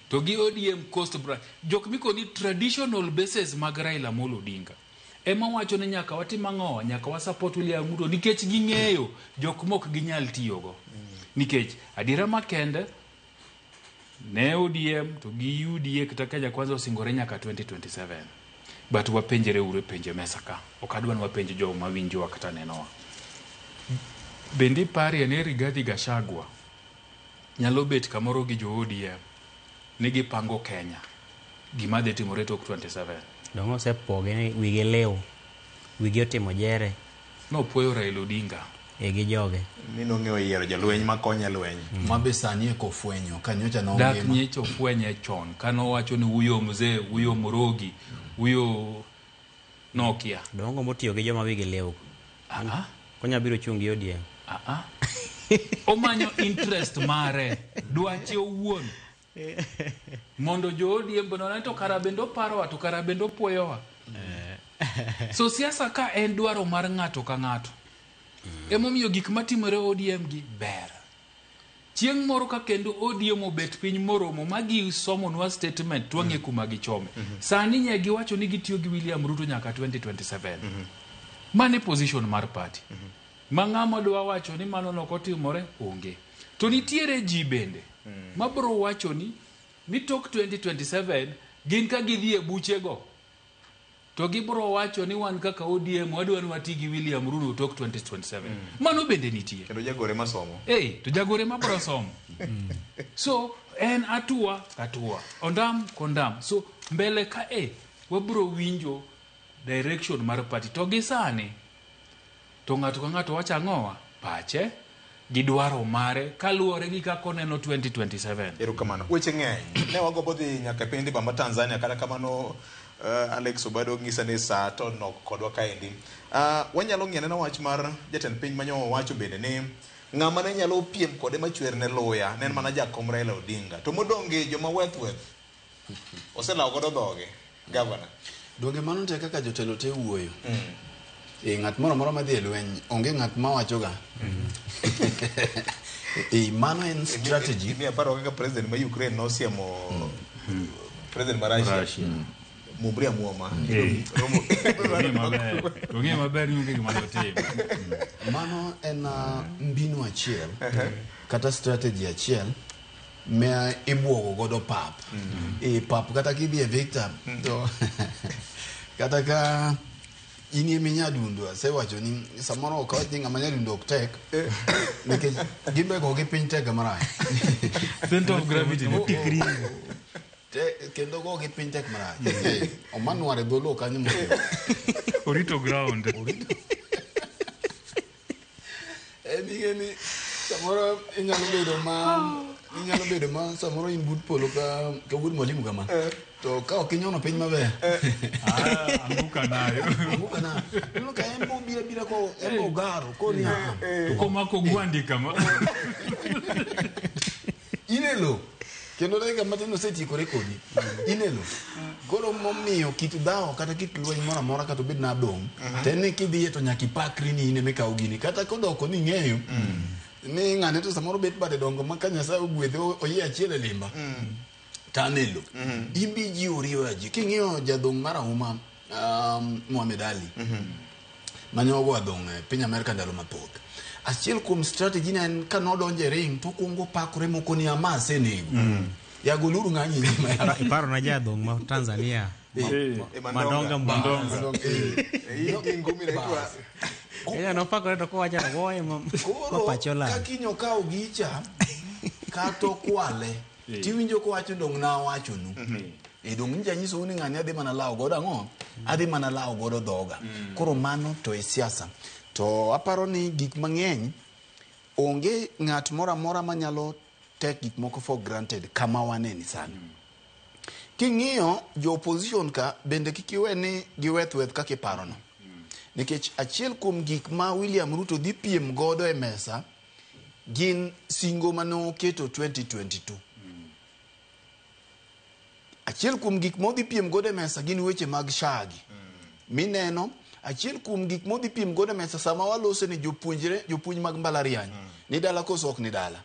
To gi ODM Coast branch. Jok mikoni traditional bases mag Raila Amolo Odinga. Ema wacho ni nyaka watim ang'o? Nyaka wa support William Ruto nikech ging'eyo jok mok ginyal tiyogo. Nikech adiera makende ne ODM to gi UDA kata Kenya Kwanza osingore nyaka 2027. But wapenjre uru e penjo e mesa ka. Ok adwa ni wapenj joma winjowa kata nenowa. Bende iparie ni Rigathi Gachagua nyalo bet kamoro gi jo ODM ni gipango Kenya gima dhi timore tok 27. Dong' osepoge ni wigi liw, wigi otimo jere. Nopuoyo Raila Odinga. E gi joge. Ni nong'eyo yiero jolweny makonye e lweny. Ma be sani eka ofwenyo ka nyocha Dak nongima. nyicha ofwenye chon kanowacho ni huyo mzee, huyo mrogi, huyo Nokia. Dongo motiyo gi joma wigi liw. Konya biro chung' gi ODM. Omanyo interest mare, dwache owuon. Mondo jo ODM bende one to kara bende oparowa to kara bende opuoyowa. So siasa ka en dwaro mar ng'ato ka ng'ato. Emomiyo gik matimore ODM gi ber. Chieng' moro ka kendo ODM obet piny moromo ma gisomonwa statement to wang'e kuma gichome. Sani nye giwacho ni gitiyo gi William Ruto nyaka 2027. Mano e position mar party. Ma ng'ama dwa wacho ni mano nok otimore onge. To nitiere ji bende mabro wacho ni tok 2027 gin ka gidhi e buchego to gibro wacho ni wan kaka ODM wadwa ni wati gi William Ruto tok 2027. Mano bende nitie. Kendo jagore masomo. Ei, to jagore mabro somo. So en atua katua, ondam kondam. So mbele ka e wabro winjo direction mar party to gi sani to ng'ato ka ng'ato wacho ang'owa pache gi dwaro mare kaluwore gi kaka oneno 2027. Erokamano. Weche ng'eny. Ne wagombo dhi nyaka e piny Dhiba ma Tanzania kata kamano Alex Obado ng'isa ni saa to nok kodwa kaendi. Wanyalo ng'iyo anena wach mar jatend piny manyo owacho bende ni ng'ama ne nyalo piem kode machwer ne luya ne en mana jakom Raila Odinga. To modong' gi joma weth weth oselawo godo dhoge. Governor. Donge mano te kaka jotelo te wuoyo. E ng'at moro amora madhi e lweny onge ng'at mawachoga. E mano en strategy. Imiya paro kaka president ma Ukraine nosiemo president ma Russia. Mumri amuoma. Ong'e maber ni onge gima dotim. Mano en mbinu achiel kata strategy achiel ma ibuogo godo pap. E pap kata kidhi e Victor to kata ka in ema inyadundo asewacho ni samoro ok awach ni ng'ama nyadundo ok tek nikech gimbe gogi piny tek marach. Center of gravity ne tikri. Kendo gogi piny tek marach. Omanware dholuo kanyo mondo. Orito ground. En ing'e ni samoro inyalo bedo ma samoro in but polo ka wuod mwalimu kama. To ka ok inyono piny maber. Anguka nayo. Anguka nayo. Ineno ka en bo bira bira ko en bo garo ko ni ah. To komako gwandi kama. Inelo. Kendo dakika matin osetiekore kodi. Inelo. Koro momiyo kit dhawo kata kit lweny moro amora kata obed na adong', to en ni kidhiye to nyaka ipakri ni in ema ikawo gini. Kata kodoko ni ing'eyo ni ng'ane to samoro bet bade dongo ma ka Nyasaye ogwedhe oyie achiel e limba. To an e lo. In be ijiwori iweyo ji. King'iyo jadhong' mar auma Muhammad Ali mane ogo adhong' e piny Amerka ndalo mathoth. Achiel kuom strategy ne en ka nodonjo e ring to okwongo opakore moko ni ama asenego. Yagoluru ng'anyi nyima. Iparo na jadhong' ma Tanzania. Mandonga Mandonga. Enya nopakore to kowacho to goye ma pacho lal. Koro kakinyo kawo gicha kata okwale tiwinjo kowacho dong' nawachonu. Dong' nyicha nyisou ni ng'ani adhi mana lawo godo ang'o? Adhi mana lawo godo dhoga. Koro mano to e siasa. To aparo ni gik mang'eny onge ng'at moro amora manyalo take gik moko for granted kama waneni sani. King'iyo jo opposition ka bende kik iwe ni giweth weth kaka iparono. Nikech achiel kuom gik ma William Ruto dhi piem godo e mesa Gin singo mane oketo 2022. Achiel kuom gik modhi piem godo e mesa gin weche mag SHA gi. Mineno, achiel kuom gik modhi piem godo e mesa sama walose ni jopuonjre, jopuonj mag mbalariany, ni dala koso ok ni dala.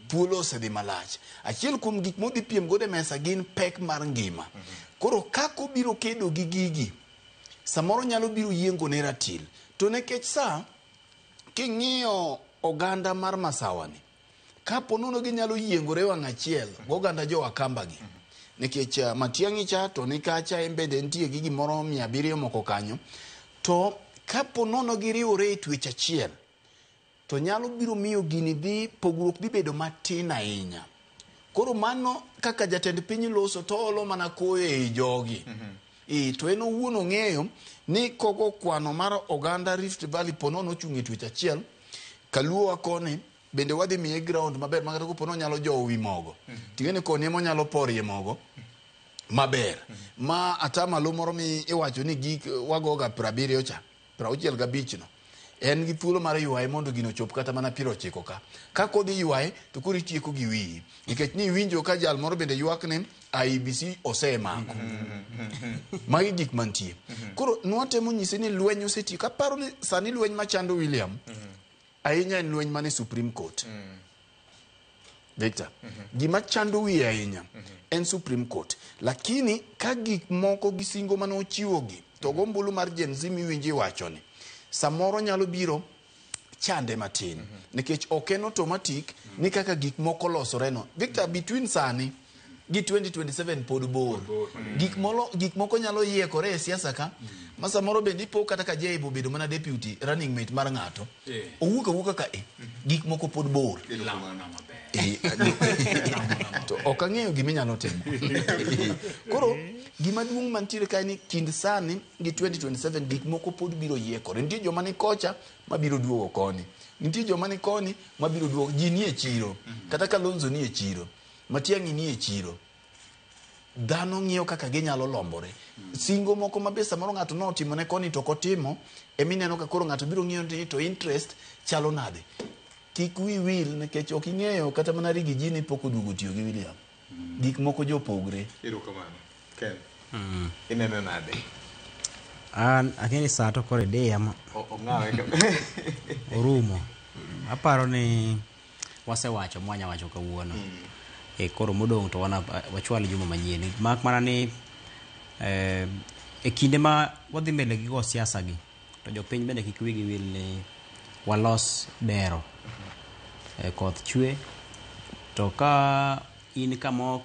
Thuolo osedhi malach. Achiel kuom gik modhi piem godo e mesa gin pek mar ngima. Koro kaka obiro kedo gi gigi, samoro nyalo biro yiengo ne ratil. To nikech sa, king'iyo oganda mar Masawa ni, kapo nono ginyalo yiengore wang' achiel goganda jo Akamba gi. Nikech Matiang'i cha to ni kacha en bende nitie gi gimoro 700 moko kanyo. To kapo nono giriwore e twech achiel, to nyalo biro miyo gini dhi, pogruok dhi bedo matin ahinya. Koro mano kaka jatend piny loso to olo mana koyo ei jogi. To en owuon ong'eyo ni kogo kwano mar oganda Rift Valley po nono ochung' e twech achiel, kaluowa koni bende wadhi miye ground maber ma kata kopo ni onyalo jowo wi mogo. Ting'e ni koni ema onyalo porie mogo maber. Ma atamalo moro mi iwacho ni gik wagoga 70 cha, 65 no. En gi thuolo mar ywaye mondo gino ochop kata mana 90 ka. Ka kodhi ywaye to koro itieko gi wiyi. Nikech ni iwinjo ka jal moro bende ywak ni IEBC osemako. Magi gik mantie. Koro nwatemo nyise ni lweny osetieko. Aparo ni sani lweny machando William ahinya en lweny mane Supreme Court. Victor, gima chando wiye ahinya en Supreme Court. Lakini ka gik moko gi singo mane ochiwogi to gombulu mar Gen Z miwinjo iwacho ni samoro nyalo biro chande matin. Nikech ok en automatic ni kaka gik moko losore no. Victor, between sani gi 2027 pod bor. Gik moko nyalo yiekore e siasa ka, ma samoro bende ipo kata ka Jaibo obedo mana deputy running mate mar ng'ato. Owuok awuoka ka e. Gik moko pod bor. To ok ang'eyo gima inyalo timo. Koro gima duong' mantiere kae ni kind sani gi 2027 gik moko pod biro yiekore. Nitie joma ni kocha mabiro duogo koni. Nitie joma ni koni mabiro duogo. Ji nie chiro. Kata Kalonzo nie chiro. Matiang'i nie chiro. Dhano ng'iyo kaka ginyalo lombore. Singo moko ma be samoro ng'ato notimo ne koni to ok otimo, emineno ka koro ng'ato biro ng'iyo ni to interest chalo nade. Kik wi wil nikech ok ing'eyo kata mana Riggy G ni pok oduogo tiyo gi William. Gik moko jopogre. Erokamano. Ken. Ineno nade? An ang'e ni sa to koro ideya ma Ong'awe ka. orumo. Aparo ni wasewacho mwanya wacho kawuono. Koro modong' to wana wachwal juma manyien. Mak mana ni e kinde ma wadhi mbele gi go siasa gi, to jopiny bende kik wigi wil ni walos dero. Koth chwe to ka in kama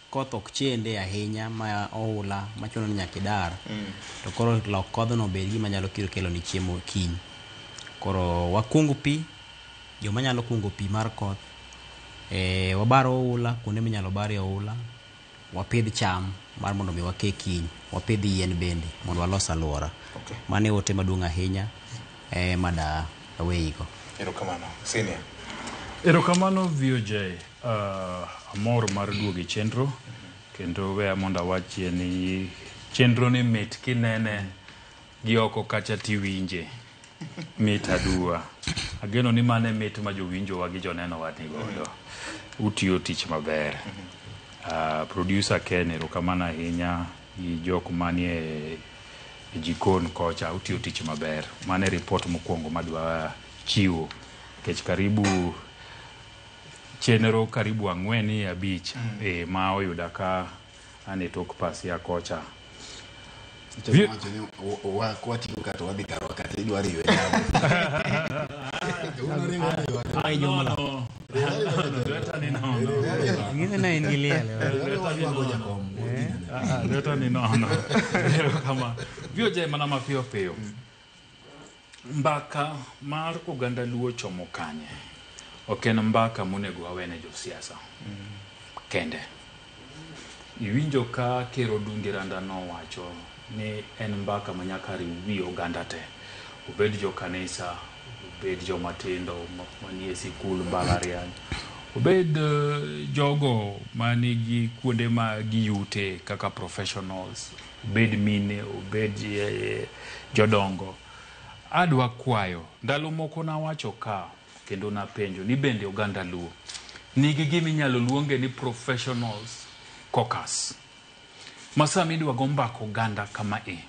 koth ok chende ahinya ma oula machuno ni nyaka idar, to koro lok kodhno obed gima nyalo kelo ni chiemo kiny. Koro wakung pi, joma nyalo kungo pi mar koth, wabar oula kuonde minyalo barie oula, wapidh cham mar mondo mi wake kiny, wapidh yien bende mondo walos alwora. Mano e ote maduong' ahinya mada aweyigo. Erokamano. Senior. Erokamano VOJ. Amor mar duogo e chenro kendo weya mondo awachie ni chenro ni mit kinene gi oko kacha tiwinje. Mit aduwa. Ageno ni mano e mit ma jowinjowa gi jonenowa ni godo. Utiyo tich maber. Producer Ken, erokamano ahinya gi jok manie e jikon kocha, utiyo tich maber. Mano e report mokwongo madwa chiwo. Nikech karibu chenro karibu 4 5 ma oyuda ka an e tok pasia kocha. Kwatiyo kata wadhi karwa kata idwa riwe nyamo. Lweta ni nono. Ng'ise ne in gi liel. Lweta ni nono. Erokamano. VOJ mana mapiyo piyo. Mbaka mar oganda Luo chomo kanye? Ok en mbaka monego wawene josiasa kende. Iwinjo ka Ker Odungi Randa nowacho ni en mbaka ma nyaka riw wi oganda te. Obed jo kanisa, obed joma tindo manie sikul mbalariany, obed jogo manigi kuonde ma giyute kaka professionals, obed mine, obed jodongo. Adwa kwayo, ndalo moko nawacho ka kendo napenjo ni bende oganda Luo nigi gima inyalo luonge ni professionals caucus ma sama idwa go mbaka oganda kama e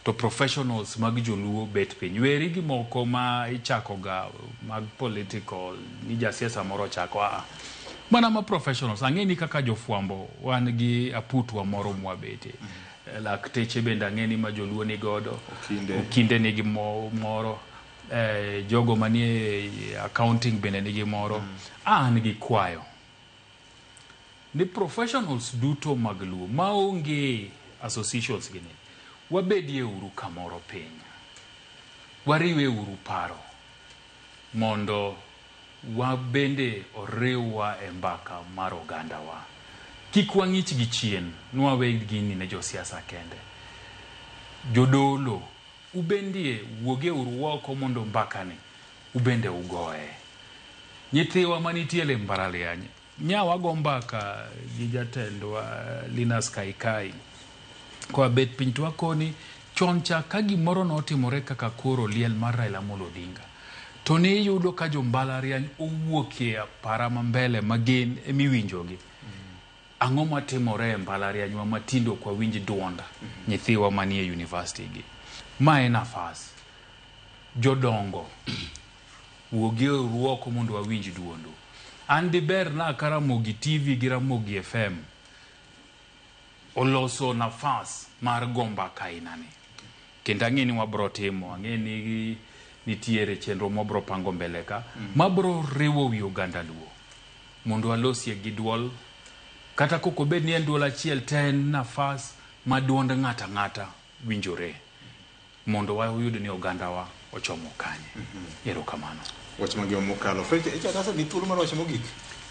to professionals mag joluo bet piny weri gi moko ma ichako ga mag political ni jasiasa moro ochako a mana ma professionals ang'e ni kaka jofwambo wan gi aputwa moro mwabete lakteche bende ang'e ni ma joluo ni godo Okinde. okinde nigi moro jogo manie accounting bende nigi moro an gi kwayo ni professionals duto mag Luo maonge associations gini wabedie uru kamoro piny wariwe uru paro mondo wabende oriwwa e mbaka mar ogandawa kik wang'ich gi chien nwawe gini ne josiasa kende jodolo ubendie wuoge uru oko mondo mbakani ubende ugoye nyithiwa manitiere e mbalariany nya wago mbaka gi jatendwa Linus Kaikai koa bet piny to wakoni chon cha ka gimoro notimore kaka koro liel mar Raila Amolo Odinga to ne iyudo ka jo mbalariany owuok e apara ma mbele ma gin emiwinjogi ang'o matimore e mbalarianywa matindo ok wawinj duond nyithiwa manie university gi ma en nafas jodongo wuogie uru oko mondo wawinj duondu an diber na ka Ramogi TV gi Ramogi FM oloso nafas mar go mbaka ainani kendo ang'e ni wabro timo ang'e ni nitiere chenro mwabro pango mbele ka mabro riwo wi oganda Luo mondo walosie gi duol kata kok obed ni en duol achiel to en nafas ma duond ng'ato ang'ata winjore mondo wayud ni ogandawa ochomo kanye erokamano Wach mangima mokalo. Fred, ichako ni thuolo mar wacho mogik.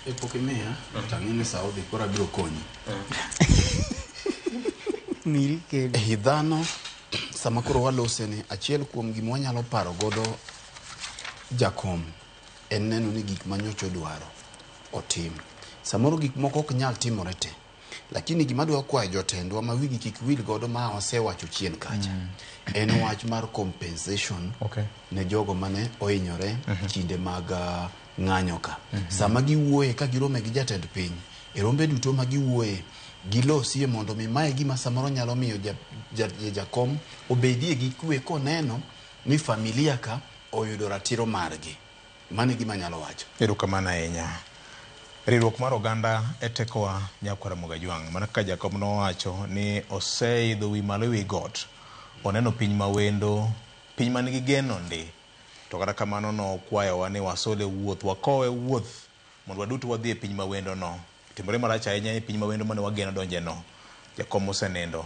E pok imiya, to ang'e ni sa odhi koro abiro konyi. Miri kendo. E dhano sama koro walose ni achiel kuom gima wanyalo paro godo jakom en neno ni gik manyocha odwaro otim. Samoro gik moko ok nyal timore te. Lakini gima adwa kwayo jotendwa ma wigi kik wil godo ma wasewacho chien kacha en wach mar compensation ne jogo mane ohinyore kinde mag ng'anyo ka. Sama giwuoye ka girome gi jatend piny, e rombe duto ma giwuoye gilosie mondo mi mae gima samoro nyalo miyo jakom obedie gi kwe koneno ni familia ka oyudo ratiro margi. Mano e gima anyalo wacho. Erokamano ahinya. Riwruok mar oganda e tekowa nyakwar Ramogi Ajwang'. Mana kaka Jakom nowacho ni oseidho wi malo ewi got. Oneno piny mawendo, piny man gi geno ndi. To kata kamano nokwayowa ni wasole wuoth, wakowe wuoth mondo waduto wadhi e piny mawendo no. Timore marach ahinya e piny mawendo mane wageno donje no. Jakom osenindo.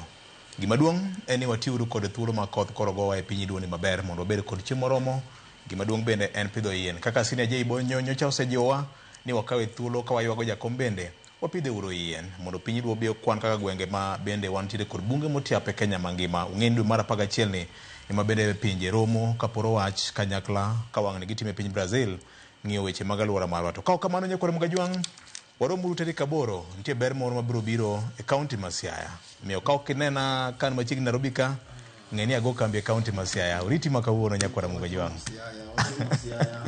Gima duong' en ni watiuru kod thuolo ma koth koro gowa e piny iduoni maber mondo wabed kod chiemo moromo. Gima duong' bende en pidho yien. Kaka Senior J Bonyo nyocha osejiwowa ni wakawe thuolo ka waywago jakom bende wapidhe uru yien mondo piny luo obi okwan kaka gwenge ma bende wantiere kod bunge motiap e Kenya mangima. Ung'e ni dwe mar 11 ni ema bende pinje romo kaporo wach kanyakla ka wang'ni gitime piny Brazil ng'iyo weche mag alwora marwa. To ka ok kamano nyakwar Ramogi Ajwang', waromuru tarik 8 nitie ber moro mabiro biro e kaunti ma Siaya. Omiyo ka ok inena ka an machiegni Nairobi ka, ng'e ni ago kambi e kaunti ma Siaya. Oriti ma kawuono nyakwar Ramogi Ajwang'. Siaya.